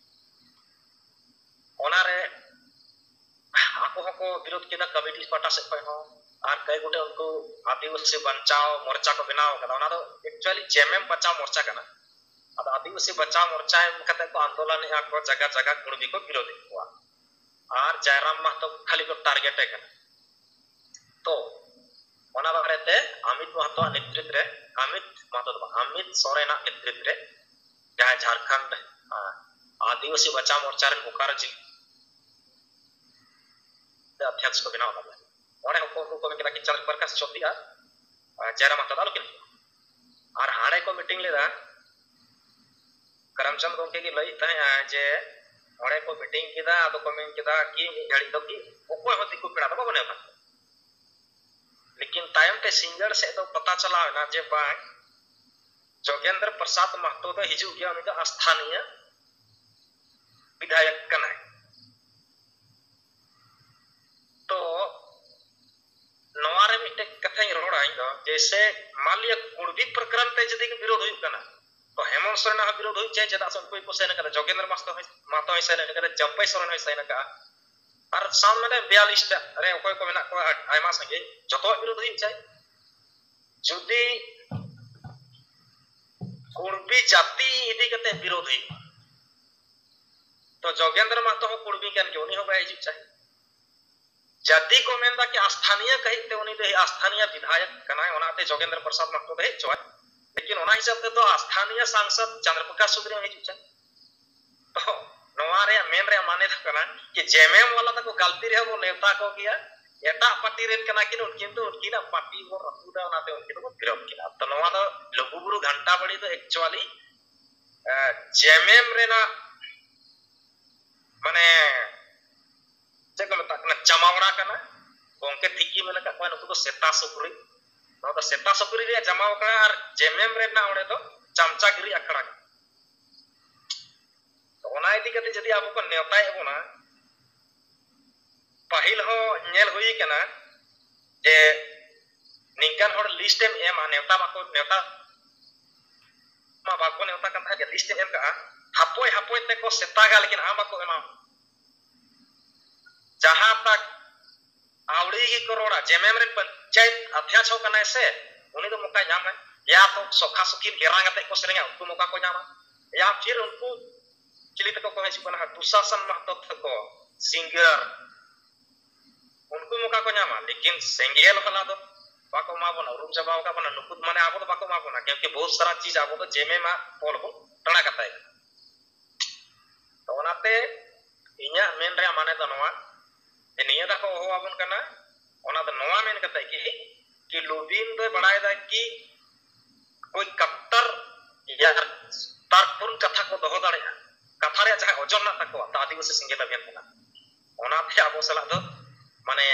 ᱚᱱᱟᱨᱮ ᱟᱠᱚ ᱦᱚᱸᱠᱚ ᱵᱤᱨᱳᱫ ᱠᱮᱫᱟ, ᱠᱚᱢᱤᱴᱤ ᱯᱟᱦᱴᱟ ᱥᱮᱫ ᱠᱷᱚᱱ ᱦᱚᱸ, ᱟᱨ ᱠᱚᱭᱮᱠ ᱜᱚᱴᱮᱡ ᱩᱱᱠᱩ ᱟᱹᱫᱤᱵᱟᱹᱥᱤ ᱵᱟᱧᱪᱟᱣ ᱢᱚᱨᱪᱟ ᱠᱚ ᱵᱮᱱᱟᱣ ᱟᱠᱟᱫᱟ᱾ ᱚᱱᱟ ᱫᱚ actually ᱡᱮᱢᱮᱢ ᱵᱟᱧᱪᱟᱣ ᱢᱚᱨᱪᱟ ᱠᱟᱱᱟ᱾ ᱟᱫᱚ ᱟᱹᱫᱤᱵᱟᱹᱥᱤ ᱵᱟᱧᱪᱟᱣ ᱢᱚᱨᱪᱟ ᱮᱢ ᱠᱟᱛᱮ ᱠᱚ ᱟᱱᱫᱳᱞᱚᱱᱮᱜᱼᱟ ᱠᱚ, ᱡᱟᱭᱜᱟ ᱡᱟᱭᱜᱟ ᱠᱩᱲᱢᱤ ᱠᱚ ᱵᱤᱨᱳᱫᱷᱮᱫ ᱠᱚᱣᱟ᱾ ᱟᱨ ᱡᱟᱭᱨᱟᱢ ᱢᱟᱦᱛᱚ ᱠᱷᱟᱹᱞᱤ ᱠᱚ ᱴᱟᱨᱜᱮᱴ ᱮ ᱠᱟᱱᱟ᱾ ᱛᱚ ᱚᱱᱟ ᱵᱟᱨᱮᱛᱮ ᱚᱢᱤᱛ ᱢᱟᱦᱛᱚᱣᱟᱜ ᱱᱮᱛᱨᱤᱛ ᱨᱮ, ᱚᱢᱤᱛ ᱢᱟᱦᱛᱚ ᱫᱚ ᱵᱟᱝ, ᱚᱢᱤᱛ ᱥᱚᱨᱮᱱᱟᱜ ᱱᱮᱛᱨᱤᱛ ᱨᱮ ᱡᱟᱦᱟᱸᱭ ᱡᱷᱟᱲᱠᱷᱚᱸᱰ, ᱟᱸ, ᱟᱹᱫᱤᱵᱟᱹᱥᱤ ᱵᱟᱧᱪᱟᱣ ᱢᱚᱨᱪᱟ ᱨᱮᱱ ᱵᱳᱠᱟᱨᱳ ᱡᱮᱞᱟ ᱚᱫᱷᱭᱚᱠᱥ ᱠᱚ ᱵᱮᱱᱟᱣ ᱟᱠᱟᱫᱟ, ᱚᱸᱰᱮ ᱦᱚᱸᱠᱚ ᱩᱱᱠᱩ ᱠᱚ ᱢᱮᱱ ᱠᱮᱫᱟ ᱠᱤ ᱪᱚᱸᱫᱽᱨᱤ ᱯᱨᱚᱠᱟᱥ ᱪᱳᱫᱷᱩᱨᱤ ᱟᱨ, ᱟᱸ, ᱡᱟᱭᱨᱟᱢ ᱢᱟᱦᱛᱚ ᱫᱚ ᱟᱞᱚ ᱠᱤᱱ ᱦᱤᱡᱩᱜᱼᱟ᱾ ᱟᱨ ᱦᱟᱸᱰᱮ ᱠᱚ ᱢᱤᱴᱤᱝ ᱞᱮᱫᱟ, ᱠᱚᱨᱚᱢᱪᱟᱸᱫᱽ ᱜᱚᱢᱠᱮ ᱜᱮ ᱞᱟᱹᱭᱮᱫ ᱛᱟᱦᱮᱸᱜᱼᱟ ᱡᱮ ᱚᱸᱰᱮ ᱠᱚ ᱢᱤᱴᱤᱝ ᱠᱮᱫᱟ, ᱟᱫᱚ ᱠᱚ ᱢᱮᱱ ᱠᱮᱫᱟ ᱠᱤ ᱢᱤᱫ ᱜᱷᱟᱹᱲᱤᱡ ᱫᱚ ᱠᱤ ᱚᱠᱚᱭ ᱦᱚᱸ ᱫᱤᱠᱩ ᱯᱮᱲᱟ ᱫᱚ ᱵᱟᱵᱚᱱ ᱮᱢᱟ ᱠᱚᱣᱟ᱾ ᱞᱮᱠᱤᱱ ᱛᱟᱭᱚᱢ ᱛᱮ ᱥᱤᱸᱜᱟᱹᱲ ᱥᱮᱫ ᱫᱚ ᱯᱟᱛᱟ ᱪᱟᱞᱟᱣ ᱮᱱᱟ ᱡᱮ ᱵᱟᱝ, ᱡᱳᱜᱮᱱᱫᱨᱚ ᱯᱨᱚᱥᱟᱫᱽ ᱢᱟᱦᱛᱚ ᱫᱚ ᱦᱤᱡᱩᱜ ᱜᱮᱭᱟ, ᱩᱱᱤ ᱫᱚ ᱥᱛᱷᱟᱱᱤᱭᱚ ᱵᱤᱫᱷᱟᱭᱚᱠ ᱠᱟᱱᱟᱭ᱾ ᱛᱚ ᱱᱚᱣᱟ ᱨᱮ ᱢᱤᱫᱴᱮᱡ ᱠᱟᱛᱷᱟᱧ ᱨᱚᱲᱟ ᱤᱧ ᱫᱚ, ᱡᱮᱭᱥᱮ ᱢᱟᱱ ᱞᱤᱭᱟ ᱠᱩᱲᱵᱤ ᱯᱨᱚᱠᱨᱚᱢ ᱛᱮ ᱡᱩᱫᱤ ᱵᱤᱨᱳᱫᱷ ᱦᱩᱭᱩᱜ ᱠᱟᱱᱟ, ᱛᱚ ᱦᱮᱢᱚᱱᱛ ᱥᱚᱨᱮᱱᱟᱜ ᱦᱚᱸ ᱵᱤᱨᱳᱫᱷ ᱦᱩᱭᱩᱜ ᱪᱟᱭ, ᱪᱮᱫᱟᱜ ᱥᱮ ᱩᱱᱠᱩ ᱜᱮᱠᱚ ᱥᱮᱱ ᱠᱟᱫᱟ, ᱡᱳᱜᱮᱱᱫᱨᱚ ᱢᱟᱦᱛᱚ ᱦᱚᱸᱭ, ᱢᱟᱦᱛᱚ ᱦᱚᱸᱭ ᱥᱮᱱ ᱠᱟᱫᱟ, ᱪᱟᱢᱯᱟᱭ ᱥᱚᱨᱮᱱ ᱦᱚᱸᱭ ᱥᱮᱱ ᱠᱟᱜᱼᱟ, ᱟᱨ ᱥᱟᱶ ᱢᱟᱱᱮ ᱵᱤᱭᱟᱞᱤᱥ ᱴᱟ ᱨᱮ ᱚᱠᱚᱭ ᱠᱚ ᱢᱮᱱᱟᱜ ᱠᱚᱣᱟ ᱟᱭᱢᱟ ᱥᱟᱸᱜᱮ, ᱡᱚᱛᱚᱣᱟᱜ ᱵᱤᱨᱳᱫᱷ ᱦᱩᱭᱩᱜ ᱪᱟᱭ᱾ ᱡᱩᱫᱤ ᱠᱩᱲᱵᱤ ᱡᱟᱹᱛᱤ ᱤᱫᱤ ᱠᱟᱛᱮ ᱵᱤᱨᱳᱫᱷ ᱦᱩᱭᱩᱜᱼᱟ, ᱛᱚ ᱡᱳᱜᱮᱱᱫᱨᱚ ᱢᱟᱦᱛᱚ ᱦᱚᱸ ᱠᱩᱲᱵᱤ ᱠᱟᱱ ᱜᱮ, ᱩᱱᱤ ᱦᱚᱸ ᱵᱟᱭ ᱦᱤᱡᱩᱜ ᱪᱟᱭ᱾ ᱡᱟᱹᱛᱤ ᱠᱚ ᱢᱮᱱᱫᱟ ᱠᱤ ᱥᱛᱷᱟᱱᱤᱭᱚ ᱠᱟᱹᱦᱤᱡ ᱛᱮ ᱩᱱᱤ ᱫᱚ ᱥᱛᱷᱟᱱᱤᱭᱚ ᱵᱤᱫᱷᱟᱭᱚᱠ ᱠᱟᱱᱟᱭ, ᱚᱱᱟᱛᱮ ᱡᱳᱜᱮᱱᱫᱨᱚ ᱯᱨᱚᱥᱟᱫᱽ ᱢᱟᱦᱛᱚ ᱫᱚ ᱦᱮᱡ ᱦᱚᱪᱚᱣᱟᱭ᱾ ᱞᱮᱠᱤᱱ ᱚᱱᱟ ᱦᱤᱥᱟᱹᱵ ᱛᱮᱫᱚ ᱥᱛᱷᱟᱱᱤᱭᱚ ᱥᱟᱝᱥᱚᱫ ᱪᱚᱸᱫᱽᱨᱚ ᱯᱨᱚᱠᱟᱥ ᱪᱳᱫᱷᱩᱨᱤ ᱦᱚᱸ ᱦᱤᱡᱩᱜ ᱪᱟᱭ᱾ ᱛᱚ ᱱᱚᱣᱟ ᱨᱮᱭᱟᱜ ᱢᱮᱱ ᱨᱮᱭᱟᱜ ᱢᱟᱱᱮ ᱫᱚ ᱠᱟᱱᱟ ᱡᱮ ᱡᱮᱢᱮᱢ ᱣᱟᱞᱟ ᱛᱟᱠᱚ ᱜᱟᱹᱞᱛᱤ ᱨᱮᱦᱚᱸ ᱵᱚᱱ ᱱᱮᱣᱛᱟ ᱠᱚ ᱜᱮᱭᱟ, ᱮᱴᱟᱜ ᱯᱟᱨᱴᱤ ᱨᱮᱱ ᱠᱟᱱᱟ ᱠᱤᱱ, ᱩᱱᱠᱤᱱ ᱫᱚ ᱩᱱᱠᱤᱱᱟᱜ ᱯᱟᱨᱴᱤ ᱵᱚᱱ ᱨᱟᱹᱯᱩᱫᱟ, ᱚᱱᱟᱛᱮ ᱩᱱᱠᱤᱱ ᱫᱚᱵᱚᱱ ᱵᱤᱨᱳᱫ ᱠᱤᱱᱟ᱾ ᱛᱚ ᱱᱚᱣᱟ ᱫᱚ ᱞᱩᱜᱩᱵᱩᱨᱩ ᱜᱷᱟᱱᱴᱟ ᱵᱟᱲᱤ ᱫᱚ actually, ᱮ, ᱡᱮᱢᱮᱢ ᱨᱮᱱᱟᱜ ᱢᱟᱱᱮ ᱪᱮᱫ ᱠᱚ ᱢᱮᱛᱟᱜ ᱠᱟᱱᱟ, ᱡᱟᱢᱟᱣᱲᱟ ᱠᱟᱱᱟ᱾ ᱜᱚᱝᱠᱮ ᱴᱷᱤᱠ ᱜᱮ ᱢᱮᱱ ᱟᱠᱟᱫ ᱠᱚᱣᱟ, ᱱᱩᱠᱩ ᱫᱚ ᱥᱮᱛᱟ ᱥᱩᱠᱨᱤ, ᱱᱚᱣᱟ ᱫᱚ ᱥᱮᱛᱟ ᱥᱩᱠᱨᱤ ᱨᱮᱭᱟᱜ ᱡᱟᱢᱟᱣ ᱠᱟᱱᱟ᱾ ᱟᱨ ᱡᱮᱢᱮᱢ ᱨᱮᱱᱟᱜ ᱚᱸᱰᱮ ᱫᱚ ᱪᱟᱢᱪᱟᱜᱤᱨᱤ ᱟᱠᱷᱲᱟ ᱠᱟᱱᱟ᱾ ᱛᱚ ᱚᱱᱟ ᱤᱫᱤ ᱠᱟᱛᱮ ᱡᱩᱫᱤ ᱟᱵᱚ ᱠᱚ ᱱᱮᱣᱛᱟᱭᱮᱫ ᱵᱚᱱᱟ, ᱯᱟᱹᱦᱤᱞ ᱦᱚᱸ ᱧᱮᱞ ᱦᱩᱭ ᱠᱟᱱᱟ ᱡᱮ ᱱᱤᱝᱠᱟᱱ ᱦᱚᱲ ᱞᱤᱥᱴ ᱮᱢ ᱮᱢᱟ, ᱱᱮᱣᱛᱟ ᱵᱟᱠᱚ ᱱᱮᱣᱛᱟ ᱢᱟ ᱵᱟᱠᱚ ᱱᱮᱣᱛᱟ ᱠᱟᱱ ᱛᱟᱦᱮᱸᱫ, ᱞᱤᱥᱴ ᱮᱢ ᱮᱢ ᱠᱟᱜᱼᱟ, ᱦᱟᱯᱳᱭ ᱦᱟᱯᱳᱭ ᱛᱮᱠᱚ ᱥᱮᱛᱟᱜᱟ, ᱞᱮᱠᱤᱱ ᱟᱢ ᱵᱟᱠᱚ ᱮᱢᱟ᱾ ᱡᱟᱦᱟᱸ ᱛᱟᱠ ᱟᱹᱣᱲᱤ ᱜᱮᱠᱚ ᱨᱚᱲᱟ᱾ ᱡᱮᱢᱮᱢ ᱨᱮᱱ ᱯᱚᱧᱪᱟᱭᱮᱛ ᱚᱫᱷᱭᱚᱠᱥ ᱦᱚᱸ ᱠᱟᱱᱟᱭ ᱥᱮ, ᱩᱱᱤ ᱫᱚ ᱢᱚᱠᱟᱭ ᱧᱟᱢᱟ? ᱭᱟ ᱛᱚ ᱥᱚᱠᱷᱟ ᱥᱩᱠᱷᱤ ᱵᱮᱨᱟᱝ ᱟᱛᱮ ᱠᱚ ᱥᱮᱨᱮᱧᱟ, ᱩᱱᱠᱩ ᱢᱚᱠᱟ ᱠᱚ ᱧᱟᱢᱟ? ᱭᱟ ᱯᱷᱤᱨ ᱩᱱᱠᱩ ᱪᱤᱞᱤ ᱛᱟᱠᱚ ᱠᱚ ᱦᱤᱡᱩᱜ ᱠᱟᱱᱟ ᱦᱟᱸᱜ, ᱫᱩᱥᱟᱥᱚᱱ ᱢᱟᱦᱛᱚ ᱛᱟᱠᱚ, ᱥᱤᱝᱜᱟᱨ, ᱩᱱᱠᱩ ᱢᱚᱠᱟ ᱠᱚ ᱧᱟᱢᱟ? ᱞᱮᱠᱤᱱ ᱥᱮᱸᱜᱮᱞ ᱵᱟᱞᱟ ᱫᱚ ᱵᱟᱠᱚ ᱮᱢᱟ ᱵᱚᱱᱟ, ᱩᱨᱩᱢ ᱪᱟᱵᱟ ᱟᱠᱟᱫ ᱵᱚᱱᱟ᱾ ᱱᱩᱠᱩ ᱢᱟᱱᱮ ᱟᱵᱚ ᱫᱚ ᱵᱟᱠᱚ ᱮᱢᱟ ᱵᱚᱱᱟ, ᱠᱤᱭᱩᱸᱠᱤ ᱵᱚᱦᱩᱛ ᱥᱟᱨᱟ ᱪᱤᱡᱽ ᱟᱵᱚ ᱫᱚ ᱡᱮᱢᱮᱢᱟᱜ ᱯᱚᱞ ᱵᱚᱱ ᱴᱟᱲᱟ ᱠᱟᱛᱟᱭ ᱠᱟᱱᱟ᱾ ᱛᱚ ᱚᱱᱟᱛᱮ ᱤᱧᱟᱜ ᱢᱮᱱ ᱨᱮᱭᱟᱜ ᱢᱟᱱᱮ ᱫᱚ ᱱᱚᱣᱟ, ᱡᱮ ᱱᱤᱭᱟᱹ ᱫᱷᱟᱣ ᱠᱚ ᱦᱚᱦᱚ ᱟᱵᱚᱱ ᱠᱟᱱᱟ, ᱚᱱᱟ ᱫᱚ ᱱᱚᱣᱟ ᱢᱮᱱ ᱠᱟᱛᱮ ᱜᱮ ᱠᱤ ᱞᱩᱵᱤᱱ ᱫᱚᱭ ᱵᱟᱲᱟᱭ ᱫᱟ ᱠᱤ ᱠᱳᱭ ᱠᱟᱛᱛᱟᱨ ᱭᱟ ᱛᱟᱨᱠᱯᱩᱨᱱ ᱠᱟᱛᱷᱟ ᱠᱚ ᱫᱚᱦᱚ ᱫᱟᱲᱮᱭᱟᱜᱼᱟ, ᱠᱟᱛᱷᱟ ᱨᱮᱭᱟᱜ ᱡᱟᱦᱟᱸ ᱳᱡᱚᱱ ᱢᱮᱱᱟᱜ ᱛᱟᱠᱚᱣᱟ, ᱛᱚ ᱟᱹᱫᱤᱵᱟᱹᱥᱤ ᱥᱮᱸᱜᱮᱞ ᱟᱵᱷᱤᱭᱟᱱ ᱠᱟᱱᱟ᱾ ᱚᱱᱟᱛᱮ ᱟᱵᱚ ᱥᱟᱞᱟᱜ ᱫᱚ ᱢᱟᱱᱮ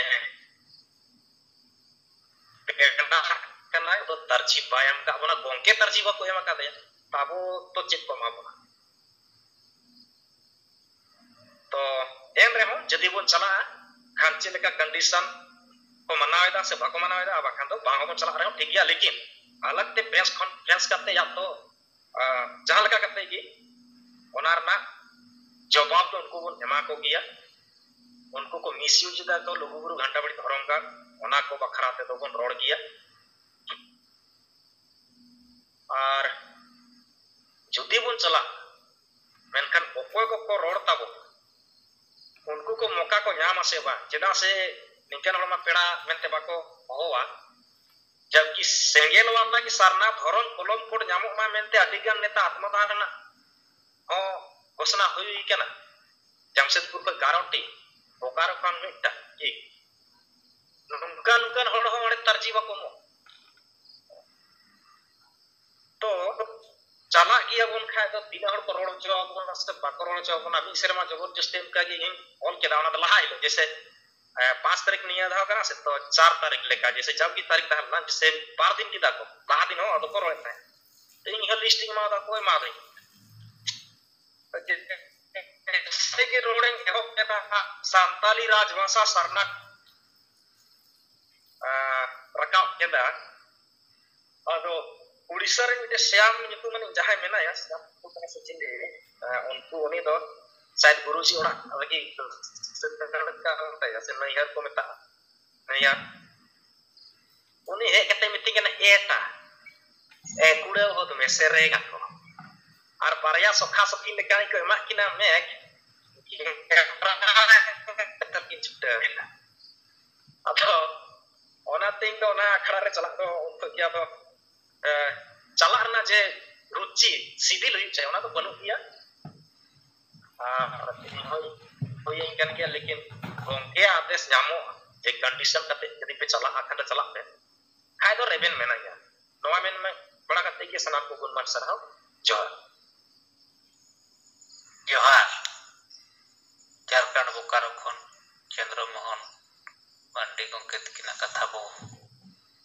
ᱜᱮᱸᱰᱟ ᱠᱟᱱᱟᱭ, ᱫᱚ ᱛᱟᱨᱡᱤ ᱵᱟᱭ ᱮᱢ ᱠᱟᱜ ᱵᱚᱱᱟ, ᱜᱚᱝᱠᱮ ᱛᱟᱨᱡᱤ ᱵᱟᱠᱚ ᱮᱢ ᱟᱠᱟᱫᱮᱭᱟ, ᱛᱚ ᱟᱵᱚ ᱫᱚ ᱪᱮᱫ ᱠᱚ ᱮᱢᱟ ᱵᱚᱱᱟ? ᱛᱚ ᱮᱱ ᱨᱮᱦᱚᱸ ᱡᱩᱫᱤ ᱵᱚᱱ ᱪᱟᱞᱟᱜᱼᱟ ᱠᱷᱟᱱ ᱪᱮᱫ ᱞᱮᱠᱟ ᱠᱚᱱᱰᱤᱥᱚᱱ ᱠᱚ ᱢᱟᱱᱟᱣ ᱮᱫᱟ ᱥᱮ ᱵᱟᱠᱚ ᱢᱟᱱᱟᱣ ᱮᱫᱟ, ᱟᱨ ᱵᱟᱠᱷᱟᱱ ᱫᱚ ᱵᱟᱝ ᱦᱚᱸᱵᱚᱱ ᱪᱟᱞᱟᱜ ᱨᱮᱦᱚᱸ ᱴᱷᱤᱠ ᱜᱮᱭᱟ, ᱞᱮᱠᱤᱱ ᱟᱞᱟᱜᱽ ᱛᱮ ᱯᱨᱮᱥ ᱠᱚᱱᱯᱷᱟᱨᱮᱱᱥ ᱠᱟᱛᱮ ᱭᱟ ᱛᱚ, ᱟᱸ, ᱡᱟᱦᱟᱸ ᱞᱮᱠᱟ ᱠᱟᱛᱮ ᱜᱮ ᱚᱱᱟ ᱨᱮᱱᱟᱜ ᱡᱚᱵᱟᱵ ᱫᱚ ᱩᱱᱠᱩ ᱵᱚᱱ ᱮᱢᱟ ᱠᱚ ᱜᱮᱭᱟ᱾ ᱩᱱᱠᱩ ᱠᱚ ᱢᱤᱥᱤᱭᱩᱡᱽ ᱮᱫᱟ ᱠᱚ ᱞᱩᱜᱩᱵᱩᱨᱩ ᱜᱷᱟᱱᱴᱟ ᱵᱟᱲᱤ ᱫᱷᱚᱨᱚᱢ ᱜᱟᱲ, ᱚᱱᱟ ᱠᱚ ᱵᱟᱠᱷᱨᱟ ᱛᱮᱫᱚ ᱵᱚᱱ ᱨᱚᱲ ᱜᱮᱭᱟ᱾ ᱟᱨ ᱡᱩᱫᱤ ᱵᱚᱱ ᱪᱟᱞᱟᱜ, ᱢᱮᱱᱠᱷᱟᱱ ᱚᱠᱚᱭ ᱠᱚᱠᱚ ᱨᱚᱲ ᱛᱟᱵᱚᱱ, ᱩᱱᱠᱩ ᱠᱚ ᱢᱚᱠᱟ ᱠᱚ ᱧᱟᱢᱟ ᱥᱮ ᱵᱟᱝ? ᱪᱮᱫᱟᱜ ᱥᱮ ᱱᱤᱝᱠᱟᱹᱱ ᱦᱚᱲ ᱢᱟ ᱯᱮᱲᱟ ᱢᱮᱱᱛᱮ ᱵᱟᱠᱚ ᱦᱚᱦᱚᱣᱟ᱾ ᱡᱟᱵᱠᱤ ᱥᱮᱸᱜᱮᱞ ᱣᱟᱞᱟ ᱠᱤ ᱥᱟᱨᱱᱟ ᱫᱷᱚᱨᱚᱢ ᱠᱚᱞᱚᱢ ᱠᱳᱰ ᱧᱟᱢᱚᱜ ᱢᱟ ᱢᱮᱱᱛᱮ ᱟᱹᱰᱤ ᱜᱟᱱ ᱱᱮᱛᱟ ᱟᱛᱢᱟᱫᱟᱱ ᱨᱮᱱᱟᱜ ᱦᱚᱸ ᱜᱷᱳᱥᱱᱟ ᱦᱩᱭ ᱠᱟᱱᱟ᱾ ᱡᱟᱢᱥᱮᱫᱽᱯᱩᱨ ᱠᱷᱚᱱ ᱜᱟᱨᱚ ᱴᱤ, ᱵᱳᱠᱟᱨᱳ ᱠᱷᱚᱱ ᱢᱤᱫᱴᱟᱝ ᱴᱤ᱾ ᱱᱚᱝᱠᱟ ᱱᱚᱝᱠᱟᱱ ᱦᱚᱲ ᱦᱚᱸ ᱚᱸᱰᱮ ᱛᱟᱨᱡᱤ ᱵᱟᱠᱚ ᱮᱢᱚᱜ᱾ ᱛᱚ ᱪᱟᱞᱟᱜ ᱜᱮᱭᱟᱵᱚᱱ ᱠᱷᱟᱡ ᱫᱚ ᱛᱤᱱᱟᱹᱜ ᱦᱚᱲ ᱠᱚ ᱨᱚᱲ ᱦᱚᱪᱚ ᱟᱵᱚᱱᱟ ᱥᱮ ᱵᱟᱠᱚ ᱨᱚᱲ ᱦᱚᱪᱚ ᱟᱵᱚᱱᱟ? ᱢᱤᱫ ᱥᱮᱨᱢᱟ ᱡᱚᱵᱚᱨᱡᱚᱥᱛᱤ ᱚᱱᱠᱟ ᱜᱮ ᱤᱧ ᱚᱞ ᱠᱮᱫᱟ, ᱚᱱᱟ ᱫᱚ ᱞᱟᱦᱟ ᱦᱤᱞᱳᱜ, ᱡᱮᱭᱥᱮ, ᱮ, ᱯᱟᱸᱪ ᱛᱟᱹᱨᱤᱠᱷ ᱱᱤᱭᱟᱹ ᱫᱷᱟᱣ ᱠᱟᱱᱟ ᱥᱮ, ᱛᱚ ᱪᱟᱨ ᱛᱟᱹᱨᱤᱠᱷ ᱞᱮᱠᱟ, ᱡᱮᱭᱥᱮ ᱡᱟᱣᱜᱮ ᱛᱟᱹᱨᱤᱠᱷ ᱛᱟᱦᱮᱸ ᱞᱮᱱᱟ, ᱡᱮᱭᱥᱮ ᱵᱟᱨ ᱫᱤᱱ ᱠᱮᱫᱟ ᱠᱚ, ᱞᱟᱦᱟ ᱫᱤᱱ ᱦᱚᱸ ᱟᱫᱚ ᱠᱚ ᱨᱚᱲᱮᱫ ᱛᱟᱦᱮᱸᱫ᱾ ᱤᱧ ᱦᱚᱸ ᱞᱤᱥᱴ ᱤᱧ ᱮᱢᱟᱣᱟᱫᱟ ᱠᱚ, ᱮᱢᱟᱣᱟᱫᱟᱹᱧ᱾ ᱡᱮᱭᱥᱮ ᱜᱮ ᱨᱚᱲᱤᱧ ᱮᱦᱚᱵ ᱠᱮᱫᱟ ᱦᱟᱸᱜ, ᱥᱟᱱᱛᱟᱞᱤ ᱨᱟᱡᱽ ᱵᱷᱟᱥᱟ ᱥᱟᱨᱱᱟ, ᱟ, ᱨᱟᱠᱟᱵ ᱠᱮᱫᱟ᱾ ᱟᱫᱚ ᱩᱲᱤᱥᱥᱟ ᱨᱮ ᱢᱤᱫᱴᱮᱱ ᱥᱭᱟᱢ ᱧᱩᱛᱩᱢᱟᱱᱤᱡ ᱡᱟᱦᱟᱸᱭ ᱢᱮᱱᱟᱭᱟ, ᱥᱭᱟᱢ ᱧᱩᱛᱩᱢ ᱠᱟᱱᱟ ᱥᱮ ᱪᱤᱞᱤ, ᱟ, ᱩᱱᱠᱩ, ᱩᱱᱤ ᱫᱚ ᱥᱟᱭᱮᱫ ᱜᱩᱨᱩᱡᱤ ᱚᱲᱟᱜ ᱨᱮᱜᱮ ᱥᱮ ᱱᱟᱹᱭᱦᱟᱹᱨ ᱠᱚ ᱢᱮᱛᱟᱜᱼᱟ᱾ ᱱᱤᱭᱟᱹ ᱩᱱᱤ ᱦᱮᱡ ᱠᱟᱛᱮ ᱢᱤᱛᱟᱹᱧ ᱠᱟᱱᱟ, "ᱮᱴᱟ, ᱮ, ᱠᱩᱲᱟᱹᱣ ᱦᱚᱫ ᱢᱮ, ᱥᱮᱨᱮᱧ ᱟᱠᱚ᱾ ᱟᱨ ᱵᱟᱨᱭᱟ ᱥᱚᱠᱷᱟ ᱥᱚᱠᱷᱤ ᱞᱮᱠᱟᱱ ᱠᱚ ᱮᱢᱟᱜ ᱠᱤᱱᱟ ᱢᱮᱠ, ᱠᱟᱛᱮ ᱠᱤᱱ ᱪᱷᱩᱴᱟᱹᱣ ᱮᱱᱟ᱾" ᱟᱫᱚ ᱚᱱᱟᱛᱮ ᱤᱧ ᱫᱚ ᱚᱱᱟ ᱟᱠᱷᱲᱟ ᱨᱮ ᱪᱟᱞᱟᱜ ᱫᱚ ᱩᱱ ᱠᱷᱚᱱ ᱜᱮ ᱟᱫᱚ, ᱮ, ᱪᱟᱞᱟᱜ ᱨᱮᱱᱟᱜ ᱡᱮ ᱨᱩᱪᱤ, ᱥᱤᱵᱤᱞ ᱦᱩᱭᱩᱜ ᱪᱟᱭ, ᱚᱱᱟ ᱫᱚ ᱵᱟᱹᱱᱩᱜ ᱜᱮᱭᱟ᱾ ᱟᱨ ᱦᱩᱭ, ᱦᱩᱭᱮᱱ ᱠᱟᱱ ᱜᱮᱭᱟ, ᱞᱮᱠᱤᱱ ᱜᱚᱢᱠᱮᱭᱟᱜ ᱟᱫᱮᱥ ᱧᱟᱢᱚᱜᱼᱟ ᱡᱮ condition ᱠᱟᱛᱮ ᱡᱩᱫᱤ ᱯᱮ ᱪᱟᱞᱟᱜᱼᱟ, ᱠᱷᱟᱱ ᱫᱚ ᱪᱟᱞᱟᱜ ᱯᱮ, ᱠᱷᱟᱡ ᱫᱚ ᱨᱮᱵᱮᱱ ᱢᱮᱱᱟ ᱜᱮᱭᱟ᱾ ᱱᱚᱣᱟ ᱢᱮᱱ ᱢᱮ ᱵᱟᱲᱟ ᱠᱟᱛᱮ ᱜᱮ ᱥᱟᱱᱟᱢ ᱠᱚ ᱜᱩᱱᱢᱟᱱ ᱥᱟᱨᱦᱟᱣ᱾ ᱡᱚᱦᱟᱨ᱾ ᱡᱚᱦᱟᱨ᱾ ᱡᱷᱟᱲᱠᱷᱚᱸᱰ ᱵᱳᱠᱟᱨᱳ ᱠᱷᱚᱱ ᱪᱚᱱᱫᱨᱚ ᱢᱳᱦᱚᱱ ᱢᱟᱱᱰᱤ ᱜᱚᱢᱠᱮ ᱛᱟᱹᱠᱤᱱᱟᱜ ᱠᱟᱛᱷᱟ ᱵᱚ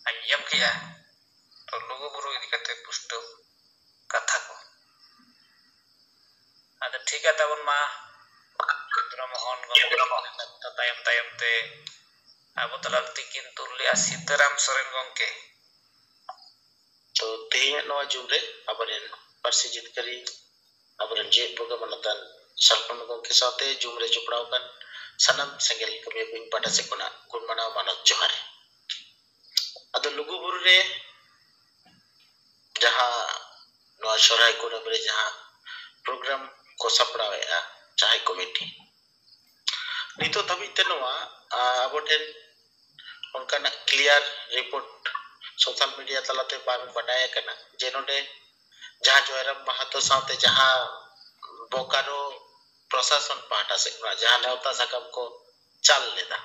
ᱟᱸᱡᱚᱢ ᱠᱮᱜᱼᱟ᱾ ᱛᱚ, ᱞᱩᱜᱩ ᱵᱩᱨᱩ ᱤᱫᱤ ᱠᱟᱛᱮ ᱯᱩᱥᱴᱟᱹᱣ ᱠᱟᱛᱷᱟ ᱠᱚ᱾ ᱟᱫᱚ ᱴᱷᱤᱠ ᱜᱮᱭᱟ ᱛᱟᱵᱚᱱ ᱢᱟ, ᱪᱚᱱᱫᱨᱚ ᱢᱳᱦᱚᱱ ᱜᱚᱢᱠᱮ ᱛᱟᱭᱚᱢ ᱛᱟᱭᱚᱢ ᱛᱮ ᱟᱵᱚ ᱛᱟᱞᱟ ᱨᱮ ᱛᱤᱠᱤᱱ ᱛᱩᱞ ᱞᱮᱜᱼᱟ ᱥᱤᱛᱟᱹᱨᱟᱢ ᱥᱚᱨᱮᱱ ᱜᱚᱢᱠᱮ᱾ ᱛᱚ, ᱛᱮᱦᱮᱧᱟᱜ ᱱᱚᱣᱟ ᱡᱩᱢ ᱨᱮ ᱟᱵᱚᱨᱮᱱ ᱯᱟᱹᱨᱥᱤ ᱡᱤᱛᱠᱟᱹᱨᱤ, ᱟᱵᱚᱨᱮᱱ ᱡᱮᱜᱮᱛ ᱵᱷᱟᱜᱟᱣᱟᱱ ᱥᱟᱞᱠᱷᱚᱱ ᱜᱚᱢᱠᱮ ᱥᱟᱶᱛᱮ ᱡᱩᱢ ᱨᱮ ᱡᱚᱯᱲᱟᱣ ᱟᱠᱟᱱ ᱥᱟᱱᱟᱢ ᱥᱮᱸᱜᱮᱞ ᱠᱟᱹᱢᱤᱭᱟᱹ ᱠᱚ ᱤᱧ ᱯᱟᱦᱴᱟ ᱥᱮᱫ ᱠᱷᱚᱱᱟᱜ ᱜᱩᱱ ᱢᱟᱱᱟᱣ ᱢᱟᱱᱚᱛ ᱡᱚᱦᱟᱨ᱾ ᱟᱫᱚ ᱞᱩᱜᱩ ᱵᱩᱨᱩ ᱨᱮ ᱡᱟᱦᱟᱸ ᱱᱚᱣᱟ ᱥᱚᱨᱦᱟᱭ ᱠᱩᱱᱟᱹᱢᱤ ᱨᱮ ᱡᱟᱦᱟᱸ program ᱠᱚ ᱥᱟᱯᱲᱟᱣᱮᱫᱼᱟ ᱡᱟᱦᱟᱸᱭ committee, ᱱᱤᱛᱚᱜ ᱫᱷᱟᱹᱵᱤᱡ ᱛᱮ ᱱᱚᱣᱟ, ᱟ, ᱟᱵᱚ ᱴᱷᱮᱱ ᱚᱱᱠᱟᱱᱟᱜ clear report social media ᱛᱟᱞᱟᱛᱮ ᱵᱟᱝ ᱵᱟᱰᱟᱭ ᱟᱠᱟᱱᱟ ᱡᱮ ᱱᱚᱰᱮ ᱡᱟᱦᱟᱸ ᱡᱚᱭᱨᱟᱢ ᱢᱟᱦᱟᱛᱚ ᱥᱟᱶᱛᱮ ᱡᱟᱦᱟᱸ ᱵᱳᱠᱟᱨᱳ ᱯᱨᱚᱥᱟᱥᱚᱱ ᱯᱟᱦᱴᱟ ᱥᱮᱫ ᱠᱷᱚᱱᱟᱜ ᱡᱟᱦᱟᱸ ᱱᱮᱣᱛᱟ ᱥᱟᱠᱟᱢ ᱠᱚ ᱪᱟᱞ ᱞᱮᱫᱟ,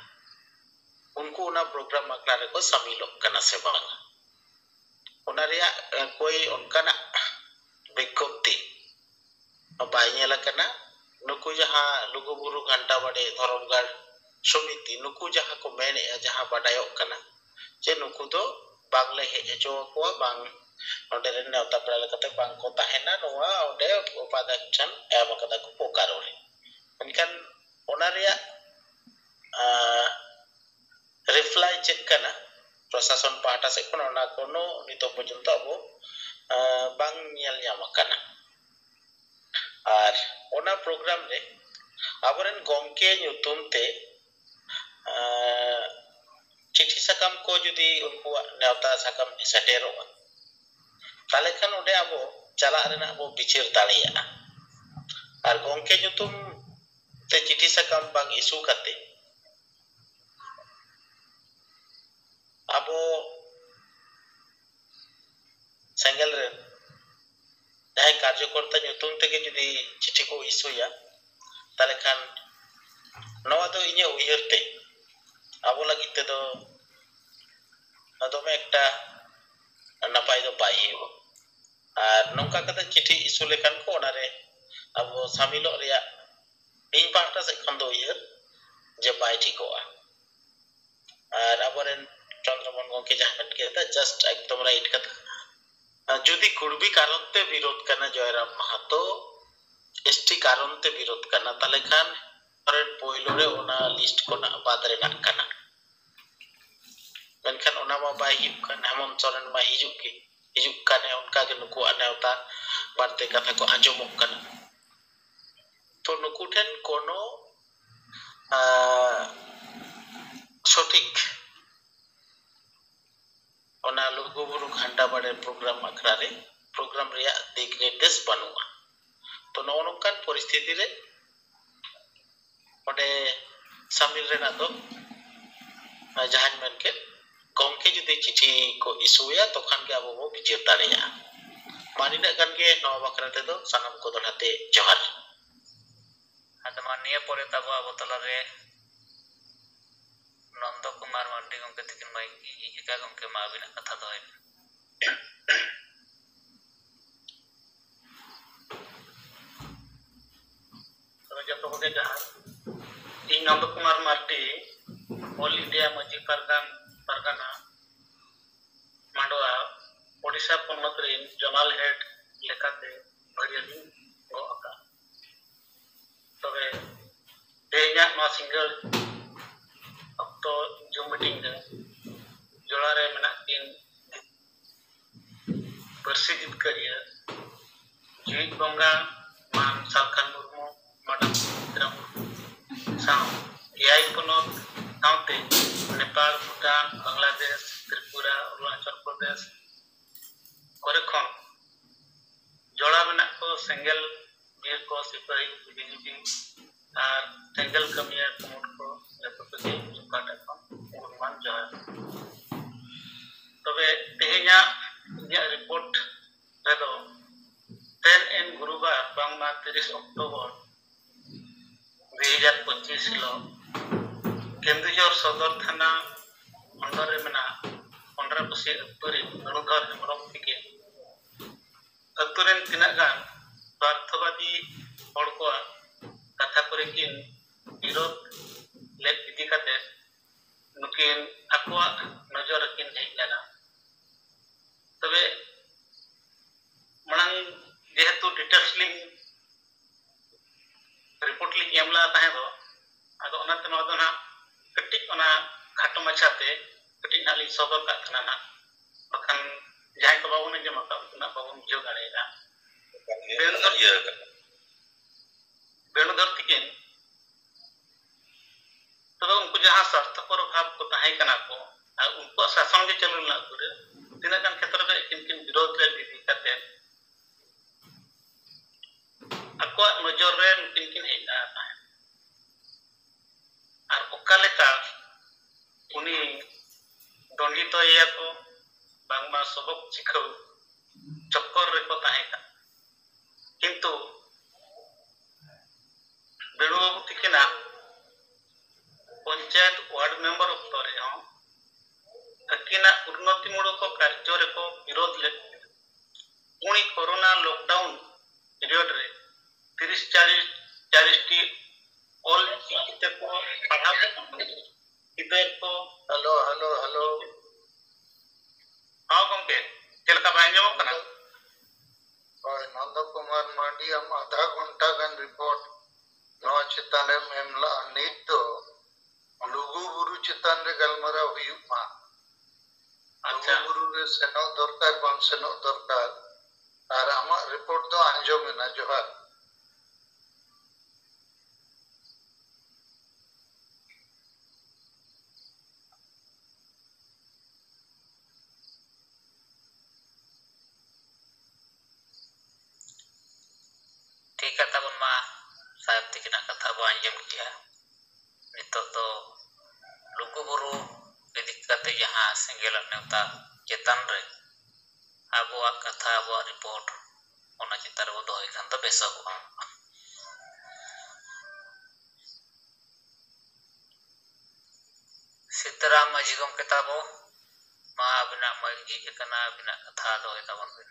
ᱩᱱᱠᱩ ᱚᱱᱟ program ᱟᱠᱷᱲᱟ ᱨᱮᱠᱚ ᱥᱟᱢᱤᱞᱚᱜ ᱠᱟᱱᱟ ᱥᱮ ᱵᱟᱝ, ᱚᱱᱟ ᱨᱮᱭᱟᱜ, ᱮ, ᱠᱳᱭ ᱚᱱᱠᱟᱱᱟᱜ ᱵᱤᱜᱽᱜᱚᱯᱛᱤ ᱵᱟᱭ ᱧᱮᱞ ᱟᱠᱟᱱᱟ᱾ ᱱᱩᱠᱩ ᱡᱟᱦᱟᱸ ᱞᱩᱜᱩᱵᱩᱨᱩ ᱜᱷᱟᱱᱴᱟ ᱵᱟᱲᱮ ᱫᱷᱚᱨᱚᱢ ᱜᱟᱲ ᱥᱚᱢᱤᱛᱤ, ᱱᱩᱠᱩ ᱡᱟᱦᱟᱸ ᱠᱚ ᱢᱮᱱᱮᱫᱼᱟ, ᱡᱟᱦᱟᱸ ᱵᱟᱰᱟᱭᱚᱜ ᱠᱟᱱᱟ ᱡᱮ ᱱᱩᱠᱩ ᱫᱚ ᱵᱟᱝᱞᱮ ᱦᱮᱡ ᱦᱚᱪᱚ ᱟᱠᱚᱣᱟ, ᱵᱟᱝ ᱱᱚᱰᱮ ᱨᱮᱱ ᱱᱮᱣᱛᱟ ᱯᱮᱲᱟ ᱞᱮᱠᱟᱛᱮ ᱵᱟᱝ ᱠᱚ ᱛᱟᱦᱮᱱᱟ, ᱱᱚᱣᱟ ᱚᱸᱰᱮ ᱩᱯᱟᱫᱷᱭᱟᱠᱠᱷᱟᱱ ᱮᱢ ᱟᱠᱟᱫᱟ ᱠᱚ ᱵᱳᱠᱟᱨᱳ ᱨᱮ᱾ ᱢᱮᱱᱠᱷᱟᱱ ᱚᱱᱟ ᱨᱮᱭᱟᱜ, ᱟ, reply ᱪᱮᱫ ᱠᱟᱱᱟ ᱯᱨᱚᱥᱟᱥᱚᱱ ᱯᱟᱦᱴᱟ ᱥᱮᱫ ᱠᱷᱚᱱ, ᱚᱱᱟ ᱠᱳᱱᱳ ᱱᱤᱛᱚᱜ ᱯᱚᱨᱡᱚᱱᱛᱚ ᱟᱵᱚ, ᱟ, ᱵᱟᱝ ᱧᱮᱞ ᱧᱟᱢ ᱟᱠᱟᱱᱟ᱾ ᱟᱨ ᱚᱱᱟ program ᱨᱮ ᱟᱵᱚᱨᱮᱱ ᱜᱚᱢᱠᱮ ᱧᱩᱛᱩᱢ ᱛᱮ, ᱟ, ᱪᱤᱴᱷᱤ ᱥᱟᱠᱟᱢ ᱠᱚ ᱡᱩᱫᱤ ᱩᱱᱠᱩᱣᱟᱜ ᱱᱮᱣᱛᱟ ᱥᱟᱠᱟᱢ ᱥᱮᱴᱮᱨᱚᱜᱼᱟ, ᱛᱟᱦᱚᱞᱮ ᱠᱷᱟᱱ ᱚᱸᱰᱮ ᱟᱵᱚ ᱪᱟᱞᱟᱜ ᱨᱮᱱᱟᱜ ᱵᱚ ᱵᱤᱪᱟᱹᱨ ᱫᱟᱲᱮᱭᱟᱜᱼᱟ᱾ ᱟᱨ ᱜᱚᱢᱠᱮ ᱧᱩᱛᱩᱢ ᱛᱮ ᱪᱤᱴᱷᱤ ᱥᱟᱠᱟᱢ ᱵᱟᱝ ᱤᱥᱩ ᱠᱟᱛᱮ ᱟᱵᱚ ᱥᱮᱸᱜᱮᱞ ᱨᱮᱱ ᱡᱟᱦᱟᱸᱭ ᱠᱟᱨᱡᱚᱠᱚᱨᱛᱟ ᱧᱩᱛᱩᱢ ᱛᱮᱜᱮ ᱡᱩᱫᱤ ᱪᱤᱴᱷᱤ ᱠᱚ ᱤᱥᱩᱭᱟ, ᱛᱟᱦᱚᱞᱮ ᱠᱷᱟᱱ ᱱᱚᱣᱟ ᱫᱚ ᱤᱧᱟᱹᱜ ᱩᱭᱦᱟᱹᱨ ᱛᱮ ᱟᱵᱚ ᱞᱟᱹᱜᱤᱫ ᱛᱮᱫᱚ ᱫᱚᱢᱮ ᱮᱠᱴᱟ ᱱᱟᱯᱟᱭ ᱫᱚ ᱵᱟᱭ ᱦᱩᱭᱩᱜᱼᱟ᱾ ᱟᱨ ᱱᱚᱝᱠᱟ ᱠᱟᱛᱮ ᱪᱤᱴᱷᱤ ᱤᱥᱩ ᱞᱮᱠᱷᱟᱱ ᱠᱚ ᱚᱱᱟᱨᱮ ᱟᱵᱚ ᱥᱟᱢᱤᱞᱚᱜ ᱨᱮᱭᱟᱜ ᱤᱧ ᱯᱟᱦᱴᱟ ᱥᱮᱫ ᱠᱷᱚᱱ ᱫᱚ ᱩᱭᱦᱟᱹᱨ ᱡᱮ ᱵᱟᱭ ᱴᱷᱤᱠᱚᱜᱼᱟ᱾ ᱟᱨ ᱟᱵᱚᱨᱮᱱ ᱪᱚᱱᱫᱨᱚᱢᱳᱦᱚᱱ ᱜᱚᱢᱠᱮ ᱡᱟᱦᱟᱸ ᱢᱮᱱ ᱠᱮᱫᱟ, just ᱮᱠᱫᱚᱢ right ᱠᱟᱛᱷᱟ᱾ ᱟᱨ ᱡᱩᱫᱤ ᱠᱩᱲᱵᱤ ᱠᱟᱨᱚᱱ ᱛᱮ ᱵᱤᱨᱳᱫ ᱠᱟᱱᱟ ᱡᱚᱭᱨᱟᱢ ᱢᱟᱦᱟᱛᱚ, ᱮᱥᱴᱤ ᱠᱟᱨᱚᱱ ᱛᱮ ᱵᱤᱨᱳᱫ ᱠᱟᱱᱟ, ᱛᱟᱦᱚᱞᱮ ᱠᱷᱟᱱ ᱨᱮᱱ ᱯᱳᱭᱞᱳ ᱨᱮ ᱚᱱᱟ ᱞᱤᱥᱴ ᱠᱷᱚᱱᱟᱜ ᱵᱟᱫ ᱨᱮᱱᱟᱜ ᱠᱟᱱᱟ᱾ ᱢᱮᱱᱠᱷᱟᱱ ᱚᱱᱟ ᱢᱟ ᱵᱟᱭ ᱦᱩᱭᱩᱜ ᱠᱟᱱ, ᱦᱮᱢᱚᱱᱛ ᱥᱚᱨᱮᱱ ᱢᱟ ᱦᱤᱡᱩᱜ ᱜᱮ, ᱦᱤᱡᱩᱜ ᱠᱟᱱᱮ, ᱚᱱᱠᱟ ᱜᱮ ᱱᱩᱠᱩᱣᱟᱜ ᱱᱮᱣᱛᱟ ᱵᱟᱨᱛᱮ ᱠᱟᱛᱷᱟ ᱠᱚ ᱟᱸᱡᱚᱢᱚᱜ ᱠᱟᱱᱟ᱾ ᱛᱚ ᱱᱩᱠᱩ ᱴᱷᱮᱱ ᱠᱳᱱᱳ, ᱟᱸ, ᱥᱚᱴᱷᱤᱠ ᱚᱱᱟ ᱞᱩᱜᱩᱵᱩᱨᱩ ᱜᱷᱟᱱᱴᱟ ᱵᱟᱲᱮ ᱯᱨᱳᱜᱨᱟᱢ ᱟᱠᱷᱲᱟ ᱨᱮ ᱯᱨᱳᱜᱨᱟᱢ ᱨᱮᱭᱟᱜ ᱫᱤᱠ ᱱᱤᱨᱫᱮᱥ ᱵᱟᱹᱱᱩᱜᱼᱟ᱾ ᱛᱚ ᱱᱚᱜᱼᱚ ᱱᱚᱝᱠᱟᱱ ᱯᱚᱨᱤᱥᱛᱷᱤᱛᱤ ᱨᱮ ᱚᱸᱰᱮ ᱥᱟᱢᱤᱞ ᱨᱮᱱᱟᱜ ᱫᱚ, ᱟᱸ, ᱡᱟᱦᱟᱸᱧ ᱢᱮᱱ ᱠᱮᱫ, ᱜᱚᱢᱠᱮ ᱡᱩᱫᱤ ᱪᱤᱴᱷᱤ ᱠᱚ ᱤᱥᱩᱭᱟ, ᱛᱚᱠᱷᱟᱱ ᱜᱮ ᱟᱵᱚ ᱵᱚ ᱵᱤᱪᱟᱹᱨ ᱫᱟᱲᱮᱭᱟᱜᱼᱟ᱾ ᱢᱟ ᱱᱤᱱᱟᱹᱜ ᱜᱟᱱ ᱜᱮ ᱱᱚᱣᱟ ᱵᱟᱠᱷᱨᱟ ᱛᱮᱫᱚ᱾ ᱥᱟᱱᱟᱢ ᱠᱚ ᱫᱚᱦᱲᱟ ᱛᱮ ᱡᱚᱦᱟᱨ᱾ ᱟᱫᱚ ᱢᱟ ᱱᱤᱭᱟᱹ ᱯᱚᱨᱮ ᱛᱟᱵᱚ ᱟᱵᱚ ᱛᱟᱞᱟᱨᱮ ᱱᱚᱱᱫᱚ ᱠᱩᱢᱟᱨ ᱢᱟᱨᱰᱤ ᱜᱚᱢᱠᱮ ᱛᱤᱠᱤᱱ ᱢᱟᱭ ᱮᱠᱟ ᱜᱚᱢᱠᱮ, ᱢᱟ ᱟᱹᱵᱤᱱᱟᱜ ᱠᱟᱛᱷᱟ ᱫᱚᱦᱚᱭ ᱵᱤᱱ᱾ ᱛᱚᱵᱮ ᱡᱚᱛᱚ ᱠᱚᱜᱮ ᱡᱚᱦᱟᱨ᱾ ᱤᱧ ᱱᱚᱱᱫᱚ ᱠᱩᱢᱟᱨ ᱢᱟᱨᱰᱤ, ᱚᱞ ᱤᱱᱰᱤᱭᱟ ᱢᱟᱹᱡᱷᱤ ᱯᱟᱨᱜᱟᱱ-, ᱯᱟᱨᱜᱟᱱᱟ ᱢᱟᱰᱣᱟ, ᱳᱰᱤᱥᱟ ᱯᱚᱱᱚᱛ ᱨᱤᱱ ᱡᱚᱱᱟᱞ ᱦᱮᱰ ᱞᱮᱠᱟᱛᱮ ᱵᱷᱟᱹᱨᱭᱟᱹ ᱞᱤᱧ ᱜᱚᱜ ᱟᱠᱟᱫᱼᱟ᱾ ᱛᱚᱵᱮ ᱛᱮᱦᱮᱧᱟᱜ ᱱᱚᱣᱟ ᱥᱤᱸᱜᱟᱹᱲ ᱚᱠᱛᱚ Zoom meeting ᱨᱮ ᱡᱚᱲᱟᱣ ᱨᱮ ᱢᱮᱱᱟᱜ ᱠᱤᱱ ᱯᱟᱹᱨᱥᱤ ᱡᱤᱛᱠᱟᱹᱨᱤᱭᱟᱹ, ᱡᱤᱣᱤᱫ ᱵᱚᱸᱜᱟ ᱢᱟᱱ ᱥᱟᱞᱠᱷᱟᱱ ᱢᱩᱨᱢᱩ, ᱢᱟᱰᱟᱢ ᱥᱩᱢᱤᱛᱨᱟ ᱢᱩᱨᱢᱩ ᱥᱟᱶ ᱮᱭᱟᱭ ᱯᱚᱱᱚᱛ ᱥᱟᱶᱛᱮ ᱱᱮᱯᱟᱞ, ᱵᱷᱩᱴᱟᱱ, ᱵᱟᱝᱞᱟᱫᱮᱥ, ᱛᱨᱤᱯᱩᱨᱟ, ᱚᱨᱩᱱᱟᱪᱚᱞ ᱯᱨᱚᱫᱮᱥ ᱠᱚᱨᱮ ᱠᱷᱚᱱ ᱡᱚᱲᱟᱣ ᱢᱮᱱᱟᱜ ᱠᱚ ᱥᱮᱸᱜᱮᱞ ᱵᱤᱨ ᱠᱚ, ᱥᱤᱯᱟᱹᱦᱤ, ᱵᱤᱡᱤᱵᱤ ᱟᱨ ᱥᱮᱸᱜᱮᱞ ᱠᱟᱹᱢᱤᱭᱟᱹ ᱠᱩᱢᱩᱴ ᱠᱚ ᱡᱚᱛᱚ ᱠᱚᱜᱮ ᱤᱧ ᱯᱟᱦᱴᱟ ᱠᱷᱚᱱ ᱜᱩᱱᱢᱟᱱ ᱡᱚᱦᱟᱨ᱾ ᱛᱚᱵᱮ ᱛᱮᱦᱮᱧᱟᱜ ᱤᱧᱟᱹᱜ ᱨᱤᱯᱳᱨᱴ ᱨᱮᱫᱚ ᱛᱮᱦᱮᱧ ᱮᱱ ᱜᱩᱨᱩᱵᱟᱨ ᱵᱟᱝᱢᱟ ᱛᱤᱨᱤᱥ ᱚᱠᱴᱳᱵᱚᱨ ᱫᱩ ᱦᱟᱡᱟᱨ ᱯᱚᱸᱪᱤᱥ ᱦᱤᱞᱳᱜ ᱠᱮᱱᱫᱩᱡᱷᱚᱨ ᱥᱚᱫᱚᱨ ᱛᱷᱟᱱᱟ ᱚᱱᱰᱚᱨ ᱨᱮ ᱢᱮᱱᱟᱜ ᱚᱱᱰᱨᱟᱯᱟᱹᱥᱤ ᱟᱹᱛᱩ ᱨᱮ ᱵᱮᱱᱩᱫᱷᱚᱨ ᱦᱮᱢᱵᱨᱚᱢ ᱛᱤᱠᱤᱱ ᱟᱹᱛᱩ ᱨᱮᱱ ᱛᱤᱱᱟᱹᱜ ᱜᱟᱱ ᱥᱣᱟᱨᱛᱷᱚᱵᱟᱫᱤ ᱦᱚᱲ ᱠᱚᱣᱟᱜ ᱠᱟᱛᱷᱟ ᱠᱚᱨᱮ ᱠᱤᱱ ᱵᱤᱨᱳᱫ ᱞᱮᱫ ᱤᱫᱤ ᱠᱟᱛᱮ ᱱᱩᱠᱤᱱ ᱟᱠᱚᱣᱟᱜ ᱱᱚᱡᱚᱨ ᱨᱮᱠᱤᱱ ᱦᱮᱡ ᱞᱮᱱᱟ᱾ ᱛᱚᱵᱮ ᱢᱟᱲᱟᱝ ᱡᱮᱦᱮᱛᱩ ᱰᱤᱴᱮᱞᱥ ᱞᱤᱧ ᱨᱤᱯᱳᱨᱴ ᱞᱤᱧ ᱮᱢ ᱞᱮᱫᱟ ᱛᱟᱦᱮᱸ ᱫᱚ, ᱟᱫᱚ ᱚᱱᱟᱛᱮ ᱱᱚᱣᱟ ᱫᱚ ᱱᱟᱦᱟᱜ ᱠᱟᱹᱴᱤᱡ ᱚᱱᱟ ᱠᱷᱟᱴᱚ ᱢᱟᱪᱷᱟᱛᱮ ᱠᱟᱹᱴᱤᱡ ᱱᱟᱦᱟᱜ ᱞᱤᱧ ᱥᱚᱫᱚᱨ ᱠᱟᱜ ᱠᱟᱱᱟ ᱱᱟᱦᱟᱜ, ᱵᱟᱠᱷᱟᱱ ᱡᱟᱦᱟᱸᱭ ᱠᱚ ᱵᱟᱵᱚᱱ ᱟᱸᱡᱚᱢ ᱟᱠᱟᱫ ᱩᱱᱠᱩ ᱱᱟᱦᱟᱜ ᱵᱟᱵᱚᱱ ᱵᱩᱡᱷᱟᱹᱣ ᱫᱟᱲᱮᱭᱟᱜᱼᱟ᱾ ᱵᱮᱱ ᱫᱚ ᱤᱭᱟᱹ ᱟᱠᱟᱱᱟ᱾ ᱵᱮᱱᱩᱫᱷᱚᱨ ᱛᱤᱠᱤᱱ ᱛᱚᱵᱮ ᱩᱱᱠᱩ ᱡᱟᱦᱟᱸ ᱥᱟᱨᱛᱷᱚᱯᱚᱨ ᱵᱷᱟᱵᱽ ᱠᱚ ᱛᱟᱦᱮᱸ ᱠᱟᱱᱟ ᱠᱚ ᱟᱨ ᱩᱱᱠᱩᱣᱟᱜ ᱥᱟᱥᱚᱱ ᱜᱮ ᱪᱟᱹᱞᱩ ᱞᱮᱱᱟ ᱟᱹᱛᱩ ᱨᱮ, ᱛᱤᱱᱟᱹᱜ ᱜᱟᱱ ᱠᱷᱮᱛᱨᱚ ᱨᱮ ᱟᱹᱠᱤᱱ ᱠᱤᱱ ᱵᱤᱨᱳᱫ ᱞᱮᱫ ᱤᱫᱤ ᱠᱟᱛᱮ ᱟᱠᱚᱣᱟᱜ ᱱᱚᱡᱚᱨ ᱨᱮ ᱱᱩᱠᱤᱱ ᱠᱤᱱ ᱦᱮᱡ ᱞᱮᱱᱟ ᱛᱟᱦᱮᱸᱫ᱾ ᱟᱨ ᱚᱠᱟ ᱞᱮᱠᱟ ᱩᱱᱤ ᱫᱚᱱᱰᱤᱛᱚᱭᱮᱭᱟ ᱠᱚ, ᱵᱟᱝᱢᱟ ᱥᱚᱵᱚᱠ ᱪᱤᱠᱷᱟᱹᱣ ᱪᱚᱠᱠᱚᱨ ᱨᱮᱠᱚ ᱛᱟᱦᱮᱸ ᱠᱟᱱᱟ᱾ ᱠᱤᱱᱛᱩ ᱵᱮᱬᱩ ᱵᱟᱹᱵᱩ ᱛᱤᱠᱤᱱᱟᱜ ᱯᱚᱧᱪᱟᱭᱮᱛ ᱣᱟᱨᱰ ᱢᱮᱢᱵᱟᱨ ᱚᱠᱛᱚ ᱨᱮᱦᱚᱸ ᱟᱹᱠᱤᱱᱟᱜ ᱩᱱᱱᱚᱛᱤᱢᱩᱞᱚᱠ ᱠᱟᱨᱡᱚ ᱨᱮᱠᱚ ᱵᱤᱨᱳᱫ ᱞᱮᱫ ᱠᱤᱱᱟ᱾ ᱩᱱᱤ ᱠᱳᱨᱳᱱᱟ ᱞᱚᱠᱰᱟᱣᱩᱱ ᱯᱤᱨᱤᱭᱚᱰ ᱨᱮ ᱛᱤᱨᱤᱥ ᱪᱟᱞᱤᱥ, ᱪᱟᱞᱤᱥ ᱴᱤ ᱚᱞ ᱪᱤᱠᱤ ᱛᱮᱠᱚ ᱯᱟᱲᱦᱟᱣ ᱠᱟᱱᱟ᱾ ᱜᱤᱫᱟᱹᱨ ᱠᱚ ᱦᱮᱞᱳ, ᱦᱮᱞᱳ, ᱦᱮᱞᱳ᱾ ᱦᱚᱸ ᱜᱚᱢᱠᱮ, ᱪᱮᱫ ᱞᱮᱠᱟ ᱵᱟᱭ ᱟᱸᱡᱚᱢᱚᱜ ᱠᱟᱱᱟ? ᱦᱳᱭ, ᱱᱚᱱᱫᱚ ᱠᱩᱢᱟᱨ ᱢᱟᱨᱰᱤ, ᱟᱢ ᱟᱫᱷᱟ ᱜᱷᱚᱱᱴᱟ ᱜᱟᱱ ᱨᱤᱯᱳᱨᱴ ᱱᱚᱣᱟ ᱪᱮᱛᱟᱱ ᱨᱮᱢ ᱮᱢ ᱞᱟᱜᱼᱟ᱾ ᱱᱤᱛ ᱫᱚ ᱞᱩᱜᱩ ᱵᱩᱨᱩ ᱪᱮᱛᱟᱱ ᱨᱮ ᱜᱟᱞᱢᱟᱨᱟᱣ ᱦᱩᱭᱩᱜ ᱢᱟ᱾ ᱟᱪᱪᱷᱟ᱾ ᱞᱩᱜᱩ ᱵᱩᱨᱩ ᱨᱮ ᱥᱮᱱᱚᱜ ᱫᱚᱨᱠᱟᱨ, ᱵᱟᱝ ᱥᱮᱱᱚᱜ ᱫᱚᱨᱠᱟᱨ, ᱟᱨ ᱟᱢᱟᱜ ᱨᱤᱯᱳᱨᱴ ᱫᱚ ᱟᱸᱡᱚᱢ ᱮᱱᱟ᱾ ᱡᱚᱦᱟᱨ᱾ ᱪᱟᱞᱟᱜ ᱱᱮᱣᱛᱟ ᱪᱮᱛᱟᱱ ᱨᱮ ᱟᱵᱚᱣᱟᱜ ᱠᱟᱛᱷᱟ, ᱟᱵᱚᱣᱟᱜ ᱨᱤᱯᱳᱨᱴ, ᱚᱱᱟ ᱪᱮᱛᱟᱱ ᱨᱮᱵᱚ ᱫᱚᱦᱚᱭ ᱠᱷᱟᱱ ᱫᱚ ᱵᱮᱥᱚᱜᱚᱜᱼᱟ᱾ ᱥᱤᱛᱟᱹᱨᱟᱢ ᱢᱟᱹᱡᱷᱤ ᱜᱚᱢᱠᱮ ᱛᱟᱵᱚ, ᱢᱟ ᱟᱹᱵᱤᱱᱟᱜ ᱢᱟᱹᱭᱤᱠ ᱡᱷᱤᱡ ᱟᱠᱟᱱᱟ, ᱟᱹᱵᱤᱱᱟᱜ ᱠᱟᱛᱷᱟ ᱫᱚᱦᱚᱭ ᱛᱟᱵᱚᱱ ᱵᱤᱱ᱾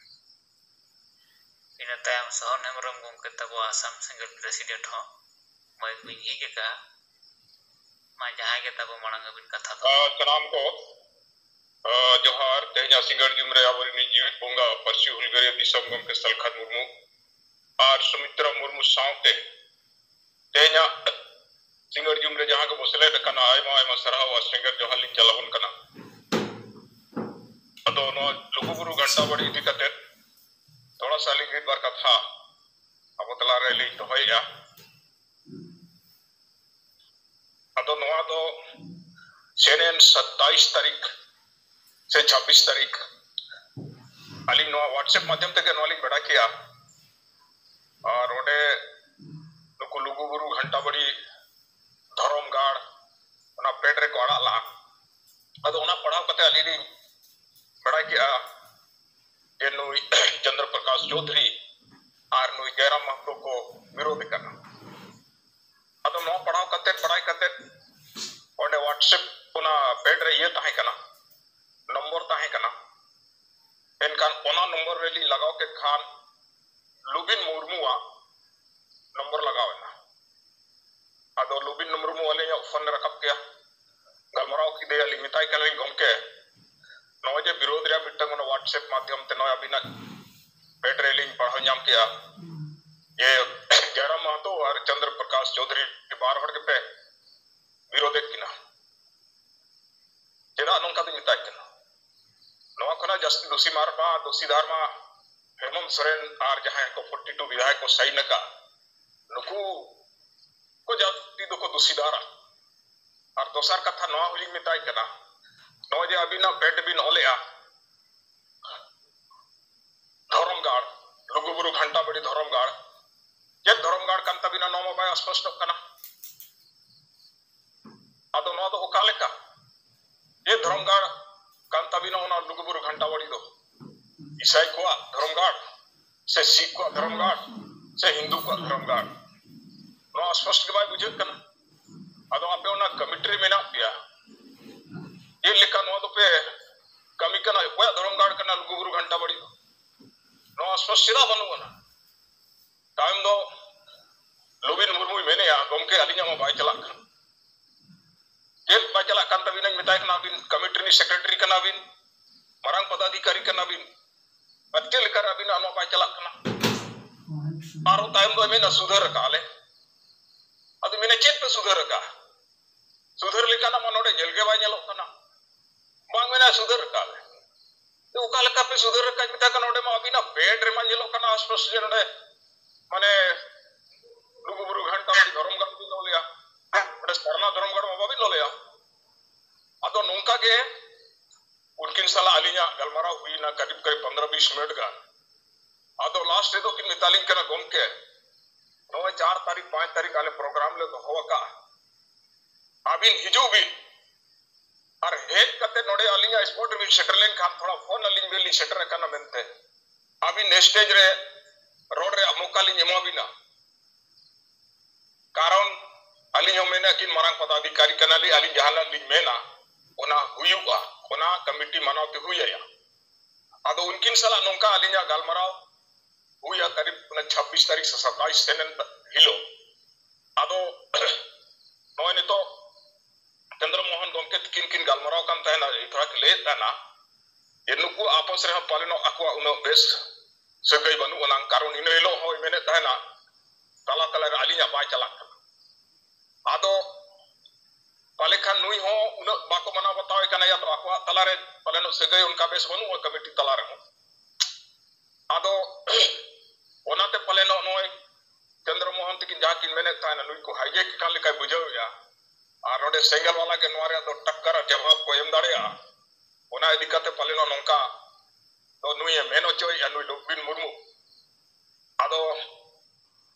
ᱤᱱᱟᱹ ᱛᱟᱭᱚᱢ ᱥᱚᱦᱚᱱ ᱦᱮᱢᱵᱨᱚᱢ ᱜᱚᱢᱠᱮ ᱛᱟᱵᱚ, ᱟᱥᱟᱢ ᱥᱮᱸᱜᱮᱞ ᱯᱨᱮᱥᱤᱰᱮᱱᱴ ᱦᱚᱸ ᱢᱟᱹᱭᱤᱠ ᱵᱤᱱ ᱡᱷᱤᱡ ᱟᱠᱟᱫᱼᱟ᱾ ᱢᱟ ᱡᱟᱦᱟᱸᱭ ᱜᱮ ᱛᱟᱵᱚ ᱢᱟᱲᱟᱝ ᱟᱹᱵᱤᱱ ᱠᱟᱛᱷᱟ ᱫᱚ᱾ ᱟᱨ ᱥᱟᱱᱟᱢ ᱠᱚ, ᱟᱨ ᱡᱚᱦᱟᱨ᱾ ᱛᱮᱦᱮᱧᱟᱜ ᱥᱤᱸᱜᱟᱹᱲ ᱡᱩᱢ ᱨᱮ ᱟᱵᱚᱨᱮᱱ ᱡᱤᱣᱤᱫ ᱵᱚᱸᱜᱟ ᱯᱟᱹᱨᱥᱤ ᱦᱩᱞᱜᱟᱹᱨᱤᱭᱟᱹ ᱫᱤᱥᱚᱢ ᱜᱚᱢᱠᱮ ᱥᱟᱞᱠᱷᱟᱱ ᱢᱩᱨᱢᱩ ᱟᱨ ᱥᱩᱢᱤᱛᱨᱟ ᱢᱩᱨᱢᱩ ᱥᱟᱶᱛᱮ ᱛᱮᱦᱮᱧᱟᱜ ᱥᱤᱸᱜᱟᱹᱲ ᱡᱩᱢ ᱨᱮ ᱡᱟᱦᱟᱸ ᱜᱮᱵᱚ ᱥᱮᱞᱮᱫ ᱟᱠᱟᱱᱟ, ᱟᱭᱢᱟ ᱟᱭᱢᱟ ᱥᱟᱨᱦᱟᱣ ᱟᱨ ᱥᱮᱸᱜᱮᱞ ᱡᱚᱦᱟᱨ ᱞᱤᱧ ᱪᱟᱞ ᱟᱵᱚᱱ ᱠᱟᱱᱟ᱾ ᱟᱫᱚ ᱱᱚᱣᱟ ᱞᱩᱜᱩᱵᱩᱨᱩ ᱜᱷᱟᱱᱴᱟ ᱵᱟᱲᱤ ᱤᱫᱤ ᱠᱟᱛᱮ ᱛᱷᱚᱲᱟ ᱥᱟ ᱟᱹᱞᱤᱧ ᱢᱤᱫ ᱵᱟᱨ ᱠᱟᱛᱷᱟ ᱟᱵᱚ ᱛᱟᱞᱟ ᱨᱮ ᱞᱤᱧ ᱫᱚᱦᱚᱭᱮᱫᱼᱟ᱾ ᱟᱫᱚ ᱱᱚᱣᱟ ᱫᱚ ᱥᱮᱱᱮᱱ ᱥᱟᱛᱟᱭᱤᱥ ᱛᱟᱹᱨᱤᱠᱷ ᱥᱮ ᱪᱷᱟᱵᱵᱤᱥ ᱛᱟᱹᱨᱤᱠᱷ ᱟᱹᱞᱤᱧ ᱱᱚᱣᱟ WhatsApp ᱢᱟᱫᱽᱫᱷᱚᱢ ᱛᱮᱜᱮ ᱱᱚᱣᱟ ᱞᱤᱧ ᱵᱟᱰᱟᱭ ᱠᱮᱜᱼᱟ᱾ ᱟᱨ ᱚᱸᱰᱮ ᱱᱩᱠᱩ ᱞᱩᱜᱩᱵᱩᱨᱩ ᱜᱷᱟᱱᱴᱟ ᱵᱟᱲᱤ ᱫᱷᱚᱨᱚᱢ ᱜᱟᱲ ᱚᱱᱟ ᱯᱮᱰ ᱨᱮᱠᱚ ᱟᱲᱟᱜ ᱞᱟᱜᱼᱟ᱾ ᱟᱫᱚ ᱚᱱᱟ ᱯᱟᱲᱦᱟᱣ ᱠᱟᱛᱮ ᱟᱹᱞᱤᱧ ᱞᱤᱧ ᱵᱟᱲᱟᱭ ᱠᱮᱜᱼᱟ ᱡᱮ ᱱᱩᱭ ᱪᱚᱱᱫᱨᱚ ᱯᱨᱚᱠᱟᱥ ᱪᱳᱫᱷᱩᱨᱤ ᱟᱨ ᱱᱩᱭ ᱡᱚᱭᱨᱟᱢ ᱢᱟᱦᱛᱚ ᱠᱚ ᱵᱤᱨᱳᱫᱷ ᱠᱟᱱᱟ᱾ ᱟᱫᱚ ᱱᱚᱣᱟ ᱯᱟᱲᱦᱟᱣ ᱠᱟᱛᱮ, ᱵᱟᱲᱟᱭ ᱠᱟᱛᱮ ᱚᱸᱰᱮ WhatsApp ᱚᱱᱟ ᱯᱮᱰ ᱨᱮ ᱤᱭᱟᱹ ᱛᱟᱦᱮᱸ ᱠᱟᱱᱟ, ᱱᱚᱢᱵᱚᱨ ᱛᱟᱦᱮᱸ ᱠᱟᱱᱟ᱾ ᱮᱱᱠᱷᱟᱱ ᱚᱱᱟ ᱱᱚᱢᱵᱚᱨ ᱨᱮᱞᱤᱧ ᱞᱟᱜᱟᱣ ᱠᱮᱫ ᱠᱷᱟᱱ ᱞᱩᱵᱤᱱ ᱢᱩᱨᱢᱩᱣᱟᱜ ᱱᱚᱢᱵᱚᱨ ᱞᱟᱜᱟᱣ ᱮᱱᱟ᱾ ᱟᱫᱚ ᱞᱩᱵᱤᱱ ᱢᱩᱨᱢᱩ ᱟᱹᱞᱤᱧᱟᱜ ᱯᱷᱳᱱ ᱮ ᱨᱟᱠᱟᱵ ᱠᱮᱜᱼᱟ, ᱜᱟᱞᱢᱟᱨᱟᱣ ᱠᱮᱫᱮᱭᱟᱞᱤᱧ, ᱢᱮᱛᱟᱭ ᱠᱟᱱᱟᱞᱤᱧ, "ᱜᱚᱢᱠᱮ, ᱱᱚᱜᱼᱚᱭ ᱡᱮ ᱵᱤᱨᱳᱫᱷ ᱨᱮᱭᱟᱜ ᱢᱤᱫᱴᱟᱝ ᱚᱱᱟ WhatsApp ᱢᱟᱫᱽᱫᱷᱚᱢ ᱛᱮ ᱱᱚᱜᱼᱚᱭ ᱟᱹᱵᱤᱱᱟᱜ ᱯᱮᱰ ᱨᱮᱞᱤᱧ ᱯᱟᱲᱦᱟᱣ ᱧᱟᱢ ᱠᱮᱜᱼᱟ ᱡᱮ ᱡᱟᱭᱨᱟᱢ ᱢᱟᱦᱟᱛᱚ ᱟᱨ ᱪᱚᱱᱫᱨᱚ ᱯᱨᱚᱠᱟᱥ ᱪᱳᱫᱷᱩᱨᱤ ᱵᱟᱨ ᱦᱚᱲ ᱜᱮᱯᱮ ᱵᱤᱨᱳᱫᱷᱮᱫ ᱠᱤᱱᱟ, ᱪᱮᱫᱟᱜ ᱱᱚᱝᱠᱟ ᱵᱤᱱ ᱢᱮᱛᱟᱭ ᱠᱟᱱᱟ?" ᱱᱚᱣᱟ ᱠᱷᱚᱱᱟᱜ ᱡᱟᱹᱥᱛᱤ ᱫᱳᱥᱤ ᱢᱟᱨ ᱢᱟ, ᱫᱳᱥᱤᱫᱟᱨ ᱢᱟ ᱦᱮᱢᱚᱱᱛ ᱥᱚᱨᱮᱱ ᱟᱨ ᱡᱟᱦᱟᱸᱭ ᱠᱚ ᱯᱷᱳᱨᱴᱤ ᱴᱩ ᱵᱤᱫᱷᱟᱭᱚᱠ ᱠᱚ ᱥᱟᱭᱤᱱ ᱟᱠᱟᱫ, ᱱᱩᱠᱩ ᱠᱚ ᱡᱟᱹᱥᱛᱤ ᱫᱚᱠᱚ ᱫᱳᱥᱤᱫᱟᱨᱟ᱾ ᱟᱨ ᱫᱚᱥᱟᱨ ᱠᱟᱛᱷᱟ ᱱᱚᱣᱟ ᱦᱚᱸᱞᱤᱧ ᱢᱮᱛᱟᱭ ᱠᱟᱱᱟ, ᱱᱚᱜᱼᱚᱭ ᱡᱮ ᱟᱹᱵᱤᱱᱟᱜ ᱯᱮᱰ ᱵᱤᱱ ᱚᱞᱮᱜᱼᱟ, ᱫᱷᱚᱨᱚᱢ ᱜᱟᱲ, ᱞᱩᱜᱩᱵᱩᱨᱩ ᱜᱷᱟᱱᱴᱟ ᱵᱟᱲᱤ ᱫᱷᱚᱨᱚᱢ ᱜᱟᱲ, ᱪᱮᱫ ᱫᱷᱚᱨᱚᱢ ᱜᱟᱲ ᱠᱟᱱ ᱛᱟᱵᱤᱱᱟ, ᱱᱚᱣᱟ ᱢᱟ ᱵᱟᱭ ᱥᱯᱚᱥᱴᱚᱜ ᱠᱟᱱᱟ᱾ ᱟᱫᱚ ᱱᱚᱣᱟ ᱫᱚ ᱚᱠᱟ ᱞᱮᱠᱟ? ᱡᱮ ᱫᱷᱚᱨᱚᱢ ᱜᱟᱲ ᱤᱥᱟᱭ ᱠᱚᱣᱟᱜ ᱫᱷᱚᱨᱚᱢ ᱜᱟᱲ ᱥᱮ ᱥᱤᱠᱷ ᱠᱚᱣᱟᱜ ᱫᱷᱚᱨᱚᱢ ᱜᱟᱲ ᱥᱮ ᱦᱤᱱᱫᱩ ᱠᱚᱣᱟᱜ ᱫᱷᱚᱨᱚᱢ ᱜᱟᱲ, ᱱᱚᱣᱟ ᱥᱯᱚᱥᱴ ᱜᱮ ᱵᱟᱭ ᱵᱩᱡᱷᱟᱹᱜ ᱠᱟᱱᱟ᱾ ᱟᱫᱚ ᱟᱯᱮ ᱚᱱᱟ ᱠᱚᱢᱤᱴᱤ ᱨᱮ ᱢᱮᱱᱟᱜ ᱯᱮᱭᱟ, ᱪᱮᱫ ᱞᱮᱠᱟ ᱱᱚᱣᱟ ᱫᱚᱯᱮ ᱠᱟᱹᱢᱤ ᱠᱟᱱᱟ? ᱚᱠᱚᱭᱟᱜ ᱫᱷᱚᱨᱚᱢ ᱜᱟᱲ ᱠᱟᱱᱟ ᱞᱩᱜᱩᱵᱩᱨᱩ ᱜᱷᱟᱱᱴᱟ ᱵᱟᱲᱤ ᱫᱚ? ᱱᱚᱣᱟ ᱥᱯᱚᱥᱴ ᱪᱮᱫᱟᱜ ᱵᱟᱹᱱᱩᱜ ᱟᱱᱟ? ᱛᱟᱭᱚᱢ ᱫᱚ ᱞᱚᱵᱤᱱ ᱢᱩᱨᱢᱩᱭ ᱢᱮᱱᱮᱜᱼᱟ, "ᱜᱚᱢᱠᱮ, ᱟᱹᱞᱤᱧᱟᱜ ᱢᱟ ᱵᱟᱭ ᱪᱟᱞᱟᱜ ᱠᱟᱱ᱾ ᱪᱮᱫ ᱵᱟᱭ ᱪᱟᱞᱟᱜ ᱠᱟᱱ ᱛᱟᱹᱵᱤᱱᱟᱧ ᱢᱮᱛᱟᱭ ᱠᱟᱱᱟ, ᱟᱹᱵᱤᱱ ᱠᱚᱢᱤᱴᱤ ᱨᱤᱱᱤᱡ ᱥᱮᱠᱨᱮᱴᱟᱨᱤ ᱠᱟᱱᱟ ᱵᱤᱱ, ᱢᱟᱨᱟᱝ ᱯᱚᱫᱟᱫᱷᱤᱠᱟᱨᱤ ᱠᱟᱱᱟ ᱵᱤᱱ, ᱟᱨ ᱪᱮᱫ ᱞᱮᱠᱟᱨᱮ ᱟᱹᱵᱤᱱᱟᱜ ᱱᱚᱣᱟ ᱵᱟᱭ ᱪᱟᱞᱟᱜ ᱠᱟᱱᱟ?" ᱟᱨᱦᱚᱸ ᱛᱟᱭᱚᱢ ᱫᱚᱭ ᱢᱮᱱᱟ, "ᱥᱩᱫᱷᱟᱹᱨ ᱟᱠᱟᱫ ᱟᱞᱮ᱾" ᱟᱫᱚ ᱢᱮᱱᱟ, "ᱪᱮᱫ ᱯᱮ ᱥᱩᱫᱷᱟᱹᱨ ᱟᱠᱟᱫ? ᱥᱩᱫᱷᱟᱹᱨ ᱞᱮᱠᱟᱱᱟᱜ ᱢᱟ ᱱᱚᱰᱮ ᱧᱮᱞ ᱜᱮ ᱵᱟᱭ ᱧᱮᱞᱚᱜ ᱠᱟᱱᱟ᱾" ᱵᱟᱝ ᱢᱮᱱᱟ, "ᱥᱩᱫᱷᱟᱹᱨ ᱟᱠᱟᱫ ᱟᱞᱮ᱾" ᱛᱚ ᱚᱠᱟ ᱞᱮᱠᱟ ᱯᱮ ᱥᱩᱫᱷᱟᱹᱨ ᱟᱠᱟᱫ? ᱢᱮᱛᱟᱭ ᱠᱟᱱᱟ, ᱚᱸᱰᱮ ᱢᱟ ᱟᱹᱵᱤᱱᱟᱜ ᱵᱮᱰ ᱨᱮᱢᱟ ᱧᱮᱞᱚᱜ ᱠᱟᱱᱟ ᱟᱥᱯᱟᱥ ᱡᱮ ᱱᱚᱰᱮ ᱢᱟᱱᱮ ᱞᱩᱜᱩᱵᱩᱨᱩ ᱜᱷᱟᱱᱴᱟ ᱵᱟᱲᱤ ᱫᱷᱚᱨᱚᱢ ᱜᱟᱲ ᱵᱤᱱ ᱚᱞᱮᱜᱼᱟ, ᱚᱸᱰᱮ ᱥᱟᱨᱱᱟ ᱫᱷᱚᱨᱚᱢ ᱜᱟᱲ ᱢᱟ ᱵᱟᱵᱤᱱ ᱚᱞᱮᱜᱼᱟ᱾ ᱟᱫᱚ ᱱᱚᱝᱠᱟ ᱜᱮ ᱩᱱᱠᱤᱱ ᱥᱟᱞᱟᱜ ᱟᱹᱞᱤᱧᱟᱜ ᱜᱟᱞᱢᱟᱨᱟᱣ ᱦᱩᱭᱱᱟ ᱠᱟᱹᱨᱤᱵ ᱠᱟᱹᱨᱤᱵ ᱯᱚᱱᱫᱽᱨᱚ ᱵᱤᱥ ᱢᱤᱱᱤᱴ ᱜᱟᱱ᱾ ᱟᱫᱚ ᱞᱟᱥᱴ ᱨᱮᱫᱚ ᱠᱤᱱ ᱢᱮᱛᱟᱞᱤᱧ ᱠᱟᱱᱟ, "ᱜᱚᱢᱠᱮ, ᱱᱚᱜᱼᱚᱭ ᱪᱟᱨ ᱛᱟᱹᱨᱤᱠᱷ, ᱯᱟᱸᱪ ᱛᱟᱹᱨᱤᱠᱷ ᱟᱞᱮ ᱯᱨᱳᱜᱨᱟᱢ ᱞᱮ ᱫᱚᱦᱚ ᱟᱠᱟᱫᱼᱟ, ᱟᱹᱵᱤᱱ ᱦᱤᱡᱩᱜ ᱵᱤᱱ, ᱟᱨ ᱦᱮᱡ ᱠᱟᱛᱮ ᱱᱚᱰᱮ ᱟᱹᱞᱤᱧᱟᱜ ᱥᱯᱚᱴ ᱨᱮᱵᱤᱱ ᱥᱮᱴᱮᱨ ᱞᱮᱱᱠᱷᱟᱱ ᱛᱷᱚᱲᱟ ᱯᱷᱳᱱ ᱟᱹᱞᱤᱧ ᱵᱤᱱ, ᱞᱤᱧ ᱥᱮᱴᱮᱨ ᱟᱠᱟᱱᱟ ᱢᱮᱱᱛᱮ, ᱟᱹᱵᱤᱱ ᱥᱴᱮᱡᱽ ᱨᱮ ᱨᱚᱲ ᱨᱮᱭᱟᱜ ᱢᱚᱠᱟ ᱞᱤᱧ ᱮᱢᱟ ᱵᱤᱱᱟ᱾" ᱠᱟᱨᱚᱱ ᱟᱹᱞᱤᱧ ᱦᱚᱸ ᱢᱮᱱᱟ ᱠᱤᱱ ᱢᱟᱨᱟᱝ ᱯᱚᱫᱟᱫᱷᱤᱠᱟᱨᱤ ᱠᱟᱱᱟᱞᱤᱧ, ᱟᱹᱞᱤᱧ ᱡᱟᱦᱟᱱᱟᱜ ᱞᱤᱧ ᱢᱮᱱᱟ ᱚᱱᱟ ᱦᱩᱭᱩᱜᱼᱟ, ᱚᱱᱟ ᱠᱚᱢᱤᱴᱤ ᱢᱟᱱᱟᱣ ᱛᱮ ᱦᱩᱭ ᱟᱭᱟ᱾ ᱟᱫᱚ ᱩᱱᱠᱤᱱ ᱥᱟᱞᱟᱜ ᱱᱚᱝᱠᱟ ᱟᱹᱞᱤᱧᱟᱜ ᱜᱟᱞᱢᱟᱨᱟᱣ ᱦᱩᱭᱟ ᱠᱟᱨᱤᱵ ᱚᱱᱟ ᱪᱷᱟᱵᱵᱤᱥ ᱛᱟᱹᱨᱤᱠᱷ ᱥᱮ ᱥᱟᱛᱟᱭᱤᱥ ᱥᱮᱱ ᱦᱤᱞᱳᱜ᱾ ᱟᱫᱚ ᱱᱚᱜᱼᱚᱭ ᱱᱤᱛᱚᱜ ᱪᱚᱱᱫᱨᱚ ᱢᱳᱦᱚᱱ ᱜᱚᱢᱠᱮ ᱛᱤᱠᱤᱱ ᱠᱤᱱ ᱜᱟᱞᱢᱟᱨᱟᱣ ᱠᱟᱱ ᱛᱟᱦᱮᱱᱟ, ᱛᱷᱚᱲᱟ ᱠᱤᱱ ᱞᱟᱹᱭᱮᱫ ᱛᱟᱦᱮᱱᱟ ᱡᱮ ᱱᱩᱠᱩ ᱟᱯᱚᱥ ᱨᱮᱦᱚᱸ ᱯᱟᱞᱮᱱᱚᱜ ᱟᱠᱚᱣᱟᱜ ᱩᱱᱟᱹᱜ ᱵᱮᱥ ᱥᱟᱹᱜᱟᱹᱭ ᱵᱟᱹᱱᱩᱜ ᱟᱱᱟᱝ, ᱠᱟᱨᱚᱱ ᱤᱱᱟᱹ ᱦᱤᱞᱳᱜ ᱦᱚᱸᱭ ᱢᱮᱱᱮᱫ ᱛᱟᱦᱮᱱᱟ ᱛᱟᱞᱟ ᱛᱟᱞᱟᱨᱮ ᱟᱹᱞᱤᱧᱟᱜ ᱵᱟᱭ ᱪᱟᱞᱟᱜ ᱠᱟᱱᱟ᱾ ᱟᱫᱚ ᱯᱟᱞᱮ ᱠᱷᱟᱱ ᱱᱩᱭ ᱦᱚᱸ ᱩᱱᱟᱹᱜ ᱵᱟᱠᱚ ᱢᱟᱱᱟᱣ ᱵᱟᱛᱟᱣ ᱮ ᱠᱟᱱᱟ, ᱭᱟ ᱛᱚ ᱟᱠᱚᱣᱟᱜ ᱛᱟᱞᱟᱨᱮ ᱯᱟᱞᱮᱱᱚᱜ ᱥᱟᱹᱜᱟᱹᱭ ᱚᱱᱠᱟ ᱵᱮᱥ ᱵᱟᱹᱱᱩᱜᱼᱟ ᱠᱚᱢᱤᱴᱤ ᱛᱟᱞᱟ ᱨᱮᱦᱚᱸ᱾ ᱟᱫᱚ ᱚᱱᱟᱛᱮ ᱯᱟᱞᱮᱱᱚᱜ ᱱᱚᱜᱼᱚᱭ ᱪᱚᱱᱫᱨᱚ ᱢᱳᱦᱚᱱ ᱛᱤᱠᱤᱱ ᱡᱟᱦᱟᱸ ᱠᱤᱱ ᱢᱮᱱᱮᱫ ᱛᱟᱦᱮᱱᱟ, ᱱᱩᱭ ᱠᱚ ᱦᱟᱭᱡᱮᱠ ᱠᱟᱱ ᱞᱮᱠᱟᱭ ᱵᱩᱡᱷᱟᱹᱣᱮᱫᱼᱟ᱾ ᱟᱨ ᱱᱚᱰᱮ ᱥᱮᱸᱜᱮᱞ ᱵᱟᱞᱟ ᱜᱮ ᱱᱚᱣᱟ ᱨᱮᱭᱟᱜ ᱫᱚ ᱴᱟᱠᱠᱟᱨ ᱟᱨ ᱡᱟᱵᱟᱵ ᱠᱚ ᱮᱢ ᱫᱟᱲᱮᱭᱟᱜᱼᱟ᱾ ᱚᱱᱟ ᱤᱫᱤ ᱠᱟᱛᱮ ᱯᱟᱞᱮᱱᱚᱜ ᱱᱚᱝᱠᱟ ᱫᱚ ᱱᱩᱭᱮ ᱢᱮᱱ ᱦᱚᱪᱚᱭᱮᱫᱼᱟ, ᱱᱩᱭ ᱞᱚᱵᱤᱱ ᱢᱩᱨᱢᱩ᱾ ᱟᱫᱚ